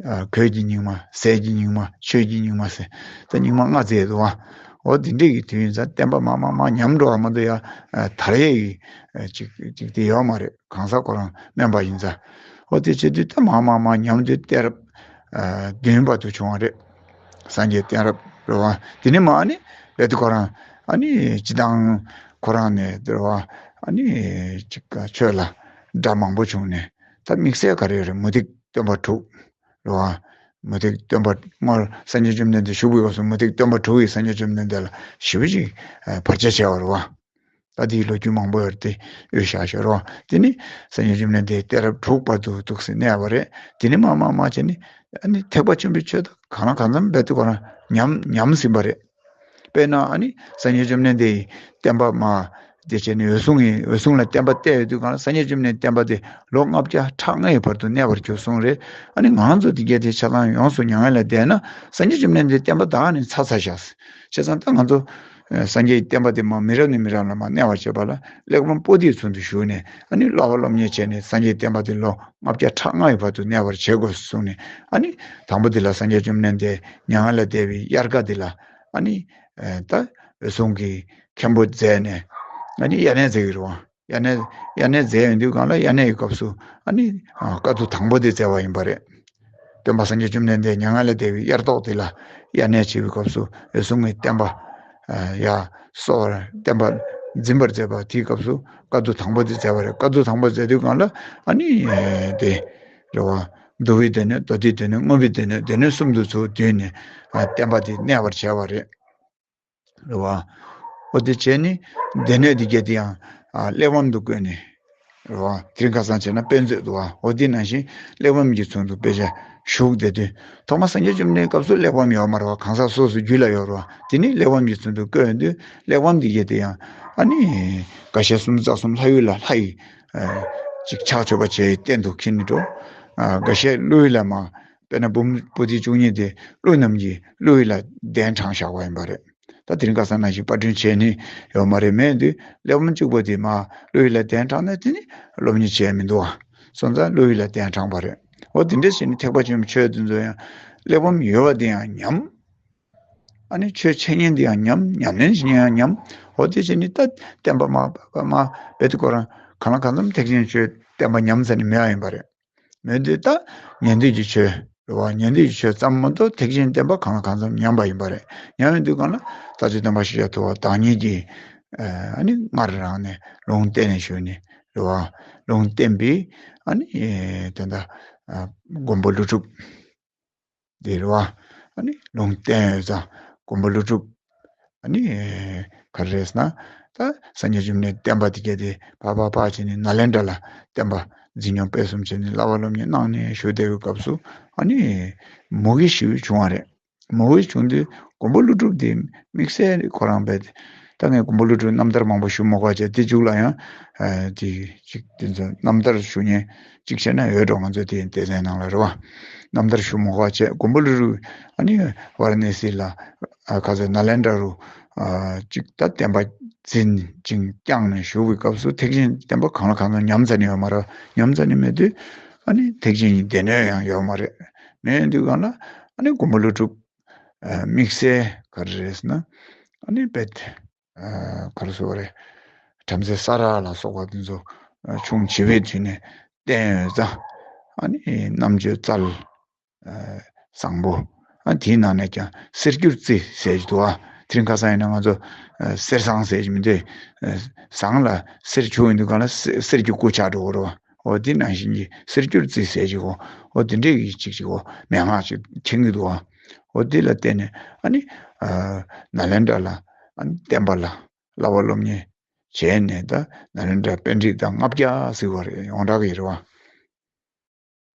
ཨ། གོས་ཀྱི་སྙིགས་མ། ཟས་ཀྱི་སྙིགས་མ། ཆོས་ཀྱི་སྙིགས་མ་ཟེར། ད་སྙིགས་མ་ལྔ་ཟེར་འདུག་བ། འོ། འདི་འདྲས་ཀྱི་དུས་ཡིན་ཙང་བསྟན་པ་མར་མར་མར་ཉམས་འགྲོ་བ་མ་གཏོགས་ཡ། ཨ། དར་ཡས་ཀྱི། ཨ། ཅིག་ཅིག་དེ་ཡོད་མ་རེད། གང་ཟག་ཁོ་རང་དམན་པ་ཡིན་ཙང་། འོ། དེ་བྱེད་དུས་ད་མར་མར་མར་ཉམས་དུས་གཏད་རབས། ཨ། བདུན་བར་དུ་བྱུང་བ་རེད། སངས་རྒྱས་བསྟན་རབས་རེད་བ། དེ་ནས་མར་ཨ་ནི་རྦད་དེ་ཁོ་རང་། ཨ་ནི་སྤྱིར་བཏང་ཁོ་རང་ནས་རེད་བ། ཨ་ནི་ཅིག་ཆོས་ལ་དགྲ་མང་པོ་བྱུང་ནས། ད་དམིགས་བསལ་ག་རེ་རེད། མུ་སྟེགས་སྟོན་པ་དྲུག་རེད་བ། མུ་སྟེགས་སྟོན་པ། སྔོན་སངས་རྒྱས་བཅོམ་ལྡན་འདས་བཞུགས་པའི་སྐབས་སུ་མུ་སྟེགས་སྟོན་པ་དྲུག་གིས་སངས་རྒྱས་བཅོམ་ལྡན་འདས་ལ་ཞེ་པོ་ཅིག་བར་ཆད་བྱས་པ་རེད་བ། ད་དེའི་ལོ་རྒྱུས་མང་པོ་ཡོད་རེད་དེ། ཡོད་ཤག་ཤག་རེད་བ། དེ་ནི་སངས་རྒྱས་བཅོམ་ལྡན་འདས་གཏད་རབས་དྲུག་བར་དུ་འདུག་སེ་གནས་པ་རེད། དེ་ནི་མར་མར་མར་བྱས་ནས། ཨ་ནི་ཐེག་པ་ཆེན་པོའི་ཆོས་ད་གང་ལ་གང་འཚམ་རྦད་དེ་ཁོ་རང་ཉམས་ཉམས་ཟིན་པ་རེད། དཔེར་ན་ཨ་ནི་སངས་རྒྱས་བཅོམ་ལྡན་འདས་ཀྱི་བསྟན་པ་མར་དེ་བྱས་ནས། འོད་སྲུང་གི། འོད་སྲུང་ལ་བསྟན་པ་གཏད་ཡོང་དུས་སྒང་ལ། སངས་རྒྱས་བཅོམ་ལྡན་འདས་བསྟན་པ་དེ་ལོ་ལྔ་བརྒྱ་ཕྲག་ལྔའི་བར་དུ་གནས་པར་གྱུར་གསུངས་རེད། ཨ་ནི་ང་རང་ཚོ་འདི་གྱད་དེ་ཆ་ཚང་ཡོངས་སུ་མྱ་ངན་ལས་འདས་ན། སངས་རྒྱས་བཅོམ་ལྡན་འདས་བསྟན་པ་ད་ནི་ཚར་ཚར་ཤག། བྱས་ཙང་ད་ང་ཚོ། ཨ། སངས་རྒྱས་ཀྱི་བསྟན་པ་དེ་མར་མི་རབས་ནས་མི་རབས་ལ་མར་གནས་པར་བྱེད་པ་ལ། གླེགས་བམ་པོ་ཏིའི་ཚུལ་དུ་ཞུགས་ནས། ཨ་ནི་བསླབ་པ་སློབ་གཉེར་བྱས་ནས། སངས་རྒྱས་བསྟན་པ་དེ་ལོ་ལྔ་བརྒྱ་ཕྲག་ལྔའི་བར་དུ་གནས་པར་བྱེད་དགོས་གསུངས་ནས། ཨ་ནི་དང་པོ་དེ་ལ་སངས་རྒྱས་བཅོམ་ལྡན་འདས་མྱ་ངན་ལས་འདས་པའི་དབྱར་ཁ་དེ་ལ། ཨ་ནི། ཨ། ད་འོད་སྲུང་གིས་མཁན་པོ་མཛད་ནས། ཨ་ནི་དབྱར་གནས་མཛད་ཀྱི་རེད་བ། དབྱར་གནས། དབྱར་གནས་མཛད་ཡོང་དུས་སྒང་ལ། དབྱར་གནས་ཀྱི་སྐབས་སུ་ཨ་ནི། ཨ། བཀའ་བསྡུ་དང་པོ་དེ་མཛད་པ་ཡིན་པ་རེད། སྟོན་པ་སངས་རྒྱས་བཅོམ་ལྡན་འདས་མྱ་ངན་ལས་འདས་པའི་དབྱར་ཐོག་དེ་ལ་དབྱར་གནས་བྱེད་པའི་སྐབས་སུ། འོད་སྲུང་གིས་བསྟན་པ། ཨ། ཡར་གསོ་བར། བསྟན་པ་འཛིན་པར་མཛད་པ་དེའི་སྐབས་སུ་བཀའ་བསྡུ་དང་པོ་དེ་མཛད་པ་རེད། བཀའ་བསྡུ་དང་པོ་མཛད་དུས་སྒང་ལ། ཨ་ནི་དེ་རེད་བ། འདུལ་བའི་སྡེ་སྣོད། མདོ་སྡེའི་སྡེ་སྣོད། དངོས་པོའི་སྡེ་སྣོད། སྡེ་སྣོད་གསུམ་དུ་ཚུར་བསྡུས་ནས་ཨ་བསྟན་པ་དེ་གནས་པར་བྱས་པ་རེད། རེད་བ། འོ་དེ་བྱས་ནས་སྡེ་སྣོད་འདི་གྱད་དེ་ཡང་ཨ་གླེགས་བམ་དུ་བཀོད་ནས། རེད་བ། དེ་རིང་ཁ་སང་བྱས་ན་དཔེ་མཛོད་འདུག་བ། འོ་དེ་ནང་བཞིན་གླེགས་བམ་གྱི་ཚུལ་དུ་དཔེ་ཆ་བཞུགས་བསྡད་དུས། ཐོག་མ་སངས་རྒྱས་བཅོམ་ལྡན་སྐབས་སུ་གླེགས་བམ་ཡོད་མ་རེད་བ། གང་ཟག་སོ་སོའི་རྒྱུད་ལ་ཡོད་རེད་བ། དེ་ནི་གླེགས་བམ་གྱི་ཚུལ་དུ་བཀོད་ཡོང་དུས། གླེགས་བམ་འདི་གྱད་དེ་ཡང་ཨ་ནི་འགའ་ཤས་སུམ་ཅུ་རྩ་གསུམ་ལྷ་ཡུལ་ལ་ལྷ་ཡི་ཨ་ཅིག་ཕྱག་མཆོད་པ་བྱས་ཡི་རྟེན་དུ་འཁྱེར་ནས་འགྲོ། ཨ་འགའ་ཤས་ཀླུ་ཡུལ་ལ་མར། དཔེར་ན་བུམ་པོ་ཏི་བཅུ་གཉིས་དེ་ཀླུ་རྣམས་ཀྱིས་ཀླུ་ཡུལ་ལ་གདན་དྲངས་བཞག་པ་ཡིན་པ་རེད། ད་དེ་རིང་ཁ་སང་ནང་བཞིན་པར་སྐྲུན་བྱས་ནི་ཡོད་མ་རེད། མེད་དུས་གླེགས་བམ་གཅིག་པོ་དེ་མར་ཀླུ་ཡུལ་ལ་གདན་དྲངས་ན། དེ་ནི་སློབ་གཉེར་བྱས་མི་འདུག་བ། སོང་ཙང་ཀླུ་ཡུལ་ལ་གདན་དྲངས་པ་རེད། འོ་དེ་འདྲ་བྱས་ནས་ཐེག་པ་ཆེན་པོའི་ཆོས་དེ་ཚོ་ཡང་གླེགས་བམ་ཡོད་པ་དེ་ཡང་ཉམས། ཨ་ནི་ཆོས་འཆད་ཉན་དེ་ཡང་ཉམས། ཉམས་ལེན་བྱེད་ཉན་ཡང་ཉམས། འོ་དེ་བྱས་ནས་ད་བསྟན་པ་མར་མར་རྦད་དེ་ཁོ་རང་གང་ལ་གང་འཚམ་ཐེག་ཆེན་ཆོས་བསྟན་པ་ཉམས་ཚར་ནས་མེད་པ་ཡིན་པ་རེད། མོས་འདི་ལྟ་ཉན་ཐོས་ཀྱི་ཆོས་རེད་བ། ཉན་ཐོས་ཀྱི་ཆོས་ཙམ་མ་གཏོགས་ཐེག་ཆེན་བསྟན་པ་གང་ལ་གང་འཚམ་ཉམས་པ་ཡིན་པ་རེད། ཉམས་ཡོང་དུས་སྒང་ལ་རྩ་བརྒྱུད་བསྟན་པ་ཤེས་བྱ་ཐུབ་པ་བདག་ཉིད་ཀྱིས་ཨ་ནི་སྔར་རང་ནས་ལུང་བསྟན་ནས་ཞུས་ནས་རེད་བ། ལུང་བསྟན་པའི་ཨ་ནི་དེ་འདྲ་མགོན་པོ་ཀླུ་སྒྲུབ་འདི་རེད་བ། ཨ་ནི་ལུང་བསྟན་ཡོད་ཙང་མགོན་པོ་ཀླུ་སྒྲུབ། ཨ་ནི་ག་རེ་རེད་ཟེར་ན། ད་སངས་རྒྱས་བཅོམ་ལྡན་བསྟན་པ་དེ་གྱད་དེ་ཕར་ཕར་ཕར་བྱས་ནས་ནཱ་ལེནྡྲ་ལ་བསྟན་པ་འཛིན་སྐྱོང་སྤེལ་གསུམ་བྱས་ནས་བསླབ་པ་སློབ་གཉེར་གནང་ནས་བཞུགས་བསྡད་པའི་སྐབས་སུ། ཨ་ནི་མུ་གེ་ཞེ་པོ་བྱུང་བ་རེད། མུ་གེ་བྱུང་དུས་མགོན་པོ་ཀླུ་སྒྲུབ་དེ་དམིགས་བསལ་ཁོ་རང་རྦད་དེ། ད་ངས་མགོན་པོ་ཀླུ་སྒྲུབ་རྣམ་ཐར་མང་པོ་ཞུ་མ་དགོས་བྱས། དེ་མཇུག་ལ་ཡང་ཨ་དེ་ཅིག་དེ་ཚོ་རྣམ་ཐར་ཞུ་མཁན་ཅིག་བྱས་ན་ཡོད་འགྲོ། ང་ཚོའི་དེ་སྡེ་ཚན་ནང་ལ་རེད་བ། རྣམ་ཐར་ཞུ་མ་དགོས་བྱས། མགོན་པོ་ཀླུ་སྒྲུབ་ཨ་ནི་ཝཱ་ར་ཎ་སི་ལ་ཨ་ག་ཚོད་ནཱ་ལེནྡྲ་རུ་ཨ་ཅིག་ད་བསྟན་པ་འཛིན་ཅིང་བསྐྱངས་ནས་བཞུགས་པའི་སྐབས་སུ་ཐེག་ཆེན་བསྟན་པ་གང་ལ་གང་འཚམ་ཉམས་ཚར་ནས་ཡོད་མ་རེད། ཉམས་ཚར་ནས་མེད་དུས་ཨ་ནི་ཐེག་ཆེན་གྱི་སྡེ་སྣོད་ཡང་ཡོད་མ་རེད། མེད་དུས་སྒང་ལ་ཨ་ནི་མགོན་པོ་ཀླུ་སྒྲུབ་ཨ་དམིགས་བསལ་ག་རེ་རེད་ཟེར་ན། ཨ་ནི་རྦད་དེ་ཨ་ག་རེ་ཟེར་དགོས་རེད། བྲམ་ཟེ་ས་ར་ལ་སོགས་པ་དེ་ཚོ་ཨ་ཆུང་བྱིས་པའི་དུས་ནས་བསྟེན་ཡོད་ཙང་། ཨ་ནི་རྣམ་དཔྱོད་རྩལ་ཨ་བཟང་པོ། ཨ་དེའི་ནང་ནས་ཀྱང་གསེར་འགྱུར་རྩིས་ཟེར་གྱི་འདུག་བ། དེ་རིང་ཁ་སང་ཡིན་ན་ང་ཚོ་ཨ་གསེར་ཟངས་ཟེར་གྱི་མི་འདུག་ཨ་ཟངས་ལ་གསེར་བྱུགས་ཡོང་དུས་སྒང་ལ་གསེར་གསེར་གྱི་སྐུ་ཆགས་འགྲོ་གི་རེད་བ། འོ་དེ་ནང་བཞིན་གྱི་གསེར་འགྱུར་རྩིས་ཟེར་གྱི་གོ། འོ་དེ་འདྲས་ཀྱི་ཅིག་ཅིག་གོ་མན་ངག་ཅིག་མཁྱེན་གྱི་འདུག་བ། འོ་དེ་ལ་བརྟེན་ནས་ཨ་ནི་ཨ་ནཱ་ལེནྡྲ་ལ་ཨ་ནི་བསྟན་པ་ལ་བསླབ་པ་སློབ་གཉེར་བྱས་ནས། ད་ནཱ་ལེནྡྲ་པཎྜི་ཏ་ལྔ་བརྒྱ་ཟེར་བ་རེད། ཡོངས་གྲགས་ཀྱི་རེད་བ།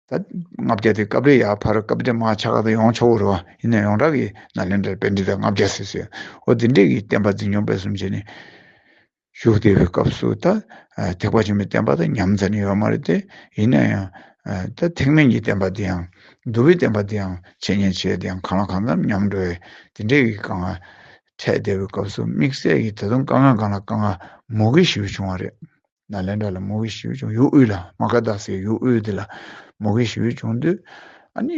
ད་ལྔ་བརྒྱ་དེ་སྐབས་རེ་ཡར་ཕར་སྐབས་རེ་མར་ཆགས་ཏེ་ཡོང་ཆོག་གི་རེད་བ། ཡིན་ན་ཡོངས་གྲགས་ཀྱི་ནཱ་ལེནྡྲ་པཎྜི་ཏ་ལྔ་བརྒྱ་ཟེར་ཟེར། འོ་དེ་འདྲས་ཀྱི་བསྟན་པ་འཛིན་སྐྱོང་སྤེལ་གསུམ་བྱས་ནས་བཞུགས་བསྡད་པའི་སྐབས་སུ། ད་ཨ་ཐེག་པ་ཆེན་པོའི་བསྟན་པ་ད་ཉམས་ཚར་ནས་ཡོད་མ་རེད་དེ། ཡིན་ན་ཡང་ཨ་ད་ཐེག་དམན་གྱི་བསྟན་པ་དེ་ཡང་། འདུལ་བའི་བསྟན་པ་དེ་ཡང་འཆད་ཉན་བྱས་ཏེ་ཡང་གང་ལ་གང་འཚམ་ཉམས་འགྲོ་བའི་དེ་འདྲས་ཀྱི་དཀའ་ངལ་འཕྲད་བསྡད་པའི་སྐབས་སུ། དམིགས་བསལ་གྱིས་ད་དུང་དཀའ་ངལ་སྒང་ལ་དཀའ་ངལ་མུ་གེ་ཞེ་པོ་བྱུང་བ་རེད། ནཱ་ལེནྡྲ་ལ་མུ་གེ་ཞེ་པོ་བྱུང་། ཡུལ་དབུས་ལ། མ་ག་དྷ་ཟེར་ཡུལ་དབུས་དེ་ལ་མུ་གེ་ཞེ་པོ་བྱུང་དུས། ཨ་ནི་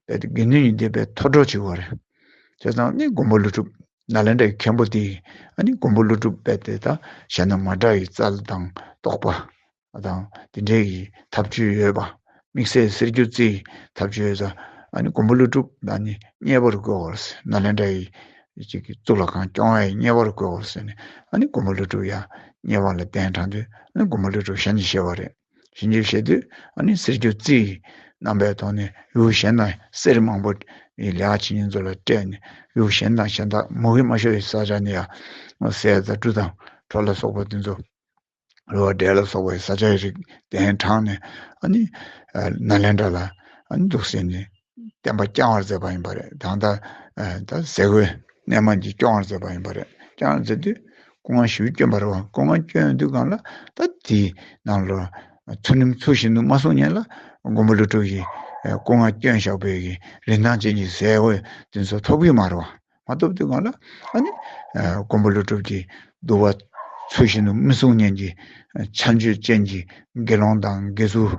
རྦད་དེ་དགེ་འདུན་གྱི་སྡེ་དཔེ་མཐོ་སྒྲོག་བྱེད་དགོས་རེད། བྱས་ཙང་ནི་མགོན་པོ་ཀླུ་སྒྲུབ་ནཱ་ལེནྡྲ་གི་མཁན་པོ་དེས། ཨ་ནི་མགོན་པོ་ཀླུ་སྒྲུབ་རྦད་དེ་ད་གཞན་དང་མ་འདྲ་བའི་རྩལ་དང་རྟོགས་པ་དང་དེ་འདྲའི་གི་ཐབས་ཇུས་ཡོད་པ། དམིགས་བསལ་གསེར་འགྱུར་རྩིས་ཐབས་ཇུས་ཡོད་ཙང་། ཨ་ནི་མགོན་པོ་ཀླུ་སྒྲུབ་ཨ་ནི་མཉེས་པར་དགོས་པར་ཟེར། ནཱ་ལེནྡྲ་ཡི་ཅིག་གི་གཙུག་ལག་ཁང་སྐྱོང་བའི་མཉེས་པར་དགོས་པར་ཟེར་ནས། ཨ་ནི་མགོན་པོ་ཀླུ་སྒྲུབ་ཡང་མཉེས་པ་ལ་གདན་དྲངས་དུས། ཨ་ནི་མགོན་པོ་ཀླུ་སྒྲུབ་ཞལ་མཇལ་བྱས་པ་རེད། ཞལ་མཇལ་བྱས་དུས་ཨ་ནི་གསེར་འགྱུར་རྩིས་རྣམ་པའི་ཐོག་ནས་ཡུལ་གཞན་དང་གསེར་མང་པོ་ཡི་ལེགས་ཆེ་ཉིན་ཚོ་ལ་སྤྲད་ནས། ཡུལ་གཞན་དང་གཞན་དག་མུ་གེ་མ་ཤོར་བའི་ས་ཆ་ནས་ཡང་ཟས་དང་བྲུ་དང་གྲོ་ལ་སོགས་པ་དེ་ཚོ། རོ་བ་འབྲས་ལ་སོགས་པའི་ས་ཆའི་རིགས་གདན་དྲངས་ནས། ཨ་ནི་ཨ་ནཱ་ལེནྡྲ་ལ་ཨ་ནི་འདུག་སེ་ནས་བསྟན་པ་བསྐྱང་བར་མཛད་པ་ཡིན་པ་རེད། ད་ལྟ་ཨ་ད་ཟས་གོས་གནས་མལ་གྱིས་སྐྱོང་བར་མཛད་པ་ཡིན་པ་རེད། སྐྱོང་བར་མཛད་དུས་སྐུ་ངལ་ཞེ་པོ་བསྐྱོན་པ་རེད་བ། སྐུ་ངལ་བསྐྱོན་དུས་སྒང་ལ་ད་དེའི་ནང་ལ་ཚུལ་ཁྲིམས་ཚུལ་བཞིན་དུ་མ་སྲུང་མཁན་ལ་མགོན་པོ་ཀླུ་སྒྲུབ་ཀྱིས་ཨ་སྐུ་ངལ་བསྐྱོན་བཞག་པའི་གི་རིན་ཐང་ཅན་གྱི་ཟས་གོས་དེ་ཚོ་ཐོབ་ཀྱི་མ་རེད་བ། མ་ཐོབ་དུས་སྒང་ལ་ཨ་ནི་ཨ་མགོན་པོ་ཀླུ་སྒྲུབ་ཀྱི་འདུལ་བ་ཚུལ་བཞིན་དུ་མི་སྲུང་མཁན་གྱི་ཨ་ཆ་འཇོག་ཅན་གྱི་དགེ་སློང་དང་དགེ་ཚུལ་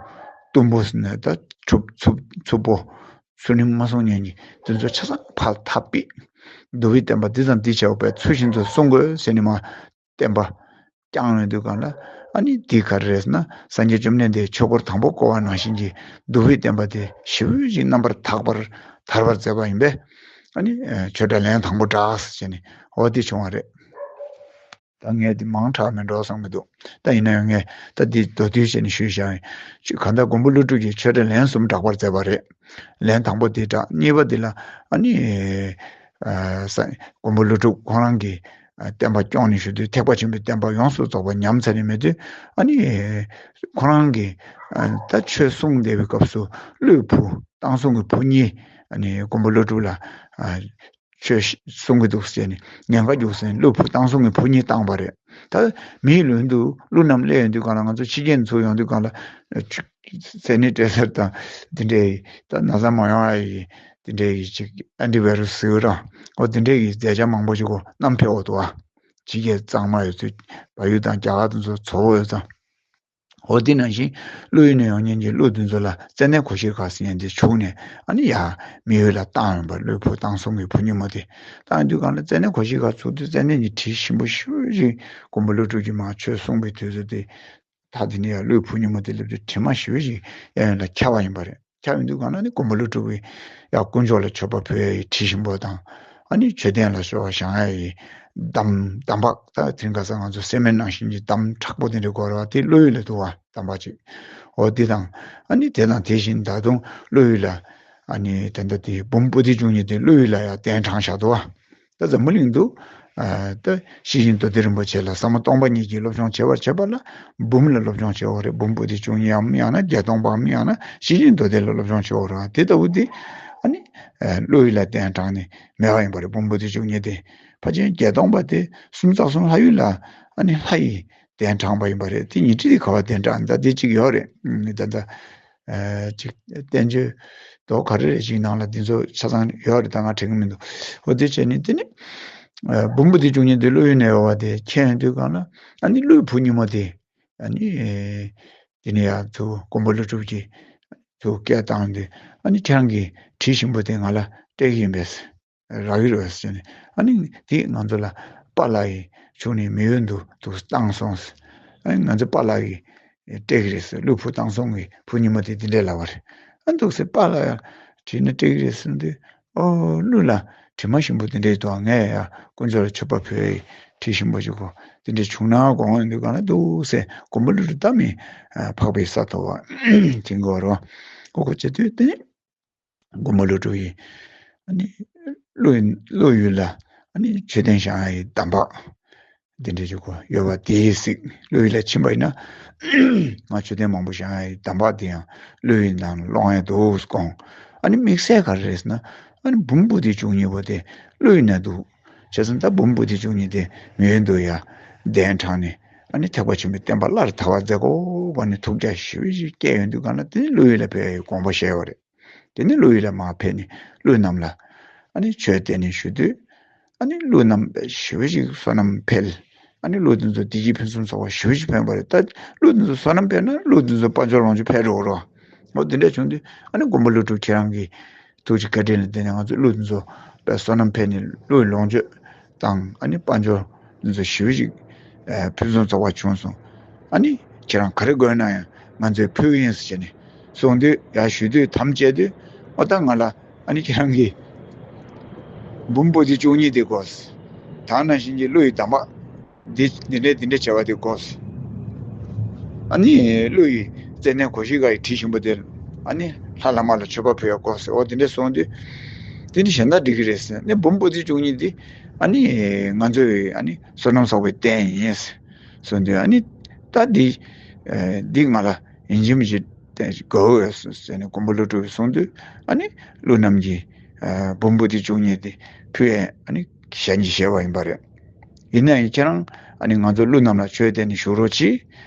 གཏུམ་པོ་ཟེར་ནས། ད་ཕྱུག་ཕྱུག་ཕྱུག་པོ་ཚུལ་ཁྲིམས་མ་སྲུང་མཁན་གྱི་དེ་ཚོ་ཆ་ཚང་ཕར་ཐག་པས། འདུལ་བའི་བསྟན་པ་འདི་དང་འདི་བྱས་པ་ཚུལ་བཞིན་དུ་སྲུང་དགོས་ཟེར་ནས་མར་བསྟན་པ་བསྐྱངས་ཡོང་དུས་སྒང་ལ། ཨ་ནི་འདི་ག་རེ་རེད་ཟེར་ན། སངས་རྒྱས་བཅོམ་ལྡན་འདས་ཆོས་འཁོར་དང་པོ་བསྐོར་བ་ནང་བཞིན་གྱི་འདུལ་བའི་བསྟན་པ་དེ་ཞེ་པོ་ཅིག་རྣམ་པར་དག་པར་དར་བར་མཛད་པ་ཡིན་པས། ཨ་ནི་ཨ་ཆོས་སྒྲ་ལན་དང་པོ་གྲགས་ཟེར་བྱས་ནས་འོ་དེ་བྱུང་བ་རེད། ད་ངས་འདི་མང་དྲགས་མིན་འགྲོ་བསམ་གྱི་འདུག་ད་ཡིན་ན་ཡང་ངས་ད་འདི་མདོར་བསྡུས་བྱས་ནས་ཞུས་བཞག་ཡིན། གང་ལྟར་མགོན་པོ་ཀླུ་སྒྲུབ་ཀྱིས་ཆོས་སྒྲ་ལན་གསུམ་བསྒྲགས་པར་མཛད་པ་རེད། ལན་དང་པོ་འདི་བསྒྲགས། གཉིས་པ་འདི་ལ་ཨ་ནི་ཨ་ས་མགོན་པོ་ཀླུ་སྒྲུབ་ཁོང་རང་གིས་ཨ་བསྟན་པ་སྐྱོང་ནས་བཞུགས་དུས་ཐེག་པ་ཆེན་པོའི་བསྟན་པ་ཡོངས་སུ་རྫོགས་པ་ཉམས་ཚར་ནས་མེད་དུས། ཨ་ནི་ཁོང་རང་གིས་ཨ་ད་ཆོས་གསུངས་བསྡད་པའི་སྐབས་སུ་ཀླུའི་བུ་བཏང་བཟུང་གི་བུ་གཉིས་ཨ་ནི་མགོན་པོ་ཀླུ་སྒྲུབ་ལ་ཨ་ཆོས་གསུང་གི་འདུག་ཟེར་ནས་ཉེན་ཁ་རྒྱུག་ཟེར་ནས་ཀླུ་བུ་བཏང་བཟུང་གི་བུ་གཉིས་བཏང་པ་རེད། ད་མིའི་ལུས་འདུག་ཀླུ་རྣམས་སླེབས་ཡོང་དུས་གང་ལ་ང་ཚོ་ཕྱི་རྒྱལ་ཚུར་ཡོང་དུས་གང་ལ་ཨ་ཆུ་ཟས་ནི་སྤྲད་སར་དང་དེ་འདྲའི་ད་ན་ཚ་མ་ཡོང་ཨ་ཡི་དེ་འདྲའི་ཡི་ཅིག་ཨན་ཊི་བྷའི་རུ་སི་ཟེར་ར། འོ་དེ་འདྲའི་གི་མཛད་བྱ་མང་པོ་ཞིག་གོ་བསྣམས་ཕེབས་འོ་དུ་བ། ཕྱི་རྒྱལ་གཙང་མ་ཡོད་ཚུལ་བལ་ཡུལ་དང་རྒྱ་གར་དུ་ཚོ་ཚོ་བོ་ཡོད་ཙང་། འོ་དེ་ནང་བཞིན་ཀླུ་ཡུལ་ནས་ཡོང་མཁན་གྱི་ཀླུ་དེ་ཚོ་ལ་ཙནྡན་གོ་ཤའི་སྒར་ཟེར་མཁན་དེ་བྱུགས་ནས་ཨ་ནི་ཡ་མི་ཡུལ་ལ་བཏང་ཡོང་པ། ཀླུའི་བུ་བཏང་བཟུང་གི་བུ་གཉིས་མོ་དེ་བཏང་དུས་གང་ལ་ཙནྡན་གོ་ཤའི་སྒར་ཚུགས་དུས་ཙནྡན་གྱི་དྲི་ཞིམ་པོ་ཞེ་པོ་ཞིག་མགོན་པོ་ཀླུ་སྒྲུབ་ཀྱིས་མར་ཆོས་གསུངས་པའི་དུས་ཚོད་དེ། ད་དེ་ནས་ཡང་ཀླུའི་བུ་གཉིས་མོ་དེ་སླེབས་དུས་དྲི་མ་ཞེ་པོ་ཞིག་གཡས་གཡོན་ལ་ཁྱབ་པ་ཡིན་པ་རེད། ཁྱབ་ཡོང་དུས་གང་ལ་ནི་མགོན་པོ་ཀླུ་སྒྲུབ་ཀྱིས་ཡང་དཀོན་མཆོག་ལ་མཆོད་པ་ཕུལ་ཡ་ཡི་དྲི་ཞིམ་པོ་དང་། ཨ་ནི་མཆོད་རྟེན་ལ་ཤོ་བ་བཞེངས་ཡ་ཡི་འདམ་འདམ་བག་ད་དེ་རིང་ཁ་སང་ང་ཚོ་སེ་མེན་ནང་བཞིན་གྱི་འདམ་མཁྲེགས་པོ་དེ་འདྲ་དགོས་རེད་བ། དེ་ཀླུ་ཡུལ་ལ་འདུག་བ། འདམ་བག་ཅིག་འོ་དེ་དང་། ཨ་ནི་དེ་དང་དེ་བཞིན་ད་དུང་ཀླུ་ཡུལ་ལ་ཨ་ནི་ད་ལྟ་དེ་འབུམ་པོ་ཏི་བཅུ་གཉིས་དེ་ཀླུ་ཡུལ་ལ་ཡང་གདན་དྲངས་བཞག་འདུག་བ། ད་འཛམ་བུ་གླིང་དུ་ཨ་ད་ཤེར་ཕྱིན་མདོ་སྡེ་རིན་པོ་ཆེ་ལ་ཟབ་མོ་སྟོང་པ་ཉིད་ཀྱི་སློབ་སྦྱོང་བྱེད་པར་བྱེད་པ་ལ་འབུམ་ལ་སློབ་སྦྱོང་བྱེད་དགོས་རེད། འབུམ་པོ་ཏི་བཅུ་གཉིས་འམ་ཡང་ན་བརྒྱད་སྟོང་པའམ་ཡང་ན་ཤེར་ཕྱིན་མདོ་སྡེ་ལ་སློབ་སྦྱོང་བྱེད་དགོས་རེད། དེ་ལྟ་བུ་དེ་ཨ་ནི་ཨ་ཀླུ་ཡུལ་ལ་གདན་དྲངས་ནས་མེད་པ་ཡིན་པ་རེད། འབུམ་པོ་ཏི་བཅུ་གཉིས་དེ་ཕལ་ཆེར་བརྒྱད་སྟོང་པ་དེ་སུམ་རྩ་གསུམ་ལྷ་ཡུལ་ལ་ཨ་ནི་ལྷ་ཡི་གདན་དྲངས་པ་ཡིན་པ་རེད། དེ་ཉི་ཁྲི་དེ་ག་བ་གདན་དྲངས་ད་དེ་གཅིག་ཡོད་རེད། ད་ལྟ་ཨ་ཅིག་བསྟན་བཅོས་དོ་ག་རེ་རེ་ཞིག་ནང་ལ་འདི་ཚོ་ཆ་ཚང་ཡོད་རེད། ད་ང་དྲན་གི་མི་འདུག་འོ་དེ་བྱས་ནས་དེ་ནི་ཨ་འབུམ་པོ་ཏི་བཅུ་གཉིས་དེ་ཀླུ་ཡུལ་ནས་ཡོང་བ་དེ་མཁྱེན་དུས་གང་ལ་ཨ་ནི་ཀླུའི་བུ་ཉིན་མོ་དེ་ཨ་ནི་དེ་ནས་ཡང་ཚུར་མགོན་པོ་ཀླུ་སྒྲུབ་ཀྱིས་ཚུར་སྐད་བཏང་དུས་ཨ་ནི་ཁྱེད་རང་གི་དྲི་ཞིམ་པོ་དེ་ང་ལ་སྤྲད་ཀྱི་ཡིན་པས། རག་གི་རེད་ཟེར་ནས། ཨ་ནི་དེ་ང་ཚོ་ལ་པཱ་ལགས་ཀྱིས་བྱུང་ནས་མི་ཡུལ་དུ་དུ་བཏང་སོང་ཟེར། ཨ་ནི་ང་ཚོ་པཱ་ལགས་ཀྱིས་སྤྲད་ཀྱི་རེད་ཟེར། ཀླུ་བུ་བཏང་སོང་གི་བུ་ཉིན་མོ་དེ་དེ་འདྲས་ལབ་པ་རེད། ཨ་འདུག་ཟེར། པཱ་ལགས་ཡང་དྲིས་ན་སྤྲད་ཀྱི་རེད་ཟེར་དུས། ཨོ་ཀླུ་ལ་དྲི་མ་ཞིམ་པོ་དེ་འདྲས་འདུག་ངས་ཡང་དཀོན་མཆོག་ལ་མཆོད་པ་ཕུལ་ཡའི་དྲི་ཞིམ་པོ་ཞིག་གོ་དེ་འདྲས་བྱུང་ན་དགོངས་ཡོང་དུས་གང་ལ་འདུག་ཟེར། མགོན་པོ་ཀླུ་སྒྲུབ་ད་མི་འཕགས་པའི་ས་ཐོབ་པ་དེ་འགོར་རོ། ཨོ་ཁོ་བྱེད་དུས་དེ་ནི། མགོན་པོ་ཀླུ་སྒྲུབ་ཡིས་ཨ་ནི་ཀླུ་ཀླུ་ཡུལ་ལ་ཨ་ནི་མཆོད་རྟེན་བཞེངས་ཡའི་འདམ་བག་འདི་འདྲ་ཅིག་གོ་ཡོད་པ་དེའི་གཟིགས། ཀླུ་ཡུལ་ལ་ཕྱིན་པ་ཡིན་ན་ང་མཆོད་རྟེན་མང་པོ་བཞེངས་ཡའི་འདམ་བག་དེ་ཡང་ཀླུ་ཡུལ་ནང་སློང་ཡ་འདུག་དགོངས། ཨ་ནི་དམིགས་བསལ་ག་རེ་རེད་ཟེར་ན་ཨ་ནི་འབུམ་པོ་ཏི་བཅུ་གཉིས་པོ་དེ་ཀླུ་ཡུལ་ན་འདུག་བྱས་ཙང་ད་འབུམ་པོ་ཏི་བཅུ་གཉིས་དེ་མི་ཡུལ་དུ་ཡ་གདན་དྲངས་ནས་ཨ་ནི་ཐེག་པ་ཆེན་པོའི་བསྟན་པ་སླར་དར་བར་མཛད་དགོས་པ་ནི་ཐུགས་རྒྱ་ཞེ་པོ་ཞིག་སྐྱེས་ཡོང་དུས་གང་ལ་དེ་ནི་ཀླུ་ཡུལ་ལ་ཕེབས་ཡའི་དགོངས་པ་བཞེས་པ་རེད། དེ་ནས་ཀླུ་ཡུལ་ལ་མར་ཕེབས་ནས་ཀླུ་རྣམས་ལ་ཨ་ནི་ཆོས་བསྟན་ནས་བཞུགས་དུས། ཨ་ནི་ཀླུ་རྣམས་ཞེ་པོ་ཅིག་བསོད་ནམས་འཕེལ། ཨ་ནི་ཀླུ་དེ་ཚོ་བདེ་སྐྱིད་ཕུན་སུམ་ཚོགས་པ་ཞེ་པོ་ཅིག་འཕེལ་བ་རེད། ད་ཀླུ་དེ་ཚོ་བསོད་ནམས་འཕེལ་ན་ཀླུ་དེ་ཚོ་དཔལ་འབྱོར་ལོངས་སྤྱོད་འཕེལ་འགྲོ་གི་རེད་བ། འོ་དེ་འདྲ་བྱུང་དུས་ཨ་ནི་མགོན་པོ་ཀླུ་སྒྲུབ་ཁྱེད་རང་གིས་ཐུགས་རྗེ་བཀའ་དྲིན་ལ་བརྟེན་ནས་ང་ཚོ་ཀླུ་དེ་ཚོ་དཔེ་བསོད་ནམས་འཕེལ་ནས་ཀླུའི་ལོངས་སྤྱོད་དང་ཨ་ནི་དཔལ་འབྱོར་དེ་ཚོ་ཞེ་པོ་ཅིག་ཨ་ཕུན་སུམ་ཚོགས་པ་བྱུང་སོང་། ཨ་ནི་ཁྱེད་རང་ག་རེ་དགོས་ན་ཡང་ང་ཚོས་ཕུལ་ཡིན་ཟེར་བྱས་ནས་གསུངས་དུས་ཡར་ཞུ་དུས་དམ་བཅས་དུས་ཨོ་ད་ང་ལ་ཨ་ནི་ཁྱེད་རང་གིས་འབུམ་པོ་ཏི་བཅུ་གཉིས་དེ་དགོས། ད་ནང་བཞིན་གྱི་ཀླུ་ཡི་འདམ་བག་འདི་འདི་འདྲའི་འདི་འདྲའི་བྱ་བ་དེ་དགོས། ཨ་ནི་ཀླུ་ཡི་ཙན་དན་གོ་ཤའི་སྒར་གྱི་དྲི་ཞིམ་པོ་དེ་ཨ་ནི་ལྷ་བླ་མ་ལ་མཆོད་པ་ཕུལ་ཡ་དགོས་ཟེར། ཨོ་དེ་འདྲས་གསུངས་དུས་དེ་ནི་གཞན་དག་འགྲིག་གི་རེད་ཟེར་ནས་འབུམ་པོ་ཏི་བཅུ་གཉིས་འདི་ཨ་ནི་ང་ཚོའི་ཨ་ནི་བསོད་ནམས་བསགས་པའི་རྟེན་ཡིན་ཟེར་གསུངས་དུས་ཨ་ནི་ད་འདི་འདི་ང་ལ་ཡིན་གཅིག་མིན་གཅིག་དགོས་ཟེར་ནས་མགོན་པོ་ཀླུ་སྒྲུབ་གསུངས་དུས་ཨ་ནི་ཀླུ་རྣམས་ཀྱིས་འབུམ་པོ་ཏི་བཅུ་གཉིས་དེ་ཕུལ་ཡས་ཨ་ནི་ཞལ་གྱིས་བཞེས་པ་ཡིན་པ་རེད། ཡིན་ན་ཡང་ཁྱེད་རང་ཨ་ནི་ང་ཚོ་ཀླུ་རྣམས་ལ་ཆོས་བསྟན་ནས་བཞུགས་རོགས་གྱིས།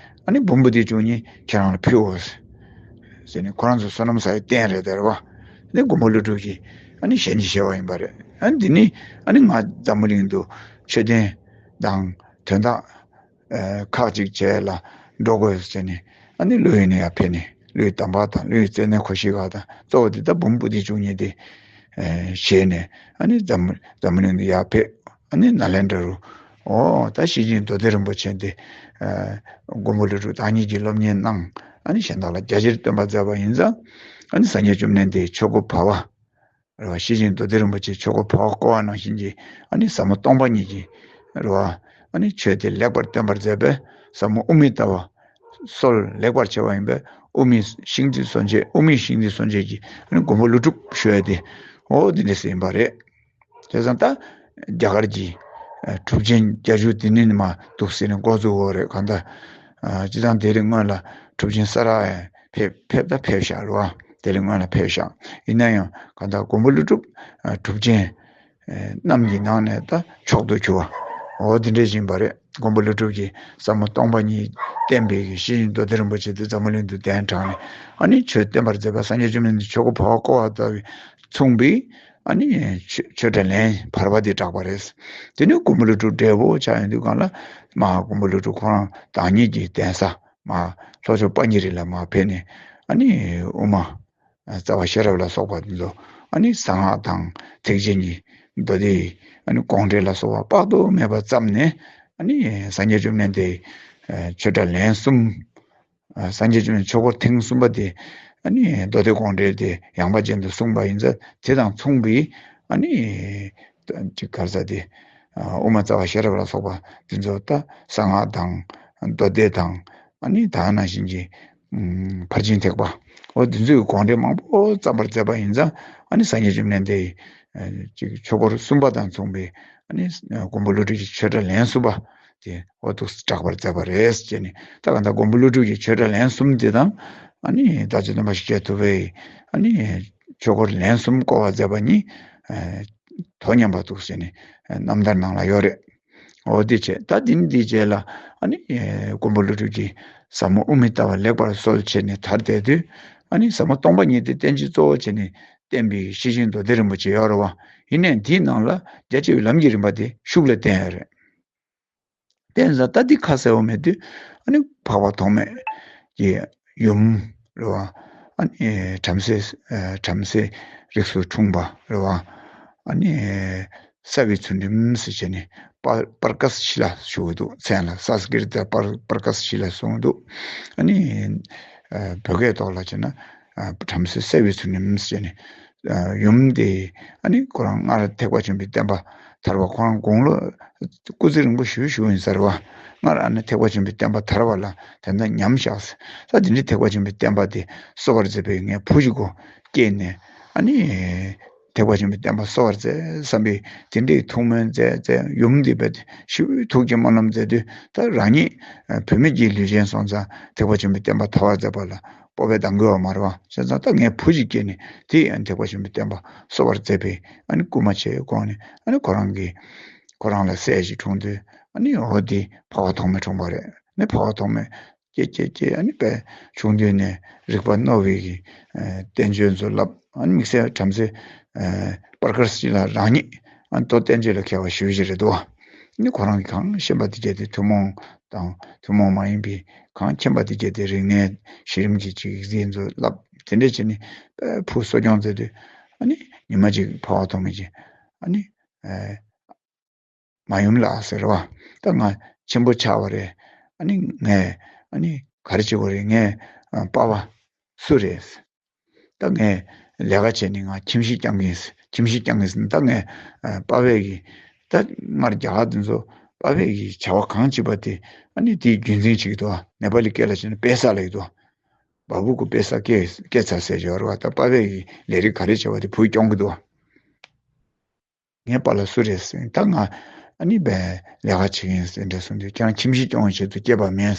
ཨ་ནི་འབུམ་པོ་ཏི་བཅུ་གཉིས་ཁྱེད་རང་ལ་ཕུལ་འོ་ཟེར་ནས་ཁོ་རང་ཚོ་བསོད་ནམས་བསགས་ཡས་རྟེན་རེད་དེ་རེད་བ། ཨ་ནི་མགོན་པོ་ཀླུ་སྒྲུབ་ཀྱིས་ཨ་ནི་ཞལ་གྱིས་བཞེས་པ་ཡིན་པ་རེད། ཨ་ནི་འདི་ནི་ཨ་ནི་ང་འཛམ་བུ་གླིང་དུ་མཆོད་རྟེན་དང་དོན་དག་ཨ་ཁག་ཅིག་བྱས་ལ་འགྲོ་དགོས་ཟེར་ནས་ཨ་ནི་ཀླུ་ཡུལ་ནས་ཡར་ཕེབས་ནས་ཀླུའི་འདམ་བག་དང་ཀླུའི་ཙན་དན་གོ་ཤའི་སྒར་དང་གཙོ་བོ་དེ་ད་འབུམ་པོ་ཏི་བཅུ་གཉིས་དེ་ཨ་བཞེས་ནས་ཨ་ནི་འཛམ་འཛམ་བུ་གླིང་དུ་ཡར་ཕེབས། ཨ་ནི་ནཱ་ལེནྡྲ་རུ་ཨོ་ད་ཤེར་ཕྱིན་མདོ་སྡེ་རིན་པོ་ཆེ་དེ་ཨ་མགོན་པོ་ཀླུ་སྒྲུབ་བདག་ཉིད་ཀྱིས་སློབ་གཉེར་གནང་། ཨ་ནི་གཞན་དག་ལ་རྒྱ་ཆེར་སྟོན་པར་མཛད་པ་ཡིན་ཙང་ཨ་ནི་སངས་རྒྱས་བཅོམ་ལྡན་འདས་ཆོས་སྐུ་བབས་པ། རེད་བ། ཤེར་ཕྱིན་མདོ་སྡེ་རིན་པོ་ཆེ་ཆོས་སྐུ་བབས་པ་བསྐོར་བ་ནང་བཞིན་གྱི་ཨ་ནི་ཟབ་མོ་སྟོང་པ་ཉིད་ཀྱི་རེད་བ། ཨ་ནི་ཆོས་དེ་ལེགས་པར་བསྟན་པར་མཛད་པའི་ཟབ་མོ་དབུ་མའི་ལྟ་བ། སྲོལ་ལེགས་པར་ཕྱེ་བ་ཡིན་པས་དབུ་མའི་ཤིང་རྟའི་སྲོལ་འབྱེད། དབུ་མའི་ཤིང་རྟའི་སྲོལ་འབྱེད་ཀྱི་ཨ་ནི་མགོན་པོ་ཀླུ་སྒྲུབ་ཞུ་ཡ་དེ། འོ་འདི་འདྲ་ཟེར་ཡིན་པ་རེད། བྱས་ཙང་ད་རྒྱ་གར་གྱི་ཨ་གྲུབ་ཆེན་བརྒྱད་ཅུ་དེ་ནས་མར་འདུག་ཟེར་ནས་འགོ་བཙུགས་ཡོད་རེད། གང་ལྟར་ཨ་སྤྱིར་བཏང་དེ་རིང་སྔོན་ལ་གྲུབ་ཆེན་ས་ར་ཡང་ཕེབས་ཕེབས་ད་ཕེབས་ཤག་རེད་བ། དེ་རིང་སྔོན་ལ་ཕེབས་ཤག་ཡིན་ན་ཡང་གང་ལྟར་མགོན་པོ་ཀླུ་སྒྲུབ་ཨ་གྲུབ་ཆེན་ཨ་རྣམས་ཀྱི་ནང་ནས་ད་མཆོག་ཏུ་གྱུར་བ། འོ་དེ་འདྲ་ཡིན་པ་རེད། མགོན་པོ་ཀླུ་སྒྲུབ་ཀྱིས་ཟབ་མོ་སྟོང་པ་ཉིད་བསྟན་པའི་གི་ཤེས་བཞིན་མདོ་སྡེ་རིན་པོ་ཆེ་དེ་འཛམ་བུ་གླིང་དུ་གདན་དྲངས་ནས་ཨ་ནི་ཆོས་བསྟན་པར་མཛད་པ། སངས་རྒྱས་བཅོམ་ལྡན་འདས་ཆོས་སྐུ་འཕོ་བ་བསྐོར་བ་ལྟ་བུའི་མཚུངས་པའི་ཨ་ནི་ཆོས་ཆོས་སྒྲ་ལན་བར་པ་དེ་བསྒྲགས་པ་རེད། དེ་ནས་མགོན་པོ་ཀླུ་སྒྲུབ་འབྲས་བུ་ཆགས་ཡོང་དུས་སྒང་ལ་མར་མགོན་པོ་ཀླུ་སྒྲུབ་ཁོ་རང་བདག་ཉིད་ཀྱི་གདན་ས་མར་ལྷོ་ཕྱོགས་པཎ་ཉི་རི་ལ་མར་ཕེབས་ནས་ཨ་ནི་དབུ་མ་རྩ་བ་ཤེས་རབ་ལ་སོགས་པ་འདི་ཚོ་ཨ་ནི་གསང་སྔགས་དང་ཐེག་ཆེན་གྱི་མདོ་སྡེའི་ཨ་ནི་དགོངས་འགྲེལ་ལ་སོགས་པ་དཔག་ཏུ་མེད་པ་བརྩམས་ནས་ཨ་ནི་སངས་རྒྱས་བཅོམ་ལྡན་འདས་ཆོས་སྒྲ་ལན་གསུམ། ཨ་སངས་རྒྱས་བཅོམ་ལྡན་ཆོས་འཁོར་ཐེངས་གསུམ་པ་དེ་ཨ་ནི་མདོ་སྡེ་དགོངས་འགྲེལ་དེ་ཡངས་པ་ཅན་དུ་གསུངས་པ་ཡིན་ཙང་། དེ་དང་མཚུངས་པའི་ཨ་ནི་ཅིག་ག་རེ་ཟེར་དེ་ཨ་དབུ་མ་རྩ་བ་ཤེས་རབ་ལ་སོགས་པ་དེ་ཚོ་ད་གསང་སྔགས་དང་མདོ་སྡེ་དང་ཨ་ནི་ད་ནང་བཞིན་གྱི་ཨུམ་ཕར་ཕྱིན་ཐེག་པ། འོ་དེ་ཚོའི་དགོངས་འགྲེལ་མང་པོ་བརྩམས་པར་མཛད་པ་ཡིན་ཙང་། ཨ་ནི་སངས་རྒྱས་བཅོམ་ལྡན་འདས་ཨ་ཅིག་ཆོས་འཁོར་གསུམ་པ་དང་མཚུངས་པའི་ཨ་ནི་མགོན་པོ་ཀླུ་སྒྲུབ་ཀྱི་ཆོས་སྒྲ་ལན་གསུམ་པ་དེ་འོ་འདུག་སེ་བསྒྲགས་པར་མཛད་པ་རེད་ཅེས་ནི། ད་ག་ད་མགོན་པོ་ཀླུ་སྒྲུབ་ཀྱི་ཆོས་སྒྲ་ལན་གསུམ་དེ་དང་། ཨ་ནི་བདག་ཅག་སྟོན་པ་ཞིག་སྐྱེས་ཐུབ་པའི་ཨ་ནི་ཆོས་འཁོར་ལན་གསུམ་བསྐོར་བར་མཛད་པ་གཉིས་ཨ་དོ་མཉམ་པ་འདུག་ཟེར་ནས་རྣམ་ཐར་ནང་ལ་ཡོད་རེད། འོ་དེ་བྱས། ད་དེ་ནི་དེའི་རྗེས་ལ་ཨ་ནི་མགོན་པོ་ཀླུ་སྒྲུབ་ཀྱིས་ཟབ་མོ་དབུ་མའི་ལྟ་བ་ལེགས་པར་སྲོལ་ཕྱེ་ནས་དར་བསྡད་དུས། ཨ་ནི་ཟབ་མོ་སྟོང་པ་ཉིད་དེ་བསྟན་བཅོས་གཙོ་བོ་བྱས་ནས་བསྟན་པའི་ཤེར་ཕྱིན་མདོ་སྡེ་རིན་པོ་ཆེ་ཡོད་རེད་བ། ཡིན་ནའི་དེའི་ནང་ལ་རྒྱ་ཆེ་བའི་ལམ་གྱི་རིམ་པ་དེ་ཤུགས་ལ་བསྟན་ཡོད་རེད། བསྟན་ཙང་ད་འདི་ཁ་གསལ་བོ་མེད་དུས། ཨ་ནི་འཕགས་པ་ཐོགས་མེད་ཀྱི་ཡུམ་རེད་བ། ཨ་ནི་བྲམ་ཟེ་ཨ་བྲམ་ཟེ་རིགས་སུ་འཁྲུངས་པ་རེད་བ། ཨ་ནི་ས་བི་ཚུལ་ཁྲིམས་ཟེར་བྱས་ནས་པར་པར་ཀ་སི་ལ་ཞུ་གི་འདུག་མཚན་ལ་སཾ་སྐྲྀ་ཏ་པར་པར་ཀ་སི་ལ་གསུང་གི་འདུག་ཨ་ནི་ཨ་བོད་སྐད་ཐོག་ལ་བྱས་ན་ཨ་བྲམ་ཟེ་ས་བི་ཚུལ་ཁྲིམས་ཟེར་བྱས་ནས། ཡུམ་དེ་ཨ་ནི་ཁོ་རང་སྔར་ཐེག་པ་ཆེན་པོའི་བསྟན་པ་དར་བ། ཁོ་རང་དགུང་ལོ་སྐུ་ཚེ་རིང་པོ་ཞེ་པོ་བཞུགས་ཡིན་ས་རེད་བ། སྔར་ཨ་ནི་ཐེག་པ་ཆེན་པོའི་བསྟན་པ་དར་བ་ལ་དེ་འདྲ་ཉམས་བཞག་ས། ད་དེ་འདྲའི་ཐེག་པ་ཆེན་པོའི་བསྟན་པ་དེ་གསོ་བར་མཛད་པའི་ངའི་བུ་ཞིག་གོ་སྐྱེས་ནས། ཨ་ནི་ཐེག་པ་ཆེན་པོའི་བསྟན་པ་གསོ་བར་མཛད་བསམ་པའི་དེ་འདྲའི་ཐུགས་སྨོན་མཛད་མཛད། ཡུམ་དེ་བས་ཞེ་པོའི་ཐུགས་ཀྱི་སྨོན་ལམ་མཛད་དུས། ད་རང་ཉིད་བུད་མེད་ཀྱི་ལུས་ཅན་སོང་ཙང་ཐེག་པ་ཆེན་པོའི་བསྟན་པ་དར་བར་མཛད་པ་ལ་སྤོབས་པས་འདང་དགོས་པ་མ་རེད་བ། བྱས་ཙང་ད་ངའི་བུ་ཞིག་སྐྱེས་ནས་དེ་ཡང་ཐེག་པ་ཆེན་པོའི་བསྟན་པ་གསོ་བར་མཛད་པའི་ཨ་ནི་སྐུལ་མ་བྱས་དགོངས་ནས། ཨ་ནི་ཁོ་རང་གི་ཁོ་རང་ལ་སྲས་ཤིག་འཁྲུངས་དུས། ཨ་ནི་འོ་དེ་འཕགས་པ་ཐོགས་མེད་འཁྲུངས་པ་རེད། ཨ་ནི་འཕགས་པ་ཐོགས་མེད་སྐྱེས་སྐྱེས་སྐྱེས། ཨ་ནི་དཔེ་ཆུང་དུས་ནས་རིག་པ་རྣོ་བའི་གི་ཨ་བསྟན་བཅོས་ཚོ་བསླབ། ཨ་ནི་དམིགས་བསལ་བྲམ་ཟེ་ཨ་པར་ཀ་སི་ལ་རང་ཉིད་ཨ་མདོ་བསྟན་བཅོས་ལ་མཁས་པ་ཞེ་པོ་ཅིག་རེད་འདུག་ཨ་ནི་ཁོ་རང་གིས་གང་ཤེས་པ་དེ་བརྒྱད་དེ་ཐུན་མོང་དང་ཐུན་མོང་མ་ཡིན་པའི་གང་མཁྱེན་པ་དེ་བརྒྱད་དེ་རིག་གནས་གཞི་རིམ་གྱི་ཅིག་ཡིག་རིགས་ཚོ་བསླབ། དེ་འདྲ་བྱས་ནས་ཨ་བུ་གསོ་སྐྱོང་མཛད་དུས། ཨ་ནི་ཉི་མ་ཅིག་འཕགས་པ་ཐོགས་མེད་ཀྱིས་ཨ་ནི་ཨ་མ་ཡུམ་ལགས་ཟེར་བ། ད་ང་ཆེན་པོ་ཆགས་པ་རེད། ཨ་ནི་ངས་ཨ་ནི་ག་རེ་བྱེད་དགོས་རེད། ངའི་ཨ་པ་ཕ་སུ་རེད། ད་ངས་ལས་ཀ་བྱས་ནས་ང་ཁྱིམ་གཞིས་སྐྱོང་གིན། ཁྱིམ་གཞིས་སྐྱོང་གིན་ཟེར་ན། ད་ངས་ཨ་པ་ཕས་ཀྱི་ད་སྔར་རྒྱ་གར་དེ་ཚོ་པ་ཕས་ཀྱི་བྱ་བ་གང་བྱེད་པ་དེ་ཨ་ནི་དེའི་རྒྱུན་འཛིན་བྱེད་ཀྱི་འདུག་ནེ་པ་ལི་སྐད་ལ་བྱས་ན་པེ་ས་ལབ་ཀྱི་འདུག་བ་བུ་གུ་པེ་ས་སྐད་སྐད་ཚ་ཟེར་ཡོད་རེད་བ། ད་པ་ཕས་ཀྱི་ལས་རིགས་ག་རེ་བྱས་པ་དེ་བུས་སྐྱོང་གི་འདུག་ངའི་པཱ་ལགས་སུ་རེད་ཟེར། ད་ང་ཨ་ནི་བས་ལས་ཀ་བྱེད་ཀྱི་ཡིན་ཟེར་འདྲ་གསུངས་དུས། ཁྱེད་རང་ཁྱིམ་གཞིས་སྐྱོང་བའི་ཆེད་དུ་སྐྱེས་པ་མིན།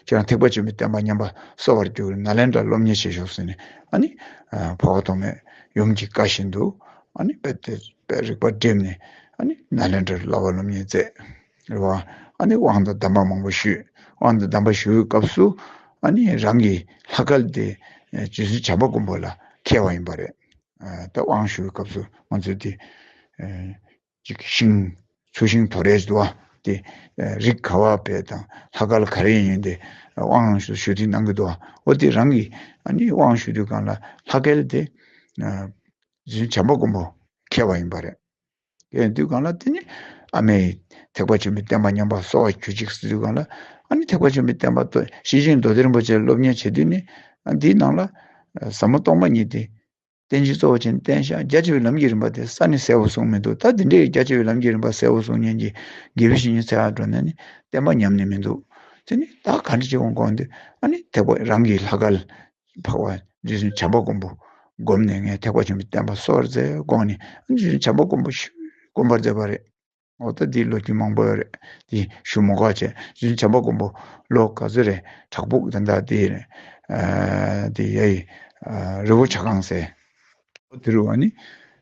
ཁྱེད་རང་ཐེག་པ་ཆེན་པོའི་བསྟན་པ་ཉམས་པ་གསོ་བར་འགྱུར། ནཱ་ལེནྡྲར་སློབ་གཉེར་བྱེད་ཤོག་ཟེར་ནས། ཨ་ནི་འཕགས་པ་ཐོགས་མེད་ཡུམ་གྱི་བཀའ་བཞིན་དུ་ཨ་ནི་དཔེ་དེ་དཔེ་རིག་པ་བསྒྲིམས་ནས། ཨ་ནི་ནཱ་ལེནྡྲར་བསླབ་པ་སློབ་གཉེར་མཛད་རེད་བ། ཨ་ནི་དབང་དང་གདམས་པ་མང་པོ་ཞུས། དབང་དང་གདམས་པ་ཞུ་བའི་སྐབས་སུ་ཨ་ནི་རང་གི་ལྷ་སྐལ་དེ་རྗེ་བཙུན་བྱམས་པ་མགོན་པོ་ལ་ཁེལ་བ་ཡིན་པ་རེད། ད་དབང་ཞུ་བའི་སྐབས་སུ་ང་ཚོས་དེ་ཅིག་ཤིང་ཚོས་ཤིང་དོ་རེ་ཞིག་འདུག་བ། དེ་རིགས་ག་བ་བས་དང་ལྷ་སྐལ་ག་རེ་ཡིན་དེ་དབང་ཞུ་ཞུ་དུས་གནང་གི་འདུག་བ། འོ་དེ་རང་གི་ཨ་ནི་དབང་ཞུ་དུས་སྒང་ལ་ལྷ་སྐལ་དེ་རྗེ་བཙུན་བྱམས་པ་མགོན་པོ་ཁེལ་བ་ཡིན་པ་རེད། ཡིན་དུས་སྒང་ལ་དེ་ནི་ཨ་མས་ཐེག་པ་ཆེན་པོའི་བསྟན་པ་ཉམས་པ་གསོ་བ་གྱུར་ཅིག་ཟེར་དུས་སྒང་ལ། ཨ་ནི་ཐེག་པ་ཆེན་པོའི་བསྟན་པ་ཤེར་ཕྱིན་མདོ་སྡེ་རིན་པོ་ཆེ་སློབ་གཉེར་བྱེད་དུས་ནི་ཨ་འདིའི་ནང་ལ་ཟབ་མོ་སྟོང་པ་ཉིད་དེ་ བསྟན་བཅོས་གཙོ་བོ་བྱས་ནས་བསྟན་བཞག་རྒྱ་ཆེ་བའི་ལམ་གྱི་རིམ་པ་དེ་ས་ནས་གསལ་པོ་གསུངས་མི་འདུག་ད་འདི་འདྲའི་རྒྱ་ཆེ་བའི་ལམ་གྱི་རིམ་པ་གསལ་པོ་གསུང་མཁན་གྱི་དགེ་བའི་བཤེས་གཉེན་འཚོལ་བར་འགྲོ་ནས་ནི་བསྟན་པ་ཉམས་ནས་མི་འདུག་དེ་ནི་ད་ག་འདྲ་ཅིག་འོང་དགོངས་འདུག་ཨ་ནི་ཐེག་པ་རང་གི་ལྷ་སྐལ་འཕགས་པ་རྗེ་བཙུན་བྱམས་པ་མགོན་པོ་བསྒོམས་ནས་ངས་ཐེག་པ་ཆེན་པོའི་བསྟན་པ་གསོ་བར་མཛད་དགོངས་ནས་ཨ་ནི་རྗེ་བཙུན་བྱམས་པ་མགོན་པོ་ཞིག་བསྒོམ་པར་མཛད་པ་རེད། འོ་ད་འདི་ལོ་རྒྱུས་མང་པོ་ཡོད་རེད། འདི་ཞུ་མ་དགོས་བྱས་རྗེ་བཙུན་བྱམས་པ་མགོན་པོ་ལོ་ག་ཚོད་རེད། བྲག་ཕུག་ད་ལྟ་འདི་རེད། ཨ་འདི་ཡ་ཡི་ཨ་རི་བོ་བྱ་རྐང་ཟེར། འོ་དེ་རུ་ཨ་ནི་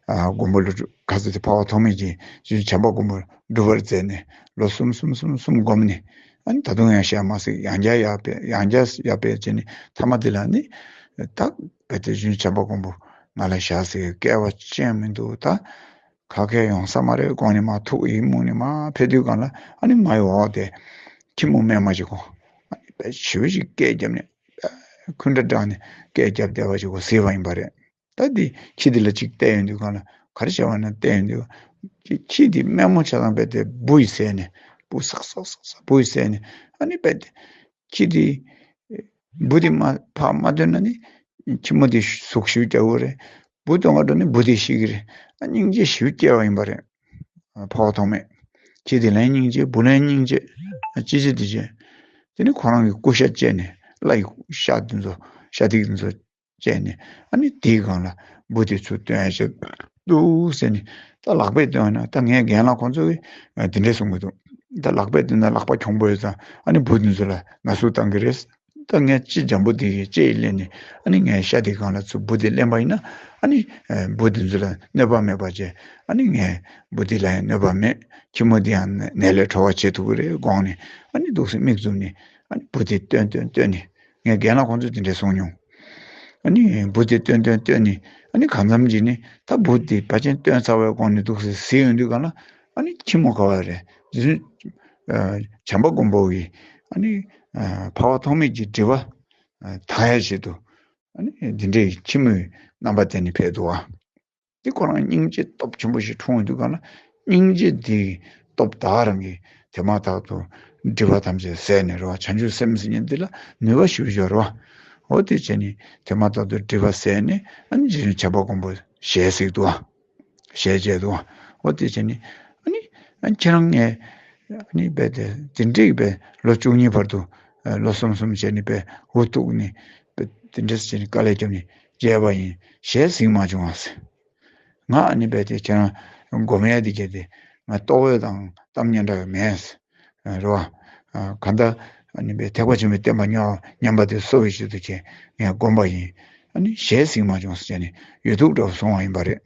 ཨ་མགོན་པོ་ལོ་དྲུག་ག་ཚོད་དེ་འཕགས་པ་ཐོགས་མེད་ཀྱིས་རྗེ་བཙུན་བྱམས་པ་མགོན་པོ་སྒྲུབ་པར་མཛད་ནས་ལོ་གསུམ་གསུམ་གསུམ་གསུམ་བསྒོམས་ནས་ཨ་ནི་ད་དུང་ཡང་ཞལ་མ་གཟིགས། ཡང་བསྐྱར་ཡར་ཕེབས། ཡང་བསྐྱར་ཡར་ཕེབས་བྱས་ནས་མཐའ་མ་འདི་ལ་ནི་ད་རྗེ་བཙུན་བྱམས་པ་མགོན་པོ་ང་ལ་ཞལ་གཟིགས་སྐལ་བ་ཅན་མི་འདུག་ད་ག་གེ་ཡོང་ས་མ་རེད་དགོངས་ནས་མར་ཐུགས་ཡིད་མུག་ནས་མར་ཕེབས་དུས་སྒང་ལ་ཨ་ནི་མ་ཡི་འོག་དེ་ཁྱི་མོ་རྨས་མ་ཅིག་གོ། ཨ་ནི་དཔེ་ཞེ་པོ་ཅིག་སྐད་བརྒྱབ་ནས་ཁུ་འདྲ་བསྒྲགས་ནས་སྐད་བརྒྱབ་བསྡད་པ་ཅིག་གོ་གཟིགས་པ་ཡིན་པ་རེད། ད་འདི་ཁྱི་འདི་ལ་ཅིག་བལྟས་ཡོང་དུས་སྒང་ལ་ག་རེ་བྱས་པ་ན་བལྟས་ཡོང་དུས་ཁྱི་འདི་རྨས་མོ་ཆ་ཚང་དཔེ་དེ་འབུ་ཡིས་བཟས་ནས་འབུ་སག་སག་སག་སག་འབུ་ཡིས་བཟས་ནས་ཨ་ནི་དཔེ་དེ་ཁྱི་འདི་འབུ་འདི་མ་ཕར་མ་བཏོན་ན་ནི་ཁྱི་མོ་འདི་ཟུག་ཞིག་རྒྱག་གི་རེད། འབུ་བཏོན་ག་འགྲོ་ནི་འབུ་འདི་ཤི་གི་རེད། ཨ་སྙིང་རྗེ་ཞེ་པོ་སྐྱེ་བ་ཡིན་པ་རེད། འཕགས་པ་ཐོགས་མེད། ཁྱི་འདི་ལ་སྙིང་རྗེ་འབུ་ལ་སྙིང་རྗེ། ཨ་ཅི་ཅི་འདི་བྱས། དེ་ནི་ཁོ་རང་གི་སྐུ་ཤ་བཅད་ནས་བླ་ཡི་ཤ་འདི་ཚོ་ཤ་ཐིགས་འདི་ཚོ་བཅད་ནས་ཨ་ནི་དེའི་སྒང་ལ་འབུ་དེ་ཚུར་བཏོན་ཡ་བྱེད་འདུག་ཟེར་ནས་ད་ལག་པས་བཏོན་ན་ད་ངའི་རྒན་ལགས་ཁོང་ཚོ་གིས་དེ་འདྲས་གསུང་གི་འདུག་ད་ལག་པས་བཏོན་ན་ལག་པ་གྱོང་པོ་ཡོད་ཙང་ཨ་ནི་འབུ་དེ་ཚོ་ལ་ན་ཟུག་བཏང་གི་རེད། ད་ངས་ལྕེ་འཇམ་པོ་དེ་གིས་ལྕེ་ཡིས་ལེན་ནས་ཨ་ནི་ངའི་ཤ་དེ་སྒང་ལ་ཚུར་འབུ་དེ་ལེན་པ་ཡིན་ན་ཨ་ནི་འབུ་དེ་ཚོ་ལ་གནོད་པ་མེད་པ་བྱས་ཨ་ནི་ངས་འབུ་དེ་ལ་ཡང་གནོད་པ་མེད། ཁྱི་མོ་དེ་ཡང་ནད་ལས་གྲོལ་བ་བྱེད་ཐུབ་ཀྱི་རེད་དགོངས་ནས་ཨ་ནི་འདུག་སེ་མིག་བཙུམ་ནས་ཨ་ནི་འབུ་དེ་བཏོན་བཏོན་བཏོན་ནས། ངའི་རྒན་ལགས་ཁོང་ཚོས་དེ་འདྲས་གསུངས་མྱོང་། ཨ་ནི་འབུ་དེ་བཏོན་བཏོན་བཏོན་ནས་ཨ་ནི་གང་འཚམ་ཅིག་ནི་ད་འབུ་དེ་ཕལ་ཆེར་བཏོན་ཚར་བའི་གོང་ནས་འདུག་སེ་གཟིགས་ཡོང་དུས་གང་ལ་ཨ་ནི་ཁྱི་མོ་ག་བ་རེད། རྗེ་བཙུན་བྱམས་པ་མགོན་པོ་གིས་ཨ་ནི་འཕགས་པ་ཐོགས་མེད་ཀྱི་སྒྲིབ་པ་དག་ཡ་ཆེད་དུ་ཨ་ནི་འདི་འདྲའི་ཁྱི་མོའི་རྣམ་པ་བསྟན་ནས་ཕེབས་འདུག་ཨ། དེ་ཁོ་རང་སྙིང་རྗེ་སྟོབས་ཆེན་པོ་ཞིག་འཁྲུངས་ཡོང་དུས་གང་ལ་སྙིང་རྗེ་དེའི་སྟོབས་དག་རང་གིས་དེ་མ་ཐག་ཏུ་སྒྲིབ་པ་ཐམས་ཅད་ཟད་ནས་རེད་བ། བྱང་ཆུབ་སེམས་ཟེར་མཁན་འདི་ལ་ནུས་པ་ཞེ་པོ་ཅིག་ཡོད་རེད་བ། འོ་དེ་བྱས་ནས་དེ་མ་ཐག་ཏུ་སྒྲིབ་པ་ཟད་ནས་ཨ་ནི་རྗེ་བཙུན་བྱམས་པ་མགོན་པོ་ཞལ་གཟིགས་འདུག་བ། ཞལ་མཇལ་འདུག་བ། འོ་དེ་བྱས་ནས་ཨ་ནི་ཨ་ཁྱེད་རང་ངས་ཨ་ནི་རྦད་དེ་དེ་འདྲའི་རྦད་ལོ་བཅུ་གཉིས་བར་དུ་ལོ་གསུམ་གསུམ་བྱས་ནས་རྦད་འུ་ཐུག་ནས་རྦད་དེ་འདྲས་བྱས་ནས་དཀའ་ལས་བརྒྱབ་ནས་མཇལ་བ་ཡིན། ཞལ་གཟིགས་མ་བྱུང་བ་ཟེར། ང་ཨ་ནི་རྦད་དེ་ཁྱེད་རང་སྒོམ་ཡ་དེ་གྱད་དེ་ང་ལྟོ་གོས་དང་གཏམ་སྙན་གྲགས་མེད་ཟེར། རེད་བ། གང་ལྟར་ཨ་ནི་རྦད་ཐེག་པ་ཆེན་པོའི་བསྟན་པ་ཉམས་ཉམས་པ་དེ་གསོ་བའི་ཆེད་དུ་ཁྱེད་ངས་སྒོམ་པ་ཡིན། ཨ་ནི་ཞལ་གཟིགས་མ་བྱུང་ཟེར་བྱས་ནས་ཡོད་ཐུག་འདྲ་བོ་སོང་བ་ཡིན་པ་རེད།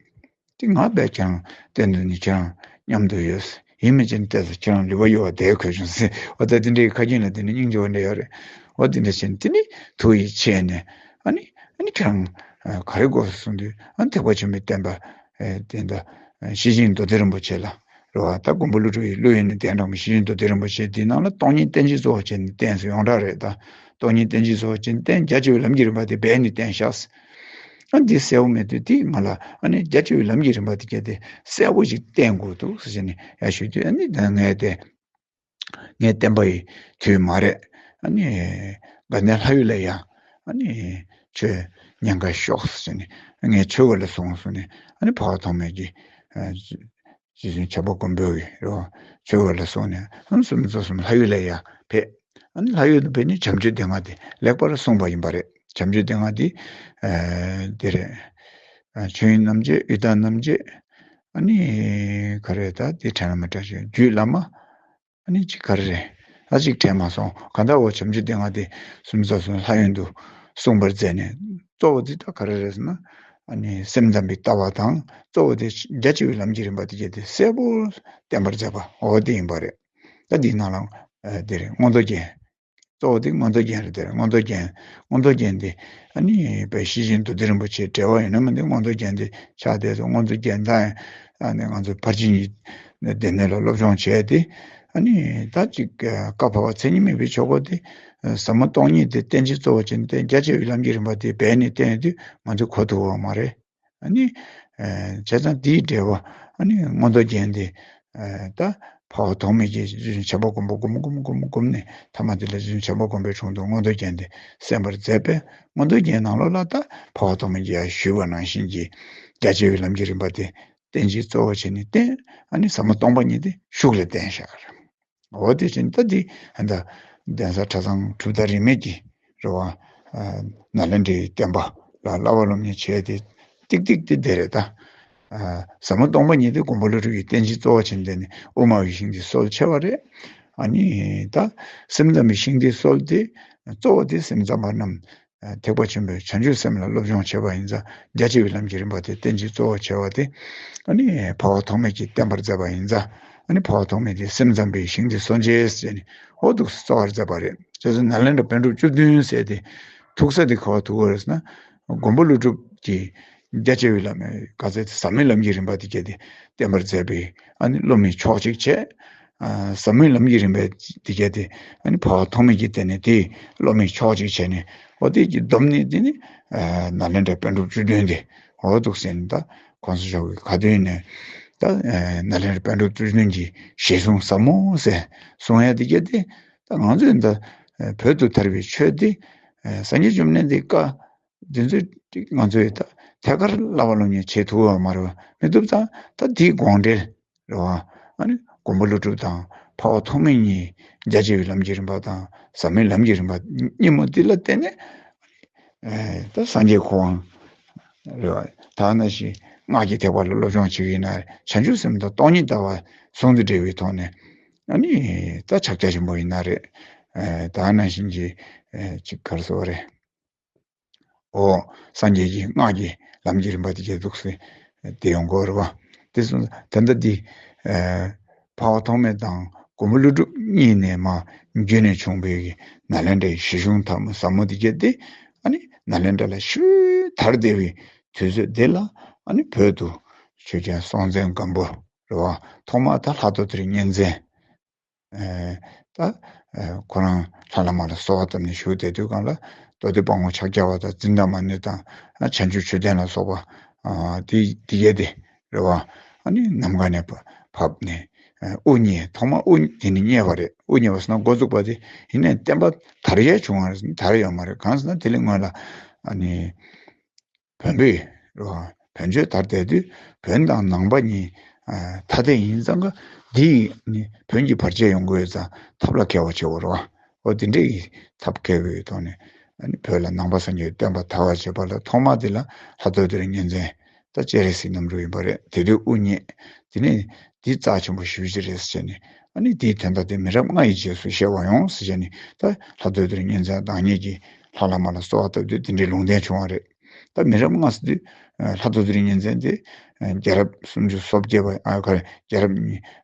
དེ་ང་རྦད་ཁྱེད་རང་གཏན་དུ་ནི་ཁྱེད་རང་མཉམ་དུ་ཡོད། ཡིན་མིན་ཅི་ནས་བལྟས་ཚེ་ཁྱེད་རང་ལུས་པ་གཡོ་བ་དེ་གོ་བྱུང་ཟེར། འོ་ད་དེ་འདྲའི་ཁ་རྒྱུན་ལ་དེ་ནི་སྙིང་རྗེ་བ་འདྲ་ཡོད་རེད། འོ་དེ་འདྲ་བྱས་ནས་དེ་ནི་ཐུགས་ཡིད་ཆེས་ནས་ཨ་ནི་ཨ་ནི་ཁྱེད་རང་ག་རེ་དགོས་གསུངས་དུས་ཨ་ནི་ཐེག་པ་ཆེན་པོའི་བསྟན་པ་དེ་འདྲ་ཤེར་ཕྱིན་མདོ་སྡེ་རིན་པོ་ཆེ་ལ་རེད་བ། ད་མགོན་པོ་ཀླུ་སྒྲུབ་ཀྱི་གླུ་ཡིན་ནི་གདན་དྲངས་པའི་ཤེར་ཕྱིན་མདོ་སྡེ་རིན་པོ་ཆེ་འདིའི་ནང་ལ་སྟོང་ཉིད་རྟེན་གཞི་གཙོ་བོ་བྱས་ནས་བསྟན་ཟེར་ཡོངས་གྲགས་རེད། ད་སྟོང་ཉིད་རྟེན་གཞི་གཙོ་བོ་བྱས་ནས་བསྟན། རྒྱ་ཆེ་བའི་ལམ་གྱི་རིམ་པ་དེ་སྦས་ནས་བསྟན་བཞག་ཨ་འདི་གསལ་པོ་མེད་དུས་དེ་ང་ལ་ཨ་ནི་རྒྱ་ཆེ་བའི་ལམ་གྱི་རིམ་པ་དེ་གལ་ཏེ་གསལ་པོ་ཞིག་བསྟན་དགོས་འདུག་ཟེར་བྱས་ནས་ཡར་ཞུས་དུས་ཨ་ནི་ད་ངས་དེ་ངའི་བསྟན་པ་ཡི་དུས་མ་རེད། ཨ་ནི་དགའ་ལྡན་ལྷ་ཡུལ་ལ་ཡ་ཨ་ནི་ཆོས་ཉན་ག་ཤོག་ཟེར་ནས་ངས་ཆོས་ག་ལ་སོང་ཟེར་ནས་ཨ་ནི་འཕགས་པ་ཐོགས་མེད་ཀྱིས་རྗེ་བཙུན་བྱམས་པ་མགོན་པོ་ཡིས་རོ་ཆོས་ག་ལ་སོང་ནས་ཨ་ནི་སུམ་ཅུ་རྩ་གསུམ་ལྷ་ཡུལ་ལ་ཡ་ཕེབས། ཨ་ནི་ལྷ་ཡུལ་དུ་ཕེབས་ནས་བྱམས་ཆོས་སྡེ་ལྔ་དེ་ལེགས་པར་གསུངས་པ་ཡིན་པ་རེད། བྱམས་ཆོས་སྡེ་ལྔ་དེ་ཨ་དེ་རེད། ཨ་ཆོས་དབྱིངས་རྣམ་འབྱེད། ཡི་དྭགས་རྣམ་འབྱེད། ཨ་ནི་ག་རེ་ད་དེ་དྲན་ལ་མི་དྲན་ཞིག་རྒྱུད་བླ་མ། ཨ་ནི་གཅིག་ག་རེ་རེད། ཨ་གཅིག་དྲན་མ་སོང་། གང་ལྟར་འོ་བྱམས་ཆོས་སྡེ་ལྔ་དེ་སུམ་ཅུ་རྩ་གསུམ་ལྷ་ཡུལ་དུ་གསུངས་པར་མཛད་ནས་གཙོ་བོ་དེ་ད་ག་རེ་རེད་ཟེར་ན། ཨ་ནི་སེམས་ཙམ་པའི་ལྟ་བ་དང་གཙོ་བོ་དེ་རྒྱ་ཆེ་བའི་ལམ་གྱི་རིམ་པ་དེ་གྱད་དེ་གསལ་པོར་བསྟན་པར་མཛད་པ་འོ་དེ་ཡིན་པ་རེད། ད་འདིའི་ནང་ལ་ཨ་དེ་རེད། མངོན་རྟོགས་རྒྱན། གཙོ་བོ་དེ་མངོན་རྟོགས་རྒྱན་རེད། དེ་རེད། མངོན་རྟོགས་རྒྱན། མངོན་རྟོགས་རྒྱན་དེ་ཨ་ནི་དཔེ་ཤེར་ཕྱིན་མདོ་སྡེ་རིན་པོ་ཆེའི་འགྲེལ་པ་ཡིན་ན་མིན་ན་མངོན་རྟོགས་རྒྱན་དེ་ཆགས་བསྡད་འདུག་མངོན་རྟོགས་རྒྱན་དང་ཨ་ནི་ང་ཚོ་ཕར་ཕྱིན་གྱི་སྡེ་སྣོད་ལ་སློབ་སྦྱོང་བྱས་ཏེ་ཨ་ནི་ད་ཅིག་བཀའ་འཕགས་པ་མཚན་ཉིད་མེད་པའི་ཆོས་སྐོར་དེ་ཟབ་མོ་སྟོང་ཉིད་དེ་རྟེན་གཞི་གཙོ་བོ་བྱས་ནས་རྒྱ་ཆེ་བའི་ལམ་གྱི་རིམ་པ་དེ་སྦས་ནས་བསྟན་ཡོད་དུས་ང་ཚོས་གོ་ཐུབ་པ་མ་རེད། ཨ་ནི། ཨ་བྱས་ཙང་དེའི་འགྲེལ་པ་ཨ་ནི་མངོན་རྟོགས་རྒྱན་དེ་ཨ་ད་ འཕགས་པ་ཐོགས་མེད་ཀྱིས་རྗེ་བཙུན་བྱམས་པ་མགོན་པོ་བསྒོམ་བསྒོམ་བསྒོམ་བསྒོམ་ནས་ཐ་མ་དེ་ལ་རྗེ་བཙུན་བྱམས་པ་མགོན་པོའི་དྲུང་དུ་མངོན་རྟོགས་རྒྱན་དེ་གསན་པར་མཛད་པས། མངོན་རྟོགས་རྒྱན་ནང་ལོགས་ལ་ད་འཕགས་པ་ཐོགས་མེད་ཀྱིས་ཞུས་པ་ནང་བཞིན་གྱི་རྒྱ་ཆེ་བའི་ལམ་གྱི་རིམ་པ་དེ་བསྟན་བཅོས་གཙོ་བོ་བྱས་ནས་བསྟན། ཨ་ནི་ཟབ་མོ་སྟོང་པ་ཉིད་དེ་ཤུགས་ལ་བསྟན་བཞག་འོ་དེ་བཞིན་ད་འདི་ད་གདན་ས་གྲྭ་ཚང་གྲུབ་མཐའ་རིས་མེད་ཀྱི་རེད་བ། ནཱ་ལེནྡྲའི་བསྟན་པ་ལ་བསླབ་པ་སློབ་གཉེར་བྱས་ཏེ་ཏིག་ཏིག་དེ་དེ་རེད་ད། ཟབ་མོ་སྟོང་པ་ཉིད་དེ་མགོན་པོ་ཀླུ་སྒྲུབ་ཀྱི་བསྟན་བཅོས་གཙོ་བོ་བྱས་ནས་དབུ་མ་པའི་ཤིང་རྟའི་སྲོལ་ཕྱེ་བ་རེད། ཨ་ནི་ད་སེམས་ཙམ་པའི་ཤིང་རྟའི་སྲོལ་དེ་གཙོ་བོ་དེ་སེམས་ཙམ་པ་རྣམས་ཐེག་པ་ཆེན་པོའི་བྱང་ཆུབ་སེམས་ལ་སློབ་སྦྱོང་བྱེད་པ་ཡིན་ཙང་རྒྱ་ཆེ་བའི་ལམ་གྱི་རིམ་པ་དེ་བསྟན་བཅོས་གཙོ་བོ་བྱས་པ་དེ་ཨ་ནི་འཕགས་པ་ཐོགས་མེད་ཀྱིས་བསྟན་པར་མཛད་པ་ཡིན་ཙང་ཨ་ནི་འཕགས་པ་ཐོགས་མེད་དེ་སེམས་ཙམ་པའི་ཤིང་རྟའི་སྲོལ་འབྱེད་ཟེར་ནས་འོ་འདུག་སེ་རྩོམ་པར་མཛད་པ་རེད། བྱས་ཙང་ནཱ་ལེནྡྲ་པཎ་གྲུབ་བཅུ་བདུན་ཟེར་དེ་ཐུག་ས་དེ་ག་པར་ཐུག་པ་རེད་ཟེར་ན། མགོན་པོ་ཀླུ་སྒྲུབ་ཀྱིས་རྒྱ་ཆེ་བའི་ལམ་ག་ཚད་དེ་ཟབ་མོའི་ལམ་གྱི་རིམ་པ་དེ་གྱད་དེ་བསྟན་པར་མཛད་པའི་ཨ་ནི་སློབ་མའི་ཕྱོགས་གཅིག་བྱས། ཟབ་མོའི་ལམ་གྱི་རིམ་པ་དེ་གྱད་དེ་ཨ་ནི་འཕགས་པ་ཐོགས་མེད་ཀྱིས་བསྟན་ནས་དེའི་སློབ་མའི་ཕྱོགས་གཅིག་བྱས་ནས་འོ་དེ་གྱི་བསྡོམས་ནས་དེ་ནི་ནཱ་ལེནྡྲ་པཎ་གྲུབ་བཅུ་བདུན་དེ་འོ་འདུག་ཟེར་ནས་ད་གོང་ས་མཆོག་གི་ཁ་ཏོན་ནས་ད་ནཱ་ལེནྡྲ་པཎ་གྲུབ་བཅུ་བདུན་གྱི་ཞལ་གསུང་ཟབ་མོ་ཟེར་གསུང་ཡ་དེ་གྱད་དེ་ད་ང་ཚོས་ད་བོད་དུ་དར་བའི་ཆོས་དེ་སངས་རྒྱས་བཅོམ་ལྡན་འདས་བཀའ་དེ་ཚོ་ང་ཚོས་ད་ཐད་ཀར་བསླབ་པ་སློབ་གཉེར་བྱེད་ཐུབ་པ་མ་རེད་པ། མི་ཐུབ་ཙང་ད་དེའི་དགོངས་འགྲེལ་རེད་པ། ཨ་ནི་མགོན་པོ་ཀླུ་སྒྲུབ་དང་འཕགས་པ་ཐོགས་མེད་གཉིས་རྒྱ་ཆེ་བའི་ལམ་གྱི་རིམ་པ་དང་ཟབ་མོའི་ལམ་གྱི་རིམ་པ་གཉིས་མོ་འདི་ལ་བརྟེན་ནས་ད་སངས་རྒྱས་ཁོ་རང་རེད་པ། ད་ནང་བཞིན་སྔགས་ཀྱི་ཐེག་པ་ལ་སློབ་སྦྱོང་བྱེད་ཀྱི་ཡིན་ན་བྱང་ཆུབ་སེམས་དང་སྟོང་ཉིད་ལྟ་བ་ཟུང་དུ་འབྲེལ་བའི་ཐོག་ནས་ཨ་ནི་ད་ཕྱག་རྒྱ་ཆེན་པོ་ཡིན་ན་རེད། ད་ནང་བཞིན་གྱི་ཅིག་ག་རེ་ཟེར་དགོས་རེད། འོ། སངས་རྒྱས་ཀྱི་སྔགས་ཀྱི་ལམ་གྱི་རིམ་པ་དེ་གྱད་འདུག་སེ་དེ་ཡོང་གི་ཡོད་རེད་པ། དེ་སོང་ཙང་ད་ལྟ་འདི་འཕགས་པ་ཐོགས་མེད་དང་མགོན་པོ་ཀླུ་སྒྲུབ་གཉིས་ནས་མར་བརྒྱུད་ནས་བྱུང་བའི་གི་ནཱ་ལེནྡྲའི་ཞལ་གསུང་ཟབ་མོ་ཟབ་མོ་དེ་གྱད་དེ་ཨ་ནི་ནཱ་ལེནྡྲ་ལ་ཞུ་དར་བསྡད་པའི་དུས་ཚོད་དེ་ལ་ཨ་ནི་བོད་དུ་ཆོས་རྒྱལ་སྲོང་བཙན་སྒམ་པོ་རེད་པ། ཐོག་མར་ད་ལྷ་ཐོ་ཐོ་རི་གཉན་བཙན། ད་ཁོ་རང་ལྷ་བླ་མ་ལ་གསོལ་བ་བཏབ་ནས་བཞུགས་བསྡད་དུས་སྒང་ལ་མདོ་སྡེ་དཔང་པོ་ཕྱག་རྒྱ་པ་དང་ཛི་ཎ་མ་ཎི་དང་བྱང་ཆུབ་མཆོད་རྟེན་ལ་སོགས་པ་དེ་དེ་གྱད་དེ་རེད་པ། ཨ་ནི་ནམ་མཁའ་ནས་བབས་ནས་དབུ་བརྙེས། ཐོག་མར་དབུ་དེ་ནས་བརྙེས་པ་རེད། དབུ་བརྙེས་པ་ཟེར་ན་འགོ་བཙུགས་པ་དེ་ཡིན་ནའི་བསྟན་པ་དར་ཡས་བྱུང་བ་རེད། དར་ཡོད་མ་རེད། གང་ཟེར་ན་དེ་ལས་སྔོན་ལ་ཨ་ནི། བོན་པོས་བོན་ཆོས་དར་བསྡད་དུས་བོན་དང་ནང་པ་གཉིས་ཐ་དད་ཡིན་ཙང་ཀ་འདི་ནི་བོན་གྱི་བར་ཆད་ཡོང་གི་ཡོད་ཙང་ཐབས་ལ་མཁས་པ་བྱེད་དགོས་རེད་པ། འོ་དེ་འདྲའི་ཐབས་མཁས་པའི་ཐོག་ནས་ཨ་ནི་བོད་ལ་ནང་པ་སངས་རྒྱས་པའི་བསྟན་པ་དར་བར་བྱེད་པ་ལ་ཐོག་མ་དེ་ལ་ལྷ་ཐོ་ཐོ་རི་གཉན་བཙན་ད་སྤྱན་རས་གཟིགས་རྣམ་རོལ་ཡིན་པ་རེད། དེ་དུས་དབུ་བརྙེས། དེ་ནས་འདི་རྩ་ཆེན་པོ་ཞེ་པོ་ཅིག་རེད་ཟེར་བྱས་ནས་ཨ་ནི་དེའི་དོན་དག་དེ་མི་རབས་ལྔ་ཡི་རྗེས་སུ་བཤད་པ་ཡོང་ཟེར་བྱས་ནས་ད་ལྷ་ཐོ་ཐོ་རི་གཉན་བཙན་བདག་ཉིད་ཀྱིས་ལྷ་བླ་མ་ལ་གསོལ་བ་བཏབ་དུས་དེ་འདྲའི་ལུང་བསྟན་བྱུང་བ་རེད། ད་མི་རབས་ལྔ་ཟེར་དུས་ལྷ་ཐོ་ཐོ་རི་གཉན་བཙན་དེ་རྒྱལ་རབས་སུམ་ཅུ་སོ་བརྒྱད་པ། ཨ་ག་རེ། རྒྱལ་རབས་ཉི་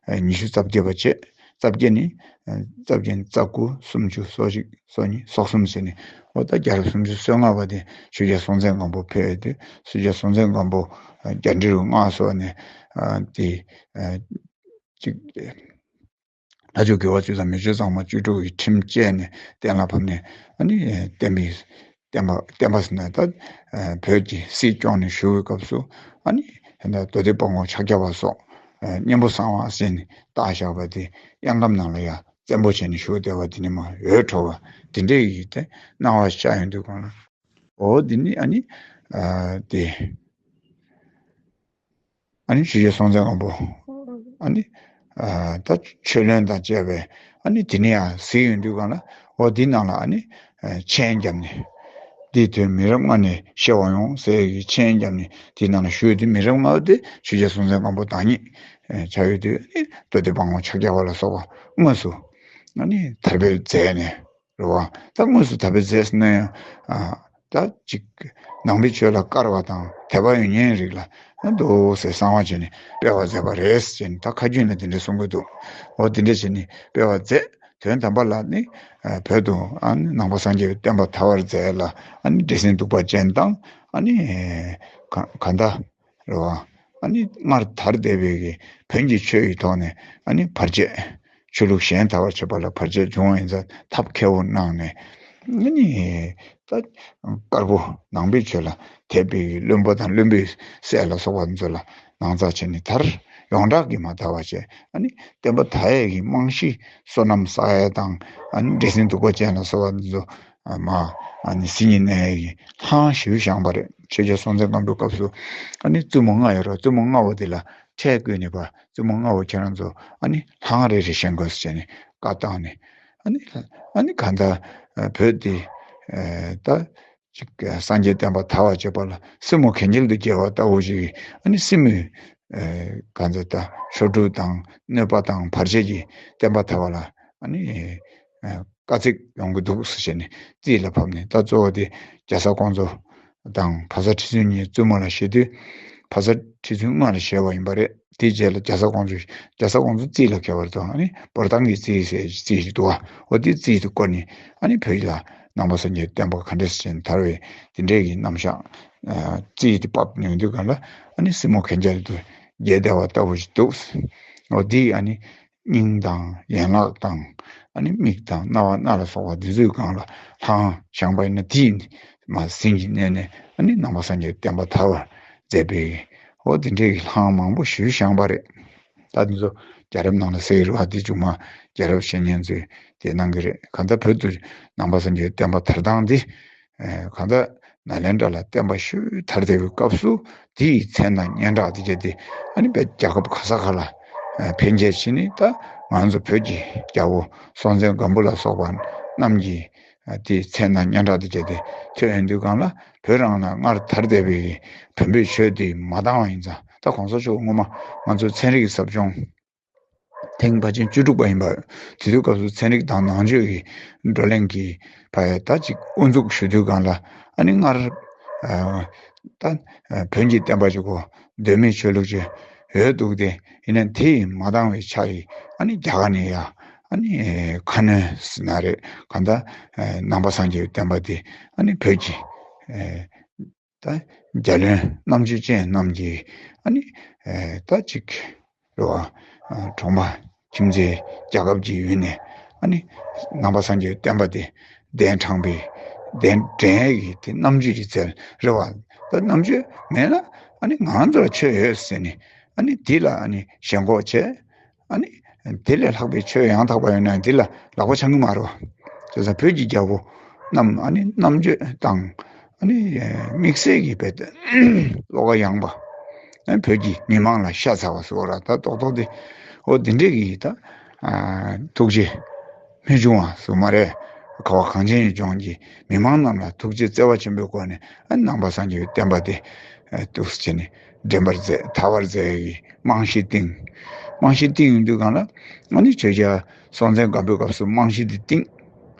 ཉི་ཤུ་རྩ་བརྒྱད་པ་བྱས། རྩ་བརྒྱད་ནི་རྩ་བརྒྱད་ནི་རྩ་དགུ་སུམ་ཅུ་སོ་གཅིག་སོ་གཉིས་སོ་གསུམ་ཟེར་ནས། འོ་ད་རྒྱལ་རབས་སུམ་ཅུ་སོ་ལྔ་པ་དེ་ཆོས་རྒྱལ་སྲོང་བཙན་སྒམ་པོ་ཕེབས་དུས་ཆོས་རྒྱལ་སྲོང་བཙན་སྒམ་པོ་རྒྱ་འབྲས་བུ་མངའ་གསོལ་ནས་དེ་ཅིག་ལྷ་ཆོས་དགེ་བ་བཅུ་དང་མི་ཆོས་གཙང་མ་བཅུ་དྲུག་གི་ཁྲིམས་བཅས་ནས་གཏན་ལ་ཕབ་ནས། ཨ་ནི་བསྟན་པའི་བསྟན་པ་བསྟན་པ་ཟེར་ན་ད་བོད་ཀྱི་སྲིད་སྐྱོང་ནས་བཞུགས་པའི་སྐབས་སུ་ཨ་ནི་ད་མདོ་སྡེ་དཔང་པོ་ཕྱག་རྒྱ་པ་སོགས་གཉན་པོ་གསང་བ་ཟེར་ནས་བཏགས་བཞག་པ་དེ་དབྱངས་སྐམ་ནང་ལ་ཡ་བཙན་པོ་བྱས་ནས་བཞུགས་བསྡད་པ་དེ་ནི་མ་འོད་འཕྲོ་བ་དེ་འདྲའི་ཡིད་དེ་སྣང་བ་ཤར་ཡོང་དུས་གང་ལ། འོ་འདི་ནི་ཨ་ནི་དེ། ཨ་ནི་ཆོས་རྒྱལ་སྲོང་བཙན་སྒམ་པོ་ཨ་ནི་ད་ཆོས་བློན་དང་བཅས་པས་ཨ་ནི་དེ་ནས་ཡང་གཟིགས་ཡོང་དུས་གང་ལ་འོ་འདི་ནང་ལ་ཨ་ནི་མཆན་བརྒྱབ་ནས་འདིའི་དོན་མི་རབས་ལྔ་ནས་བཤད་པ་ཡོང་ཟེར་གྱི་མཆན་བརྒྱབ་ནས་དེའི་ནང་ལ་ཞུགས་དུས་མི་རབས་ལྔ་དེ་ཆོས་རྒྱལ་སྲོང་བཙན་སྒམ་པོ་བདག་ཉིད་ཆགས་ཡོད་དུས་ཨ་ནི་མདོ་སྡེ་དཔང་པོ་ཕྱག་རྒྱ་པ་ལ་སོགས་པ་དངོས་སུ་ཨ་ནི་དར་སྤེལ་མཛད་ནས། རེད་བ། ད་དངོས་སུ་དར་སྤེལ་མཛད་ཟེར་ན་ཡང་ད་ཅིག་ནང་པའི་ཆོས་ལ་དཀར་བ་དང་དད་པ་ཡོད་མཁན་རིགས་ལ་འདུག་སེ་གསང་བ་བྱས་ནས་སྤེལ་བ་མཛད་པ་རེད་ཟེར་ནས་ད་ཁ་རྒྱུན་ལ་དེ་འདྲ་གསུང་གི་འདུག་འོ་དེ་འདྲ་བྱས་ནས་སྤེལ་བ་མཛད། དོན་དམ་པ་ལ་ནི་བོད་དུ་ནང་པ་སངས་རྒྱས་པའི་བསྟན་པ་དར་བར་མཛད་ལ་ཨ་ནི་འདྲེ་སྲིན་གདུག་པ་ཅན་དང་ཨ་ནི་ག་ག་ད། རེད་བ། ཨ་ནི་སྔར་དར་བསྡད་པའི་གི་བོན་གྱི་ཆོས་ཡི་ཐོག་ནས་ཨ་ནི་བར་ཆད། ཆོས་ལུགས་གཞན་དར་བར་བྱེད་པ་ལ་བར་ཆད་འབྱུང་བ་ཡིན་ཙང་ཐབས་མཁས་པོ་གནང་ནས། ཨ་ནི་ད་དཀར་པོ་ནང་པའི་ཆོས་ལ་དད་པའི་བློན་པོ་དང་བློན་པོའི་སྲས་ལ་སོགས་པ་ཚོ་ལ་ནང་ཚགས་བྱས་ནས་དར། ཡོངས་གྲགས་ཀྱིས་མ་དར་བ་བྱས། ཨ་ནི་བསྟན་པ་དར་ཡས་ཀྱི་རྨང་གཞི་བསོད་ནམས་བསགས་ཡས་དང་། ཨ་ནི་འདྲེ་སྲིན་གདུག་པ་ཅན་ལ་སོགས་པ་འདི་ཚོ་ཨ་མ་ཨ་ནི་སྲིད་ཉིན་གནས་ཡས་ཀྱི་ལྷང་ཞིག་བཞེངས་པ་རེད། ཆོས་རྒྱལ་སྲོང་བཙན་སྒམ་པོའི་སྐབས་སུ་ཨ་ནི་བཙུན་མོ་ལྔ་ཡོད་རེད། བཙུན་མོ་ལྔ་བོ་དེ་ལ་ཁྲལ་བཀོད་ནས་པ། བཙུན་མོ་ལྔ་བོ་ཁྱེད་རང་ཚོ་ཨ་ནི་ལྷང་རེ་རེ་བཞེངས་དགོས་ཟེར་བྱས་ནས་བཀའ་བཏང་ནས། ཨ་ནི་ཨ་ནི་གང་ལྟར་བོད་འདི་ད་ཅིག་སངས་རྒྱས་བསྟན་པ་དར་བར་བྱེད་པ་ལ་སྲིན་མོ་གན་རྐྱལ་དུ་བརྒྱལ་བ་ལྟ་བུ་ཞིག་གིས། ཨ་ནི་སྲིན་མོས་གང་ཟེར་ད་ཆོ་འཕྲུལ་དང་གནོད་པ་དང་བར་ཆད་ཀྱིས་བསྟན་པ་དར་བ་ལ་ཨ་ནི་དཀའ་ཚེགས་ཡོང་གི་འདུག་ཟེར་བྱས་ནས་རྩིས་ལ་ཕབ་ནས། ད་གཙོ་བོ་དེ་རྒྱ་བཟའ་ཀོང་ཇོ་དང་བ་ཚྭ་ཁྲི་བཙུན་གཉིས་བཙུན་མོ་ལ་བཞེས་དུས། བ་ཚྭ་ཁྲི་བཙུན་མངའ་ལ་བཞེས་པ་ཡིན་པ་རེད། དེའི་རྗེས་ལ་རྒྱ་བཟའ་ཀོང་ཇོ། རྒྱ་བཟའ་ཀོང་ཇོ་རྩིས་ལ་འཁེལ་བ་རེད་དོ། ཨ་ནི་འབོར་ཐང་གི་རྩིས་ཟེར་རྩིས་ཤིག་འདུག་བ། འོ་དེ་རྩིས་དེ་བསྐོར་ནས་ཨ་ནི་བོད་ལ་ནང་པ་སངས་རྒྱས་བསྟན་པ་ག་འདྲས་ཅིག་དར་བའི་དེ་འདྲས་ཀྱི་རྣམ་གཞག་རྩིས་དེ་ཕབ་ནས་ཡོང་དུས་སྒང་ལ། ཨ་ནི་སྲིན་མོ་གན་རྐྱལ་དུ་བརྒྱལ་བསྡད་པ་ལྟ་བུ་ཞིག་འདུག་འོ་དེ་ཨ་ནི་སྙིང་དང་ཡན་ལག་དང་། ཨ་ནི་མིག་དང་རྣ་བ་སྣ་ལ་སོགས་པ་འདི་ཚོའི་སྒང་ལ་ལྷང་བཞེངས་པ་ཡིན་ན། དེ་ཡིན་མ་སྲིན་གྱི་གནས་ནས་ཨ་ནི་ནང་པ་སངས་རྒྱས་བསྟན་པ་དར་བར་མཛད་པའི། འོ་དེ་འདྲའི་ལྷང་མང་པོ་ཞིག་བཞེངས་པ་རེད། ད་འདི་ཚོ་རྒྱལ་རབས་ནང་ལ་གསལ་རེད་བ། དེ་མཇུག་མ་རྒྱལ་རབས་བཤེས་གཉེན་ཚོས་དེ་གནང་གི་རེད། གང་ལྟར་བོད་དུ་ནང་པ་སངས་རྒྱས་བསྟན་པ་དར་སྟངས་འདི། ཨེ་གང་ལྟར་ནཱ་ལེནྡྲ་ལ་བསྟན་པ་ཤུགས་དར་བསྡད་པའི་སྐབས་སུ། དེའི་མཚན་དང་སྙན་གྲགས་དེ་བྱས་ཏེ་ཨ་ནི་དཔེ་རྒྱལ་ཁབ་ག་ས་ག་ལ་ཨེ་འཕེལ་རྒྱས་ཕྱིན་ནས། ད་ང་ཚོ་བོད་ཀྱི་རྒྱལ་པོ་སྲོང་བཙན་སྒམ་པོ་ལ་སོགས་པ་རྣམས་ཀྱི་ཨ་དེའི་མཚན་དང་སྙན་གྲགས་དེ་བྱས་ཏེ་ཐོན་ཡོང་དུས་སྒང་ལ། བོད་རང་ལ་སྔར་དར་བསྡད་པའི་བོན་པོའི་ཆོས་དེ་མ་འདང་བ་ཡིན་ཙང་། ད་གོང་ས་མཆོག་སྔོན་མ་ང་ཚོ་ཚན་རིག་གི་ཟབ་སྦྱོང་ཐེངས་ཕལ་ཆེར་བཅུ་དྲུག་པ་ཡིན་པ། དེ་དུས་སྐབས་སུ་ཚན་རིག་དང་ནང་ཆོས་ཀྱི་བགྲོ་གླེང་གི་ཕ་ཡ་ད་ཅིག་དབུ་འཛུགས་ཞུ་དུས་སྒང་ལ། ཨ་ནི་སྔར་ཨ་ད་བོན་གྱི་བསྟན་པ་ཅིག་གོ། གདོད་མའི་ཆོས་ལུགས་ཅིག་ཡོད་འདུག་སྟེ། ཡིན་ན་དེ་ཡིས་མ་འདང་བའི་ཆ་ཡིས་ཨ་ནི་རྒྱ་གར་ནས་ཡ་ཨ་ནི་ཁ་སྣོན་ཟེར་ན་རེད། གང་ལྟར་ནང་པ་སངས་རྒྱས་པའི་བསྟན་པ་དེ་ཨ་ནི་བོད་ཀྱི་ད་རྒྱལ་བློན་རྣམ་དཔྱོད་ཅན་རྣམས་ཀྱིས་ཨ་ནི་ཨེ་ད་ཅིག་རེད་བ། ཨ་གྲོང་པ་ཁྱིམ་མཚེས་རྒྱལ་ཁབ་ཀྱི་ཡུལ་ནས་ཨ་ནི་ནང་པ་སངས་རྒྱས་བསྟན་པ་དེ་གདན་དྲངས་པའི་གདན་འདྲེན་ཡས་ཀྱི་དེ་རྣམ་དཔྱོད་ཀྱི་རྩལ་རེད་བ། ད་རྣམ་དཔྱོད་མེད་ན་ཨ་ནི་ང་ཚོ་ལ་ཆོས་ཡོད་ཟེར་ནས། ཨ་ནི་དེ་ལ་ཨ་ནི་ཞེན་ཁོག་བྱས། ཨ་ནི་དེ་ལས་ལྷག་པའི་ཆོས་ཡང་དག་པ་ཡོད་ན་འདི་ལ་ལག་པ་འཆང་གི་མ་རེད་བ། བྱས་ཙང་བོད་ཀྱི་རྒྱལ་པོ་རྣམས་ཨ་ནི་རྣམ་དཔྱོད་དང་། ཨ་ནི་དམིགས་བསལ་གྱི་བོད་བློ་ཁ་ཡངས་པ། ཨ་ནི་བོད་ཀྱི་མི་མང་ལ་ཤ་ཚ་བ་ཟེར་བ་ར། ད་རྡོག་རྡོག་དེ་འོ་འདི་འདྲས་ཀྱི་ད་ཨ་ཐུགས་རྗེ་རྨད་བྱུང་བ་ཟེར་མ་རེད། ཁ་བ་གངས་ཅན་གྱི་ལྗོངས་ཀྱི་མི་མང་རྣམས་ལ་ཐུགས་རྗེ་བརྩེ་བ་ཆེན་པོའི་སྒོ་ནས། ཨ་ནི་ནང་པ་སངས་རྒྱས་པའི་བསྟན་པ་དེ་ཨ་འདུག་སེ་བྱས་ནས་འདྲེན་པར་མཛད། དར་བར་མཛད་ཡས་ཀྱི་རྨང་གཞི་བཏིང་། རྨང་གཞི་བཏིང་ཡོང་དུས་སྒང་ལ། ཨ་ནི་ཆོས་རྒྱལ་སྲོང་བཙན་སྒམ་པོའི་སྐབས་སུ་རྨང་གཞི་འདི་བཏིང་།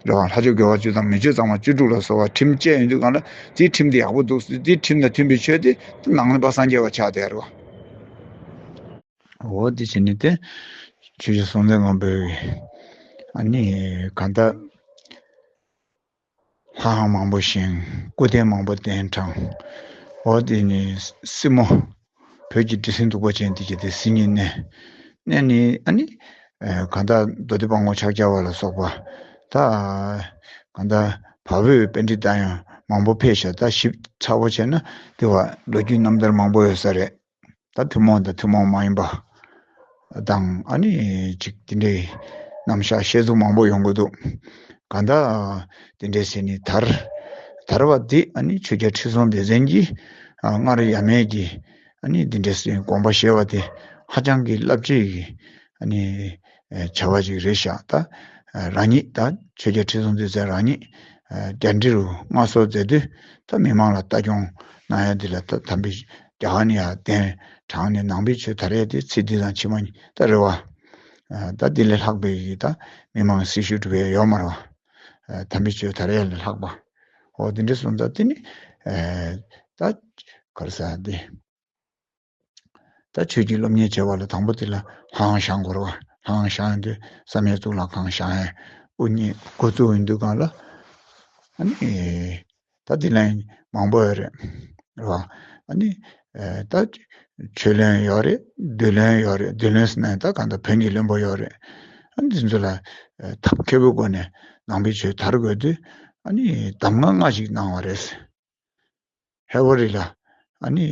རེད་བ། ལྷ་ཆོས་དགེ་བ་བཅུ་དང་མི་ཆོས་གཙང་མ་བཅུ་དྲུག་ལ་སོགས་པ་ཁྲིམས་བཅས་ཡོང་དུས་སྒང་ལ། དེའི་ཁྲིམས་འདི་ཡག་པོ་འདུག། དེའི་ཁྲིམས་དང་མཐུན་པའི་ཆོས་དེ་ནང་པ་སངས་རྒྱས་པ་ཆགས་བསྡད་རེད་བ། འོ་དེ་བྱས་ནས་དེ་ཆོས་རྒྱལ་སྲོང་བཙན་སྒམ་པོའི་ཨ་ནི་གང་ལྟར་ལྷ་ཁང་མང་པོ་བཞེངས། སྐུ་རྟེན་མང་པོ་གདན་དྲངས། འོ་དེ་ནས་སྲིན་མོ་བོད་ཀྱི་འདྲེ་སྲིན་གདུག་པ་ཅན་དེ་གྱད་དེ་སྲིད་ཉིན་གནས། གནས་ནས་ཨ་ནི་ཨ་གང་ལྟར་མདོ་སྡེ་དཔང་པོ་ཕྱག་རྒྱ་བ་ལ་སོགས་པ། ད་གང་ལྟར་བལ་པོའི་པཎྜི་ཏ་ཡང་མང་པོ་ཕེབས་ཤག། ད་ཞིབ་ཚགས་པོ་བྱས་ན་དེ་བ་ལོ་རྒྱུས་རྣམ་ཐར་མང་པོ་ཡོད་ས་རེད། ད་ཐུན་མོང་དང་ཐུན་མོང་མ་ཡིན་པ་དང་། ཨ་ནི་ཅིག་དེ་འདྲའི་རྣམ་གཞག་བཤད་ཚུལ་མང་པོ་ཡོང་གི་འདུག། གང་ལྟར་དེ་འདྲའི་ཟེར་ནས་དར། དར་བ་འདི་ཨ་ནི་ཆོས་རྒྱལ་ཁྲི་སྲོང་ལྡེ་བཙན་གྱིས་ཨ་སྔར་ཡབ་མེས་ཀྱིས་ཨ་ནི་དེ་འདྲའི་ཟེར་དགོངས་པ་བཞེས་པ་དེ་ཧ་ཅང་གི་རླབས་ཆེ་གི་ཨ་ནི་བྱ་བ་ཅིག་རེད་ཤག། ད་རང་ཉིད་ད་ཆོས་རྒྱལ་ཁྲི་སྲོང་ལྡེ་བཙན་རང་ཉིད་རྒྱ་འདྲེ་རུ་མངའ་གསོལ་མཛད་དུས། ད་མི་མང་ལ་ལྟ་སྐྱོང་གནང་ཡ་འདི་ལ་ད་དམ་པའི་རྒྱ་གར་ནས་ཡར་གདན་དྲངས་ནས་ནང་པའི་ཆོས་དར་ཡས་དེ་ཚེ་འདི་དང་ཕྱི་མ་གཉིས་ད་རེད་བ། ཨ་ད་འདི་ལས་ལྷག་པའི་ཡི་ད་མི་མང་སྲི་ཞུ་སྒྲུབ་ཡས་ཡོད་མ་རེད་བ། ཨ་དམ་པའི་ཆོས་དར་ཡས་ལས་ལྷག་པ། འོ་དེ་འདྲ་སོང་ཙང་དེ་ནི་ཨ་ད་ག་རེ་ཟེར་དེ། ད་ཆོས་ཀྱི་སློབ་གཉེར་བྱེད་པ་ལ་དང་པོ་དེ་ལ་ལྷ་ཁང་བཞེངས་དགོས་རེད་བ། ལྷ་ཁང་བཞེངས་ཡོང་དུས་བསམ་ཡས་གཙུག་ལག་ཁང་བཞེངས་ཡས་དབུ་བརྙེས་འགོ་བཙུགས་ཡོང་དུས་སྒང་ལ། ཨ་ནི། ད་འདི་ལ་མང་པོ་ཡོད་རེད། རེད་བ། ཨ་ནི། ཨེ་ད་ཆོས་བློན་ཡོད་རེད། བདུད་བློན་ཡོད་རེད། བདུད་བློན་ཟེར་ན་ད་གང་ལྟར་བོན་གྱི་བློན་པོ་ཡོད་རེད། ཨ་ནི་འདི་ཚོ་ལ་ཨེ་ཐབས་མཁས་པོའི་སྒོ་ནས་ནང་པའི་ཆོས་དར་དགོས་དུས། ཨ་ནི་གདམས་ངག་ལྔ་ཞིག་གནང་བ་རེད། ཧེ་བ་རི་ལ། ཨ་ནི་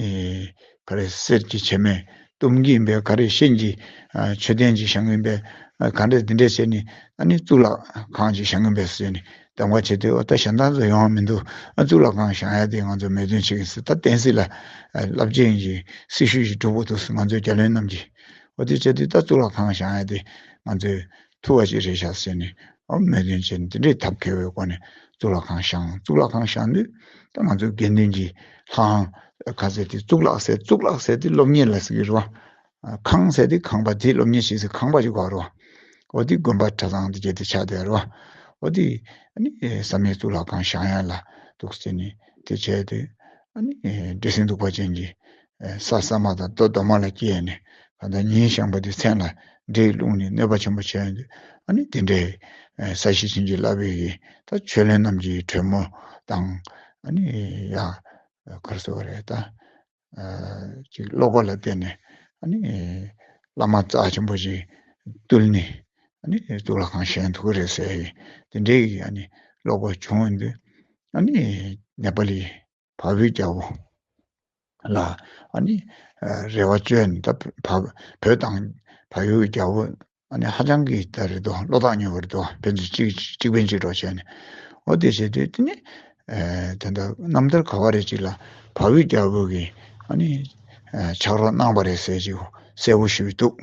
ག་རེ་གསེར་གྱི་བྱེ་མའི་ གཏུམ་གྱི་ཡིན་པས། ག་རེ་ཤིང་གི་ཨ་མཆོད་རྟེན་ཅིག་བཞེངས་ཡིན་པས། ཨ་ག་འདྲ་འདི་འདྲ་བྱས་ནས་ཨ་ནི་གཙུག་ལག་ཁང་ཅིག་བཞེངས་ཡིན་པས་ཟེར་ནས་གདམ་ག་བྱེད་དུས། འོ་ད་གཞན་དག་ཚོ་ཡོང་བ་མི་འདུག་ཨ་གཙུག་ལག་ཁང་བཞེངས་ཡ་དེ་ང་ཚོ་མོས་མཐུན་བྱེད་ཀྱི་ཟེར། ད་བསྟན་སྲིད་ལ་ཨ་རླབས་ཆེན་གྱི་སྲི་ཞུ་ཞིག་སྒྲུབ་དགོས་འདུག་ང་ཚོའི་རྒྱལ་བློན་རྣམས་ཀྱིས། འོ་དེ་བྱས་དུས་ད་གཙུག་ལག་ཁང་བཞེངས་ཡ་དེ་ང་ཚོའི་ཐུབ་པ་ཅིག་རེད་ཤག་ཟེར་ནས། ཨོ་མོས་མཐུན་བྱས་ནས་དེ་འདྲའི་ཐབས་མཁས་པའི་སྒོ་ནས་གཙུག་ལག་ཁང་བཞེངས། གཙུག་ལག་ཁང་བཞེངས་དུས་ད་ང་ཚོའི་དགེ་འདུན་གྱི་ལྷ་ཁང་ག་ཚད་དེ། གཙུག་ལག་ཟེར། གཙུག་ལག་ཟེར་དེ་སློབ་གཉེར་ལ་ཟེར་གྱི་རེད་བ། ཁང་ཟེར་དེ་ཁང་པ་དེ་སློབ་གཉེར་བྱེད་སའི་ཁང་པ་ཞིག་གོ་རེད་བ། འོ་དེ་དགོན་པ་གྲྭ་ཚང་དེ་གྱད་དེ་ཆགས་བསྡད་རེད་བ། འོ་དེ་ཨ་ནི་བསམ་ཡས་གཙུག་ལག་ཁང་བཞེངས་ཡ་ལ་འདུག་ཟེར་ནས་དེ་བྱས་དུས། ཨ་ནི་འདྲེ་སྲིན་གདུག་པ་ཅན་གྱིས་ས་ས་མ་དང་རྡོ་རྡོ་མ་ལ་སྐྱེས་ནས། གང་ལྟར་ཉིན་བཞེངས་པ་དེ་མཚན་ལ་འདྲེ་བླུགས་ནས་གནོད་པ་ཆེན་པོ་བྱས་ཡོང་དུས། ཨ་ནི་དེ་འདྲའི་ས་གཞི་བྱིན་གྱིས་བརླབས་པའི་ད་ཆོས་བློན་རྣམས་ཀྱི་གྲོས་མོལ་དང་། ཨ་ནི་ཡ་གར་སོ་རེད་ད། ཅིག་བློ་ཁོག་ལ་བརྟེན་ནས་ཨ་ནི་བླ་མ་རྩ་ཆེན་པོ་ཞིག་བཏུལ་ནས་ཨ་ནི་གཙུག་ལག་ཁང་བཞེངས་ཐུབ་ཀྱི་རེད་ཟེར་ཡི་དེ་འདྲའི་ཨ་ནི་བློ་ཁོག་བྱུང་ཡོང་དུས། ཨ་ནི་ནེ་པ་ལི་བལ་པོའི་རྒྱལ་པོ་ལ་ཨ་ནི་རེ་བ་བཅོལ་ནས། ད་བ་བོད་དང་བལ་ཡུལ་གྱི་རྒྱལ་པོ་ཨ་ནི་ཧ་ཅང་གི་ད་རེད་དོ། བློ་ཐག་ཉེ་བོ་རེད་དོ། ཕན་ཚུན་གཅིག་གཅིག་ཕན་གཅིག་གྲོགས་བྱས་ནས། འོ་དེ་བྱས་དུས་དེ་ནི་ཨ་དེ་འདྲ་རྣམ་ཐར་ག་བ་རེ་ཅིག་ལ་བལ་པོའི་རྒྱལ་པོ་གིས་ཨ་ནི་ཨ་ཕྱག་རོགས་གནང་བ་རེད་ཟེར་ཅིག་གསལ་པོ་ཞེ་པོ་འདུག་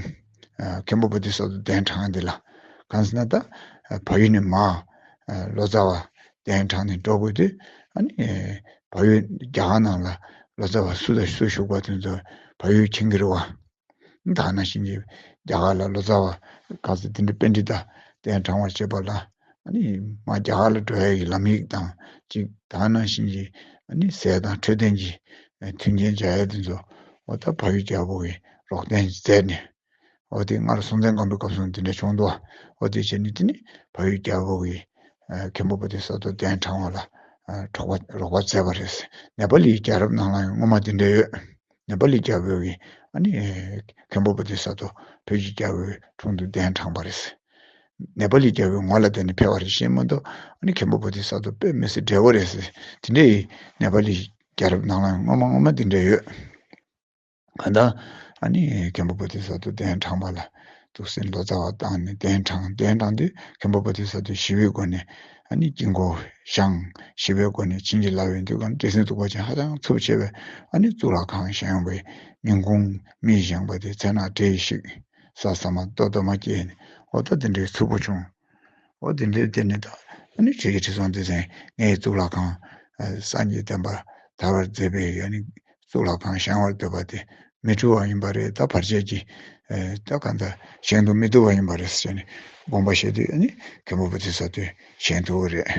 ཨ་མཁན་པོ་བོ་དྷི་ས་ཏྭ་གདན་དྲངས་དེ་ལ། གང་ཟེར་ན་ད་ཨ་བལ་ཡུལ་ནས་མར་ཨ་ལོ་ཙཱ་བ་གདན་དྲངས་ནས་འགྲོ་དགོས་དུས། ཨ་ནི་ཨ་བལ་ཡུལ་རྒྱ་གར་ནང་ལ་ལོ་ཙཱ་བ་སུ་དང་སུ་བཞུགས་པ་དེ་ཚོ་བལ་ཡུལ་མཁྱེན་གྱི་རེད་བ། ད་ནང་བཞིན་གྱི་རྒྱ་གར་ལ་ལོ་ཙཱ་བ་ག་ཚོད་དེ་འདྲའི་པཎྜི་ཏ་གདན་དྲངས་པར་བྱེད་པ་ལ། ཨ་ནི་མར་རྒྱ་གར་ལ་འགྲོ་ཡ་གི་ལམ་ཡིག་དང་གཅིག་ད་ནང་བཞིན་གྱི་ཨ་ནི་ཟས་དང་འཕྲོད་བསྟེན་གྱི་མཐུན་རྐྱེན་སྦྱར་ཡ་དེ་ཚོ། འོ་ད་བལ་ཡུལ་རྒྱལ་པོ་གིས་རོགས་དན་མཛད་ནས། འོ་དེ་སྔར་སྲོང་བཙན་སྒམ་པོའི་སྐབས་སུ་དེ་འདྲ་བྱུང་འདུག་འོ་དེ་བྱས་ནས་དེ་ནི་བལ་ཡུལ་རྒྱལ་པོ་གིས་ཨ་མཁན་པོ་བོ་དྷི་ས་ཏྭ་གདན་དྲངས་པ་ལ་ཨ་གྲོགས་པ་རོགས་པ་མཛད་པ་རེད། ནེ་པ་ལིའི་རྒྱལ་རབས་ནང་ལ་ཡང་སྔོན་མ་དེ་འདྲ་ཡོད། ནེ་པ་ལིའི་རྒྱལ་པོ་གིས་ཨ་ནི་མཁན་པོ་བོ་དྷི་ས་ཏྭ་བོད་ཀྱི་རྒྱལ་པོའི་དྲུང་དུ་གདན་དྲངས་པ་རེད། ནེ་པ་ལིའི་རྒྱལ་པོའི་ངོ་ལ་བལྟས་ནས་ཕེབས་པ་རེད་ཤེས་མ་གཏོགས། ཨ་ནི་མཁན་པོ་བོ་དྷི་ས་ཏྭ་དཔེ་མི་སྲིད་བགྲེས་པོ་རེད་ཟེར། དེ་འདྲ་ཡི་ནེ་པ་ལིའི་རྒྱལ་རབས་ནང་ལ་ཡང་སྔོན་མ་སྔོན་མ་དེ་འདྲ་ཡོད། གང་ལྟར་ཨ་ནི་མཁན་པོ་བོ་དྷི་ས་ཏྭ་གདན་དྲངས་པ་ལ་འདུག་སེ་ལོ་ཙཱ་བ་བཏང་ནས་གདན་དྲངས། གདན་དྲངས་དུས་མཁན་པོ་བོ་དྷི་ས་ཏྭ་ཞི་བའི་སྒོ་ནས་ཨ་ནི་དཀྱིལ་འཁོར་བཞེངས། ཞི་བའི་སྒོ་ནས་བྱིན་གྱིས་བརླབས་པའི་དུས་སྐབས་འདྲེ་སྲིན་གདུག་པ་ཅན་ཧ་ཅང་འཚུབ་ཆེ་བས། ཨ་ནི་གཙུག་ལག་ཁང་བཞེངས་པའི་ཉིན་གུང་མི་བཞེངས་པ་དེ་མཚན་ལ་འདྲེ་ཡིས་བཤིག་ས་ས་མ་རྡོ་རྡོ་མ་སྐྱེས་ནས། འོ་ད་དེ་འདྲའི་འཚུབ་པོ་བྱུང་། འོ་དེ་འདྲའི་དེ་ནི་ད་ཨ་ནི་ཆོས་ཀྱི་ཁྲི་སྲོང་ལྡེ་བཙན་ངའི་གཙུག་ལག་ཁང་ཨ་སངས་རྒྱས་བསྟན་པ་དར་བར་མཛད་པའི་ཨ་ནི་གཙུག་ལག་ཁང་བཞེངས་པར་འདོད་པ་དེ་མི་འཁྲུལ་བ་ཡིན་པ་རེད། ད་བར་ཆད་ཀྱིས་ཨ་ད་གང་ལྟར་བཞེངས་ཐུབ་མི་ཐུབ་པ་ཡིན་པ་རེད་ཟེར་ནས་དགོངས་པ་བཞེས་དུས། ཨ་ནི་མཁན་པོ་བོ་དྷི་ས་ཏྭས་བཞེངས་ཐུབ་ཀྱི་རེད་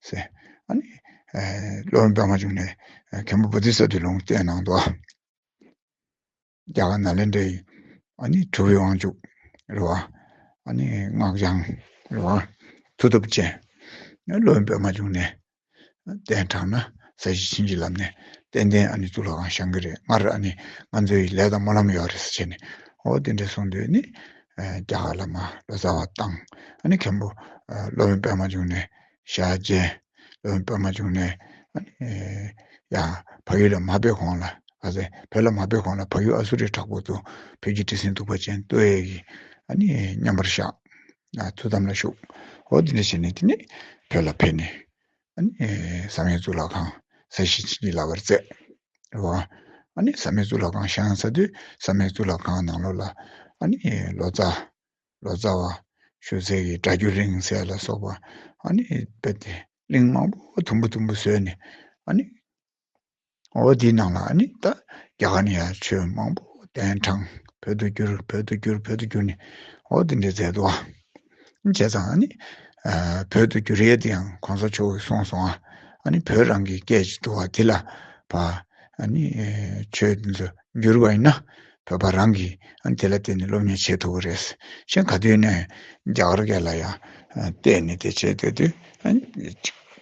ཟེར། ཨ་ནི་ཨ་སློབ་དཔོན་པདྨ་འབྱུང་གནས་ཨ་མཁན་པོ་བོ་དྷི་ས་ཏྭ་ལུང་བསྟན་གནང་འདུག་རྒྱ་གར་ནཱ་ལེནྡྲའི་ཨ་ནི་གྲུབ་པའི་དབང་ཕྱུག་རེད་བ། ཨ་ནི་སྔགས་འཆང་རེད་བ། མཐུ་སྟོབས་ཅན། སློབ་དཔོན་པདྨ་འབྱུང་གནས་གདན་དྲངས་ན་ས་གཞི་བྱིན་གྱིས་བརླབས་ནས་ཏན་ཏན་ཨ་ནི་གཙུག་ལག་ཁང་བཞེངས་ཀྱི་རེད། སྔར་ཨ་ནི་ང་ཚོའི་ལས་དང་སྨོན་ལམ་ཡོད་རེད་ཟེར་བྱས་ནས། འོ་དེ་འདྲ་གསུངས་དུས་ནི་ཨ་རྒྱ་གར་ལ་མར་ལོ་ཙཱ་བ་བཏང་། ཨ་ནི་མཁན་པོ་ཨ་སློབ་དཔོན་པདྨ་འབྱུང་གནས་ཞལ་མཇལ། སློབ་དཔོན་པདྨ་འབྱུང་གནས་ཨ་ནི་ཡ་བལ་ཡུལ་ལ་མ་ཕེབས་གོང་ལ། ཨ་ཙི་བོད་ལ་མ་ཕེབས་གོང་ལ་བལ་ཡུལ་ཨ་སུ་རི་བྲག་ཕུག་ཏུ་བོད་ཀྱི་འདྲེ་སྲིན་གདུག་པ་ཅན་བཏུལ་ཡས་ཀྱི་ཨ་ནི་མཉམ་པར་བཞག་ཨ་ཐུགས་དམ་ལ་བཞུགས། འོ་དེ་འདྲ་བྱས་ནས་དེ་ནི་བོད་ལ་ཕེབས་ནས་ཨ་ནི་བསམ་ཡས་གཙུག་ལག་ཁང་ས་གཞི་བྱིན་གྱིས་བརླབས་པར་མཛད། རེད་བ། ཨ་ནི་བསམ་ཡས་གཙུག་ལག་ཁང་བཞེངས་ཚར་དུས་བསམ་ཡས་གཙུག་ལག་ཁང་ནང་ལོགས་ལ་ཨ་ནི་ལོ་ཙཱ་ལོ་ཙཱ་བ་ཞུ་སའི་གི་སྒྲ་སྒྱུར་གླིང་ཟེར་ལ་སོགས་པ་ཨ་ནི་རྦད་དེ་གླིང་མང་པོ་དུམ་བུ་དུམ་བུ་བཟོས་ནས། ཨ་ནི་འོ་དེའི་ནང་ལ་ཨ་ནི་ད་རྒྱ་གར་ནས་ཡང་ཆོས་མང་པོ་གདན་དྲངས། བོད་དུ་བསྒྱུར། བོད་དུ་བསྒྱུར། བོད་དུ་བསྒྱུར་ནས་འོ་དེ་འདྲ་མཛད་འདུག་བ། བྱས་ཙང་ཨ་ནི་ཨ་བོད་དུ་བསྒྱུར་ཡས་དེ་ཡང་གོང་ས་མཆོག་གིས་གསུངས་སོང་ཨ། ཨ་ནི་བོད་རང་གི་སྐད་ཅིག་འདུག་བ། དེ་ལ་ཕར་ཨ་ནི་ཨ་ཆོས་འདི་ཚོ་བསྒྱུར་བ་ཡིན་ན་བོད་པ་རང་གིས་ཨ་ནི་དེ་ལ་བརྟེན་ནས་སློབ་གཉེར་བྱེད་ཐུབ་ཀྱི་རེད། གཞན་ག་དུས་ནས་རྒྱ་གར་སྐད་ལ་ཡང་ཨ་བལྟས་ནས་དེ་བྱེད་སྡོད་དུས། ཨ་ནི་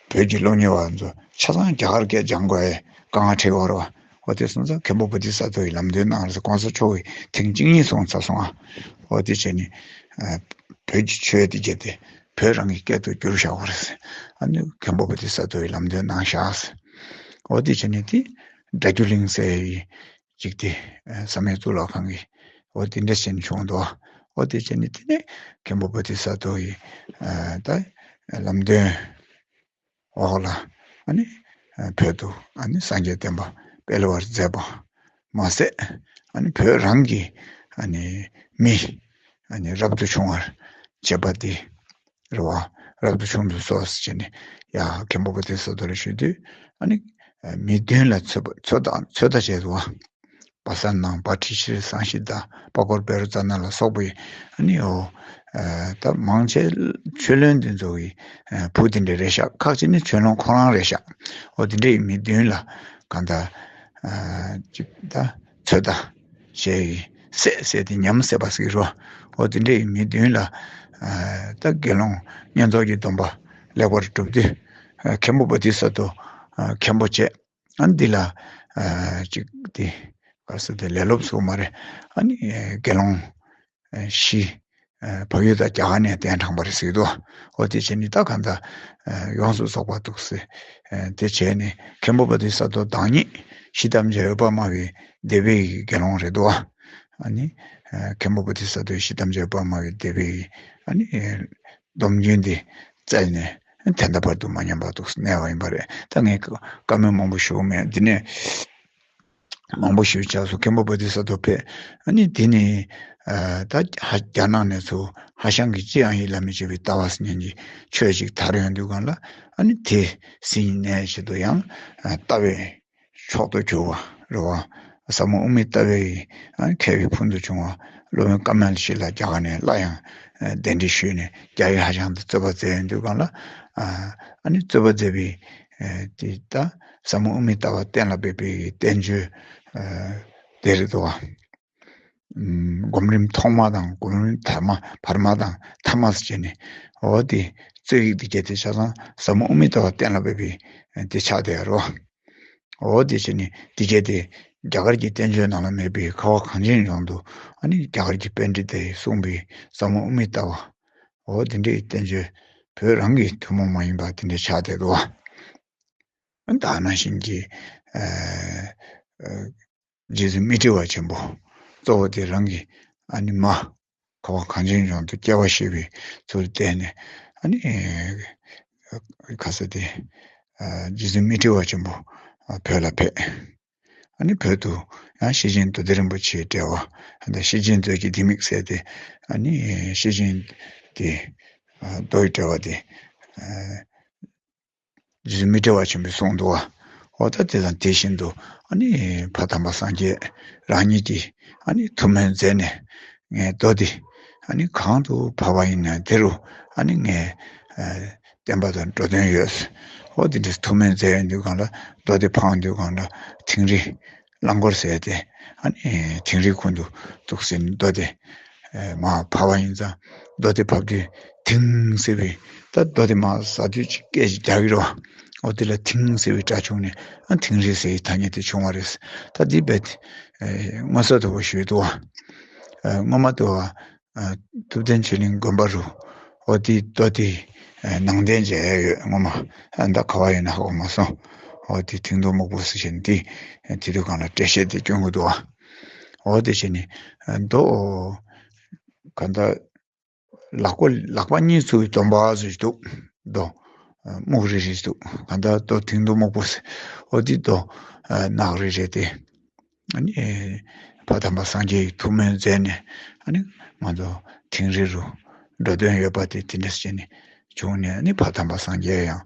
བོད་ཀྱི་སློབ་གཉེར་བ་ཚོ་ཆ་ཚང་རྒྱ་གར་སྐད་སྦྱང་དགོས་ཡས་དཀའ་ངལ་འཕྲད་ཀྱི་ཡོད་རེད་བ། འོ་དེ་སོང་ཙང་མཁན་པོ་བོ་དྷི་ས་ཏྭ་ཡིས་ལམ་སྟོན་གནང་རེད་ཟེར། གོང་ས་མཆོག་གིས་ཐེངས་གཅིག་གཉིས་གསུངས་ཚར་སོང་ཨ། འོ་དེ་བྱས་ནས་ཨ་བོད་ཀྱི་ཆོས་དེ་གྱད་དེ་བོད་རང་གི་སྐད་དུ་བསྒྱུར་བཞག་པ་རེད་ཟེར། ཨ་ནི་མཁན་པོ་བོ་དྷི་ས་ཏྭ་ཡིས་ལམ་སྟོན་གནང་བཞག་ཟེར། འོ་དེ་བྱས་ནས་དེ་སྒྲ་སྒྱུར་གླིང་ཟེར་ཡི་ཅིག་དེ་ཨ་བསམ་ཡས་གཙུག་ལག་ཁང་གི་ འོ་དེ་འདྲ་བྱས་ནས་བྱུང་འདུག་འོ་དེ་བྱས་ནས་དེ་ནས་མཁན་པོ་བོ་དྷི་ས་ཏྭ་ཡི་ད་ལམ་སྟོན་འོག་ལ་ཨ་ནི་བོད་དུ་ཨ་ནི་སངས་རྒྱས་བསྟན་པ་སྤེལ་བར་མཛད་པ་མ་ཟད། ཨ་ནི་བོད་རང་གི་ཨ་ནི་མི་ཨ་ནི་རབ་ཏུ་བྱུང་བར་བྱེད་པ་དེ་རེད་བ། རབ་ཏུ་བྱུང་དུ་གསོལ་ཟེར་ནས་ཡ་མཁན་པོ་བོ་དྷི་ས་ཏྭ་ལ་ཞུས་དུས། ཨ་ནི་མི་བདུན་ལ་མཚོན་པ་མཚོན་བརྡ་མཚོན་བརྡ་བྱས་འདུག་བ། བ་ས་ནང་བ་ཊི་ཤྲཱི་སཾ་ཤི་ཏ་པ་ཀོར་བཻ་རོ་ཙ་ན་ལ་སོགས་པའི་ཨ་ནི་འོ་ད་མང་ཆེ་ཆོས་བློན་དེ་ཚོ་གི་བུ་དེ་འདྲ་རེད་ཤག་ཁག་ཅིག་ནི་ཆོས་བློན་ཁོ་རང་རེད་ཤག་འོ་དེ་འདྲ་ཡི་མི་བདུན་ལ་གང་ལྟར་ཅིག་ད་ཚོད་ལྟ་བྱས་ཡི་བསད་བསད་དེ་ཉམས་བསད་པ་ཟེར་གི་རོ། འོ་དེ་འདྲ་ཡི་མི་བདུན་ལ་ད་དགེ་སློང་བསྙེན་རྫོགས་ཀྱི་སྡོམ་པ་ལེགས་པར་བསྒྲུབས་དུས་མཁན་པོ་བོ་དྷི་ས་ཏྭ་མཁན་པོ་བྱས། ཨ་ནི་འདི་ལ་ཨ་ཅིག་འདི་ག་ཟེར་དེ་ལས་སློབ་ཚོགས་མ་རེད། ཨ་ནི་དགེ་སློང་བཞི་བལ་ཡུལ་དང་རྒྱ་གར་ནས་གདན་དྲངས་པ་རེད་ཟེར་གྱི་འདུག་འོ་དེ་བྱས་ནས་ད་གང་ལྟར་ཡོངས་སུ་རྫོགས་པ་འདུག་ཟེར། དེ་བྱས་ནས་མཁན་པོ་བོ་དྷི་ས་ཏྭ་བདག་ཉིད་ཤེལ་དཀར་མཇལ་ཡོད་པ་སྨྲ་བའི་སྡེ་པའི་དགེ་སློང་རེད་འདུག་ཨ་ནི་མཁན་པོ་བོ་དྷི་ས་ཏྭ་ཤེལ་དཀར་མཇལ་ཡོད་པ་སྨྲ་བའི་སྡེ་པའི་ཨ་ནི་སྡོམ་རྒྱུན་འདི་བཙལ་ནས་ད་ལྟ་བར་དུ་མ་ཉམས་པར་འདུག་གནས་པ་ཡིན་པ་རེད། ད་ངས་བཀའ་མོལ་མང་པོ་ཞུ་གི་མེད། འདི་ནས་མང་པོ་ཞུས་ཆགས་སོང་། མཁན་པོ་བོ་དྷི་ས་ཏྭ་ཕེབས། ཨ་ནི་དེ་ནས་ད་རྒྱ་ནག་ནས་ཚུར་ཧྭ་ཤང་གི་ཅི་ཡང་ཡིད་ལ་མི་བྱེད་པའི་ལྟ་བ་ཟེར་མཁན་གྱི་ཆོས་ཅིག་དར་ཡོང་དུས་སྒང་ལ། ཨ་ནི་དེ་ཟིན་ནས་ཆེད་དུ་ཡང་ལྟ་བའི་མཆོག་ཏུ་གྱུར་པ་རེད་བ། ཟབ་མོ་དབུ་མའི་ལྟ་བའི་མཁས་པའི་ཕུལ་དུ་བྱུང་བ་སློབ་དཔོན་ཀ་མ་ལ་ཤཱི་ལ་རྒྱ་གར་ནས་སླར་ཡང་གདན་འདྲེན་ཞུས་ནས་རྒྱ་ཡུལ་ཧྭ་ཤང་དུ་རྩོད་པ་མཛད་ཡོང་དུས་སྒང་ལ། ཨ་ནི་རྩོད་པ་མཛད་པའི་དེ་ད་ཟབ་མོ་དབུ་མའི་ལྟ་བ་གཏན་ལ་ཕབ་པའི་བསྟན་བཅོས་དེ་རེད་འདུག་བ། སྒོམ་རིམ་ཐོག་མ་དང་སྒོམ་རིམ་དར་མ་བར་མ་དང་ཐ་མ་ཟེར་བྱས་ནས། འོ་དེ་རྩོད་ཡིག་འདི་གྱད་དེ་ཆ་ཚང་ཟབ་མོ་དབུ་མའི་ལྟ་བ་གཏན་ལ་ཕབ་པའི་དེ་ཆགས་བསྡད་ཡོད་རེད་བ། འོ་དེ་བྱས་ནས་འདི་གྱད་དེ་རྒྱ་གར་གྱི་བསྟན་བཅོས་ནང་ལ་མེད་པའི་ཁ་བ་གངས་ཅན་ལྗོངས་དུ་ཨ་ནི་རྒྱ་གར་གྱི་པཎྜི་ཏས་གསུངས་པའི་ཟབ་མོ་དབུ་མའི་ལྟ་བ། འོ་དེ་འདྲའི་བསྟན་བཅོས་བོད་རང་གི་ཐུན་མོང་མ་ཡིན་པ་དེ་འདྲ་ཆགས་བསྡད་འདུག་བ། ད་ནང་བཞིན་གྱི་ཨ་ཨ་རྗེ་བཙུན་མཻ་ཏྲི་པ་ཆེན་པོ་གཙོ་བོ་དེ་རང་གི་ཨ་ནི་མ་ཁ་བ་གངས་ཅན་ལྗོངས་དུ་སྐྱེ་བ་བཞེས་པའི་ཚུལ་བསྟན་ནས། ཨ་ནི་ཁ་ས་དེ་རྗེ་བཙུན་མཻ་ཏྲི་པ་ཆེན་པོ་བོད་ལ་ཕེབས། ཨ་ནི་བོད་དུ་ཡང་ཤེར་ཕྱིན་མདོ་སྡེ་རིན་པོ་ཆེའི་འགྲེལ་པ་ད་ཤེར་ཕྱིན་མཛོད་ཀྱི་ལྡེ་མིག་ཟེར་ཏེ། ཨ་ནི་ཤེར་ཕྱིན་དེ་མདོའི་འགྲེལ་པ་དེ། རྗེ་བཙུན་མཻ་ཏྲི་པ་ཆེན་པོས་གསུངས་འདུག་བ། འོ་ད་དེ་དང་དེ་བཞིན་དུ་ཨ་ནི་ཕ་དམ་པ་སངས་རྒྱས་རང་ཉིད་ཀྱིས་ཨ་ནི་ཐུགས་སྨོན་མཛད་ནས། ངའི་མདོ་འདི་ཨ་ནི་གང་དུ་བབས་པ་ཡིན་ན་དེ་རུ་ཨ་ནི་ངས་བསྟན་པ་དང་འགྲོ་དོན་ཡོད། འོ་དེ་འདྲ་ཐུགས་སྨོན་མཛད་ཡོང་དུས་སྒང་ལ་མདོ་དེ་འཕངས་དུས་སྒང་ལ་དིང་རི་རླངས་འཁོར་ཟེར་ཏེ། ཨ་ནི་དིང་རི་ཁུང་དུ་འདུག་ཟེར་ནས་མདོ་དེ་མར་ཕབ་པ་ཡིན་ཙང་། མདོ་དེ་ཕབ་དུས་དིང་ཟེར་བའི་ད་མདོ་དེ་མར་ཟ་དུས་ཅིག་སྐད་ཅིག་རྒྱག་གི་རེད་བ། འོ་དེ་ལ་དིང་ཟེར་བའི་སྒྲ་བྱུང་ནས་ཨ་དིང་རི་ཟེར་བའི་ཐ་སྙད་དེ་བྱུང་བ་རེད། ད་འདི་རྦད་དེ་མངོན་གསལ་དོད་པོ་ཞུས་འདུག་བ། སྔོན་མ་དུ་བ། ཐུབ་བསྟན་ཆོས་གླིང་དགོན་པ་རུ། འོ་དེའི་མདོ་དེ་ནང་རྟེན་བྱས་ཡོད་སྔོན་མ། ཨ་ད་ག་བ་ཡོད་ན་ཧ་གོ་མ་སོང་། འོ་དེ་དིང་རྡོ་སྨུག་པོ་ཟེར་བཞིན་དེ་དེ་དུས་སྒང་ལ་འགྲེལ་བཤད་དེ་སྐྱོན་གྱི་འདུག་བ། འོ་དེ་བྱས་ནས་མདོ་ག་ད་ལག་པ་ལག་པ་གཉིས་ཚུགས་པའི་སྡོམ་པ་ཟེར་གྱི་འདུག་མདོ་སྨུག་རི་རི་འདུག་ག་ད་མདོ་དིང་རྡོ་སྨུག་པོ་ཟེར། འོ་དེ་མདོ་ནག་རི་རེད་དེ། ཨ་ནི་ཕ་དམ་པ་སངས་རྒྱས་ཀྱི་ཐུགས་སྨོན་མཛད་ནས། ཨ་ནི་ང་ཚོ་དིང་རི་རུ་འགྲོ་དོན་ཡོད་པ་དེ་དེ་འདྲ་བྱས་ནས་བྱུང་ནས། ཨ་ནི་ཕ་དམ་པ་སངས་རྒྱས་ཡང་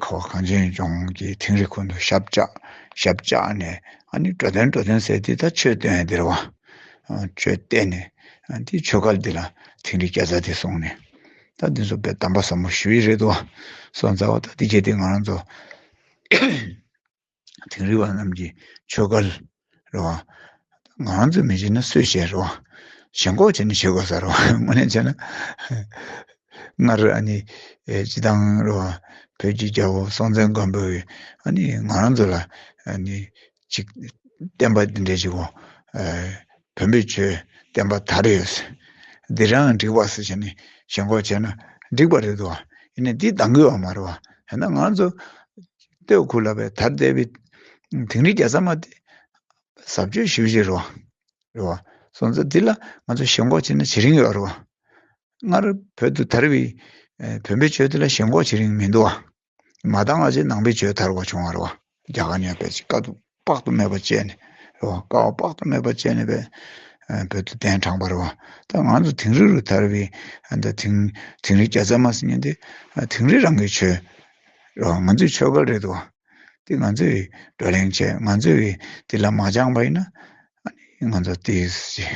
ཁ་བ་གངས་ཅན་ལྗོངས་ཀྱི་དིང་རི་ཁུང་དུ་ཞབས་བཅགས། ཞབས་བཅགས་ནས་ཨ་ནི་འགྲོ་དོན་འགྲོ་དོན་ཟེར་དེ་ད་ཆོས་སྟོན་ཡ་དེ་རེད་བ། ཆོས་བསྟན་ནས་དེ་ཆོས་སྐལ་འདི་ལ་དིང་རི་རྒྱ་མཚོ་དེ་གསུངས་ནས། ད་འདི་ཚོ་དཔེ་གདམས་པ་ཟབ་མོ་ཞུ་ཡི་རེད་འདུག་བ། སོང་ཙང་བ་ད་འདི་གལ་ཏེ་ང་རང་ཚོ་དིང་རི་བ་རྣམས་ཀྱི་ཆོས་སྐལ་རེད་བ། ང་རང་ཚོས་མི་བྱེད་ན་སུས་བྱེད་རེད་བ། ཞེན་ཁོག་བྱས་ནས་བྱེད་དགོས་ས་རེད་བ། དངོས་གནས་བྱས་ན། སྔར་ཨ་ནི་ཨེ་སྤྱི་བཏང་རེད་བ། བོད་ཀྱི་རྒྱལ་པོ་སྲོང་བཙན་སྒམ་པོས་ཨ་ནི་ང་རང་ཚོ་ལ་ཨ་ནི་ཅིག་བསྟན་པ་འདི་འདྲ་ཞིག་གོ། ཨེ་བོན་པོའི་ཆོས་བསྟན་པ་དར་ཡོད་ཟེར། འདི་རང་འགྲིག་པ་ཟེར་བྱས་ནས་ཞེན་ཁོག་བྱས་ན་འགྲིག་པ་རེད་འདུག་བ། ཡིན་ནའི་འདི་འདང་གི་ཡོད་མ་རེད་བ། ཡིན་ན་ང་ཚོ་ལྟེ་བ་ཁུག་ལ་བས་དར་བསྡད་པའི་དིང་རི་རྒྱ་མཚོ་མ་དེ་ཟབ་ཆོས་ཞེ་པོ་ཅིག་རེད་བ། རེད་བ། སོང་ཙང་འདི་ལ་ང་ཚོ་ཞེན་ཁོག་བྱས་ན་ཇེ་རིང་ཡོད་རེད་བ། སྔར་བོད་དུ་དར་བའི་ཨ་བོད་པའི་ཆོས་འདི་ལ་ཞེན་ཁོག་བྱེད་རིན་མི་འདུག་བ། མ་འདང་བ་ཅིག་ནང་པའི་ཆོས་དར་བ་བྱུང་བ་རེད་བ། རྒྱ་གར་ནས་ཕལ་ཆེར་དཀའ་སྡུག་དཔག་ཏུ་མེད་པ་སྤྱད་ནས་རེད་བ། དཀའ་བ་དཔག་ཏུ་མེད་པ་སྤྱད་ནས་པས་ཨ་བོད་དུ་གདན་དྲངས་པ་རེད་བ། ད་ང་ཚོ་དིང་རི་རུ་དར་བའི་ཨ་ད་དིང་དིང་རི་རྒྱ་ཚ་མ་ཟེར་མཁན་དེ་ཨ་དིང་རི་རང་གི་ཆོས་རེད་བ། ང་ཚོའི་ཆོས་སྐལ་རེད་འདུག་བ། དེ་ང་ཚོས་བགྲོ་གླེང་བྱས། ང་ཚོས་དེ་ལ་མ་སྦྱངས་པ་ཡིན་ན། ང་ཚོ་དེ་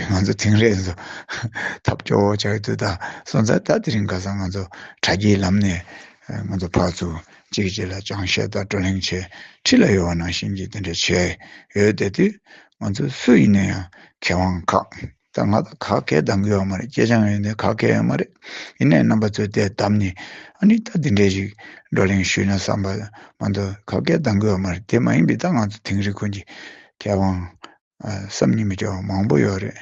ང་ཚོ་དེང་རེས་ཚོ་ཐབས་སྐྱོ་བོ་ཆགས་དུས། ད་སོང་ཙང་ད་དེ་རིང་ཁ་སང་ང་ཚོ་དྲ་རྒྱའི་ལམ་ནས་ང་ཚོ་ཕར་ཚུར་གཅིག་གཅིག་ལ་སྦྱང་བཤད་དང་བགྲོ་གླེང་བྱས། འཁྲིས་ལ་ཡོད་པ་ནང་བཞིན་གྱི་དེ་འདྲ་བྱས་ཡོད་བསྡད་དུས། ང་ཚོ་སུ་ཡིན་ན་ཡང་མཁས་དབང་ཁག་ད་ང་ད་ཁ་སྐད་གཏང་གི་ཡོད་མ་རེད། སྐད་ཆ་ཡོད་ནས་ཁ་སྐད་ཡོད་མ་རེད། ཡིན་ནའི་རྣམ་པ་ཚོས་དེ་བདམས་ནས་ཨ་ནི་ད་འདི་འདྲས་ཞིག་བགྲོ་གླེང་ཞུས་ན་བསམ་པ་མ་གཏོགས་ཁ་སྐད་གཏང་གི་ཡོད་མ་རེད། དེ་མ་ཡིན་པའི་ད་ང་ཚོ་དིང་རི་ཁུལ་གྱི་མཁས་དབང་ཨ་བསམ་གྱིས་མི་ཁྱབ་པ་མང་པོ་ཡོད་རེད།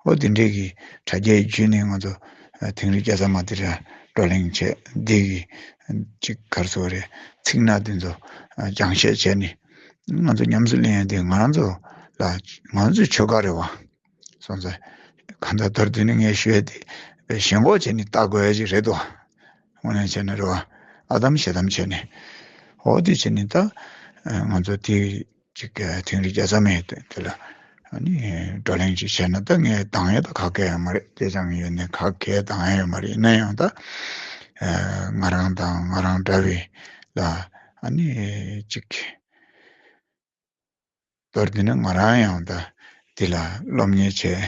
འོ་དེ་འདྲས་ཀྱི་དྲ་རྒྱའི་བརྒྱུད་ནས་ང་ཚོ་ཨ་དིང་རི་སྐྱ་ས་མ་དེ་ར་བགྲོ་གླེང་བྱས། འདི་གི་ཅིག་ག་རེ་ཟེར་དགོས་རེད། ཚིག་སྣ་དེ་ཚོ་ཨ་སྦྱང་བཤད་བྱས་ནས་ང་ཚོ་ཉམས་སུ་ལེན་ཡ་དེ་ང་རང་ཚོ་ལ་ང་ཚོའི་ཆོལ་ཁ་རེད་བ། སོང་ཙང་གང་ལྟར་མདོར་བསྡུས་ནས་ངས་ཞུ་ཡ་དེ་ཞེན་ཁོག་བྱས་ནས་ལྟ་དགོས་ཡ་ཅིག་རེད་དོ། དངོས་གནས་བྱས་ན་རེད་བ། ཨ་གཏམ་ཞེ་གཏམ་བྱས་ནས། འོ་དེ་བྱས་ནས་ད་ང་ཚོ་དེ་ཅིག་དིང་རི་རྒྱ་ཚ་མའི་དེ་ལ་ཨ་ནི་བགྲོ་གླེང་ཅིག་བྱས་ན། ད་ངས་གཏང་ཡ་ད་ཁ་སྐད་ཡོད་མ་རེད། སྐད་ཆ་ཡོད་ནས་ཁ་སྐད་གཏང་ཡ་ཡོད་མ་རེད། ཡིན་ན་ཡང་ད་ང་རང་དང་ང་རང་འདྲ་བའི་ལ་ཨ་ནི་ཅིག་མདོར་བསྡུས་ན་ང་རང་ཡང་ད་འདི་ལ་སློབ་གཉེར་བྱས།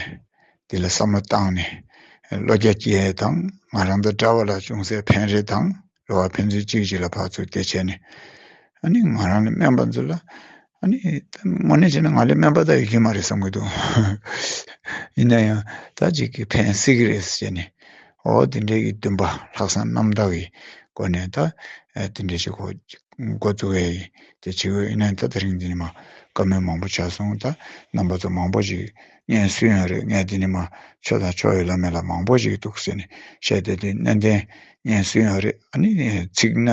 འདི་ལ་བསམ་བློ་བཏང་ནས་བློ་རྒྱ་སྐྱེད་དང་། ང་རང་དང་འདྲ་བ་ལ་ཅུང་ཟད་ཕན་རེ་དང་། རེ་བ་ཕན་ཚུན་གཅིག་གཅིག་ལ་ཕར་ཚུར་དེ་བྱས་ནས། ཨ་ནི་ང་རང་ལས་དམན་པ་ཚོ་ལ་ཨ་ནི་ད་དངོས་གནས་བྱས་ན་ང་ལས་དམན་པ་ད་ཡོད་ཀྱི་མ་རེད་བསམ་གྱི་འདུག་ཡིན་ན་ཡང་ད་ཅིག་གི་ཕན་སྲིད་ཀྱི་རེད་ཟེར་ནས། འོ་དེ་འདྲའི་གི་འདུན་པ་ལྷག་བསམ་རྣམ་དག་གི་སྒོ་ནས་ད་ཨ་དེ་འདྲའི་ཅིག་གོ་འགོ་བཙུགས་ཡས་དེ་བྱེད་དགོས། ཡིན་ནའི་ད་དེ་རིང་འདི་ནས་མར་བཀའ་མོལ་མང་པོ་བྱས་སོང་། ད་རྣམ་པ་ཚོ་མང་པོ་ཞིག་སྙན་སེང་ཡོད་རེད། ངས་འདི་ནས་མར་ཆོས་དང་ཕྱོགས་ཡོད་བླ་མེད་ལ་མང་པོ་ཞིག་འདུག་ཟེར་ནས་བཤད་བསྡད་དུས། ནན་ཏན་སྙན་སེང་ཡོད་རེད། ཨ་ནི་ཚིག་སྣ་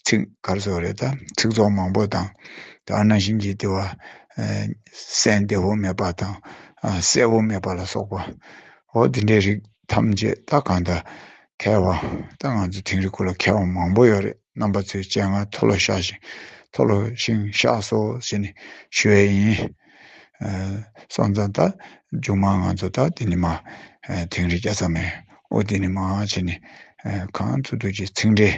ཚིག་ག་རེ་ཟེར་དགོས་རེད། ད་ཚིག་ཚོགས་མང་པོ་དང་། ད་ནང་བཞིན་གྱི་དེ་བ་ཨ་སེང་བདེ་བོ་མེད་པ་དང་། ཨ་གསལ་བོ་མེད་པ་ལ་སོགས་པ། འོ་དེ་འདྲའི་རིགས་ཐམས་ཅད་ད་གང་ལྟར་མཁས་པ། ད་ང་ཚོ་དིང་རི་ཁུལ་ལ་མཁས་པ་མང་པོ་ཡོད་རེད། རྣམ་པ་ཚོའི་སྤྱན་སྔར་མཐོལ་ལོ་བཤགས་ཤིང་། མཐོལ་ལོ་ཤིང་བཤགས་སོ་ཟེར་ནས་ཞུ་ཡས་ཡིན། ཨ་སོང་ཙང་ད་མཇུག་མ་ང་ཚོ་ད་འདི་ནས་མར་ཨ་དིང་རི་རྒྱ་ཚ་མའི་འོ་འདི་ནས་མར་བྱས་ནས་ཨ་གང་ཐུབ་ཐུབ་ཀྱིས་ཚིག་འགྲེལ་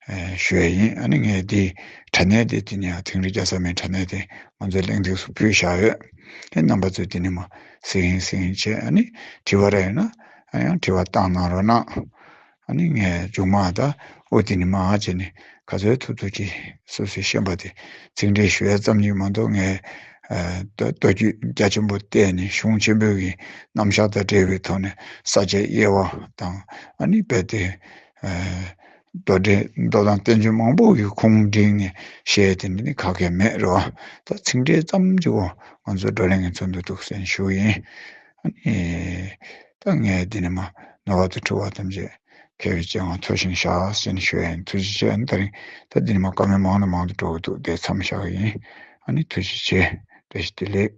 ཨ་ཞུ་ཡས་ཡིན། ཨ་ནི་ངས་འདི་དྲ་གནས་དེ་འདི་ནས་ཡང་དིང་རི་རྒྱ་ཚ་མའི་དྲ་གནས་དེ་ང་ཚོའི་གླེང་སྟེགས་སུ་ཕུལ་བཞག་ཡོད། ཨེ་རྣམ་པ་ཚོས་འདི་ནས་མར་གཟིགས་གཟིགས་བྱས། ཨ་ནི་དྲི་བ་རེ་ཡོད་ན་ཨ་ཡང་དྲི་བ་བཏང་གནང་རོགས་གནང་། ཨ་ནི་ངས་མཇུག་མ་ད་འོ་དེ་ནས་མར་བྱས་ནས་ག་ཚོད་ཐུབ་ཐུབ་ཀྱིས་སོ་སོའི་ཤེས་པ་དེ་ཚིག་འགྲེལ་ཞུ་ཡ་ཙམ་གྱིས་མ་གཏོགས། ངས་ཨ་མདོ་མདོ་རྒྱུད་རྒྱ་ཆེན་པོ་བལྟས་ནས་གཞུང་ཆེན་པོའི་གི་རྣམ་གཞག་དང་འབྲེལ་བའི་ཐོག་ནས་ས་བཅད་དབྱེ་བ་དང་། ཨ་ནི་རྦད་དེ་ཨ་མདོ་འགྲེལ་མདོ་དང་བསྟན་བཅོས་མང་པོ་གི་ཁུངས་བསྒྲིགས་ནས་བཤད་དེ་འདི་ནི་ག་གེ་མེད་རེད་བ། ད་ཚིག་འགྲེལ་ཙམ་གྱི་འོ་ང་ཚོ་བགྲོ་གླེང་གི་ཚོགས་འདུ་འདུག་ཟེར་ཞུ་ཡིན། ཨ་ནི་ད་ངས་འདི་ནས་མར་ནོར་བ་དང་འཁྲུལ་བ་ཐམས་ཅད་མཁས་པའི་སྤྱན་སྔར་མཐོལ་ཞིང་བཤགས་ཟེར་ནས་ཞུ་ཡ་ཡིན། ཐུགས་རྗེ་ཆེ། ཨ་ནི་ད་རིང་ད་འདི་ནས་མར་བཀའ་མོལ་མང་ནས་མང་དུ་འགྲོ་གི་འདུག་དེ་མཚམས་བཞག་གི་ཡིན། ཨ་ནི་ཐུགས་རྗེ་ཆེ། བཀྲ་ཤིས་བདེ་ལེགས།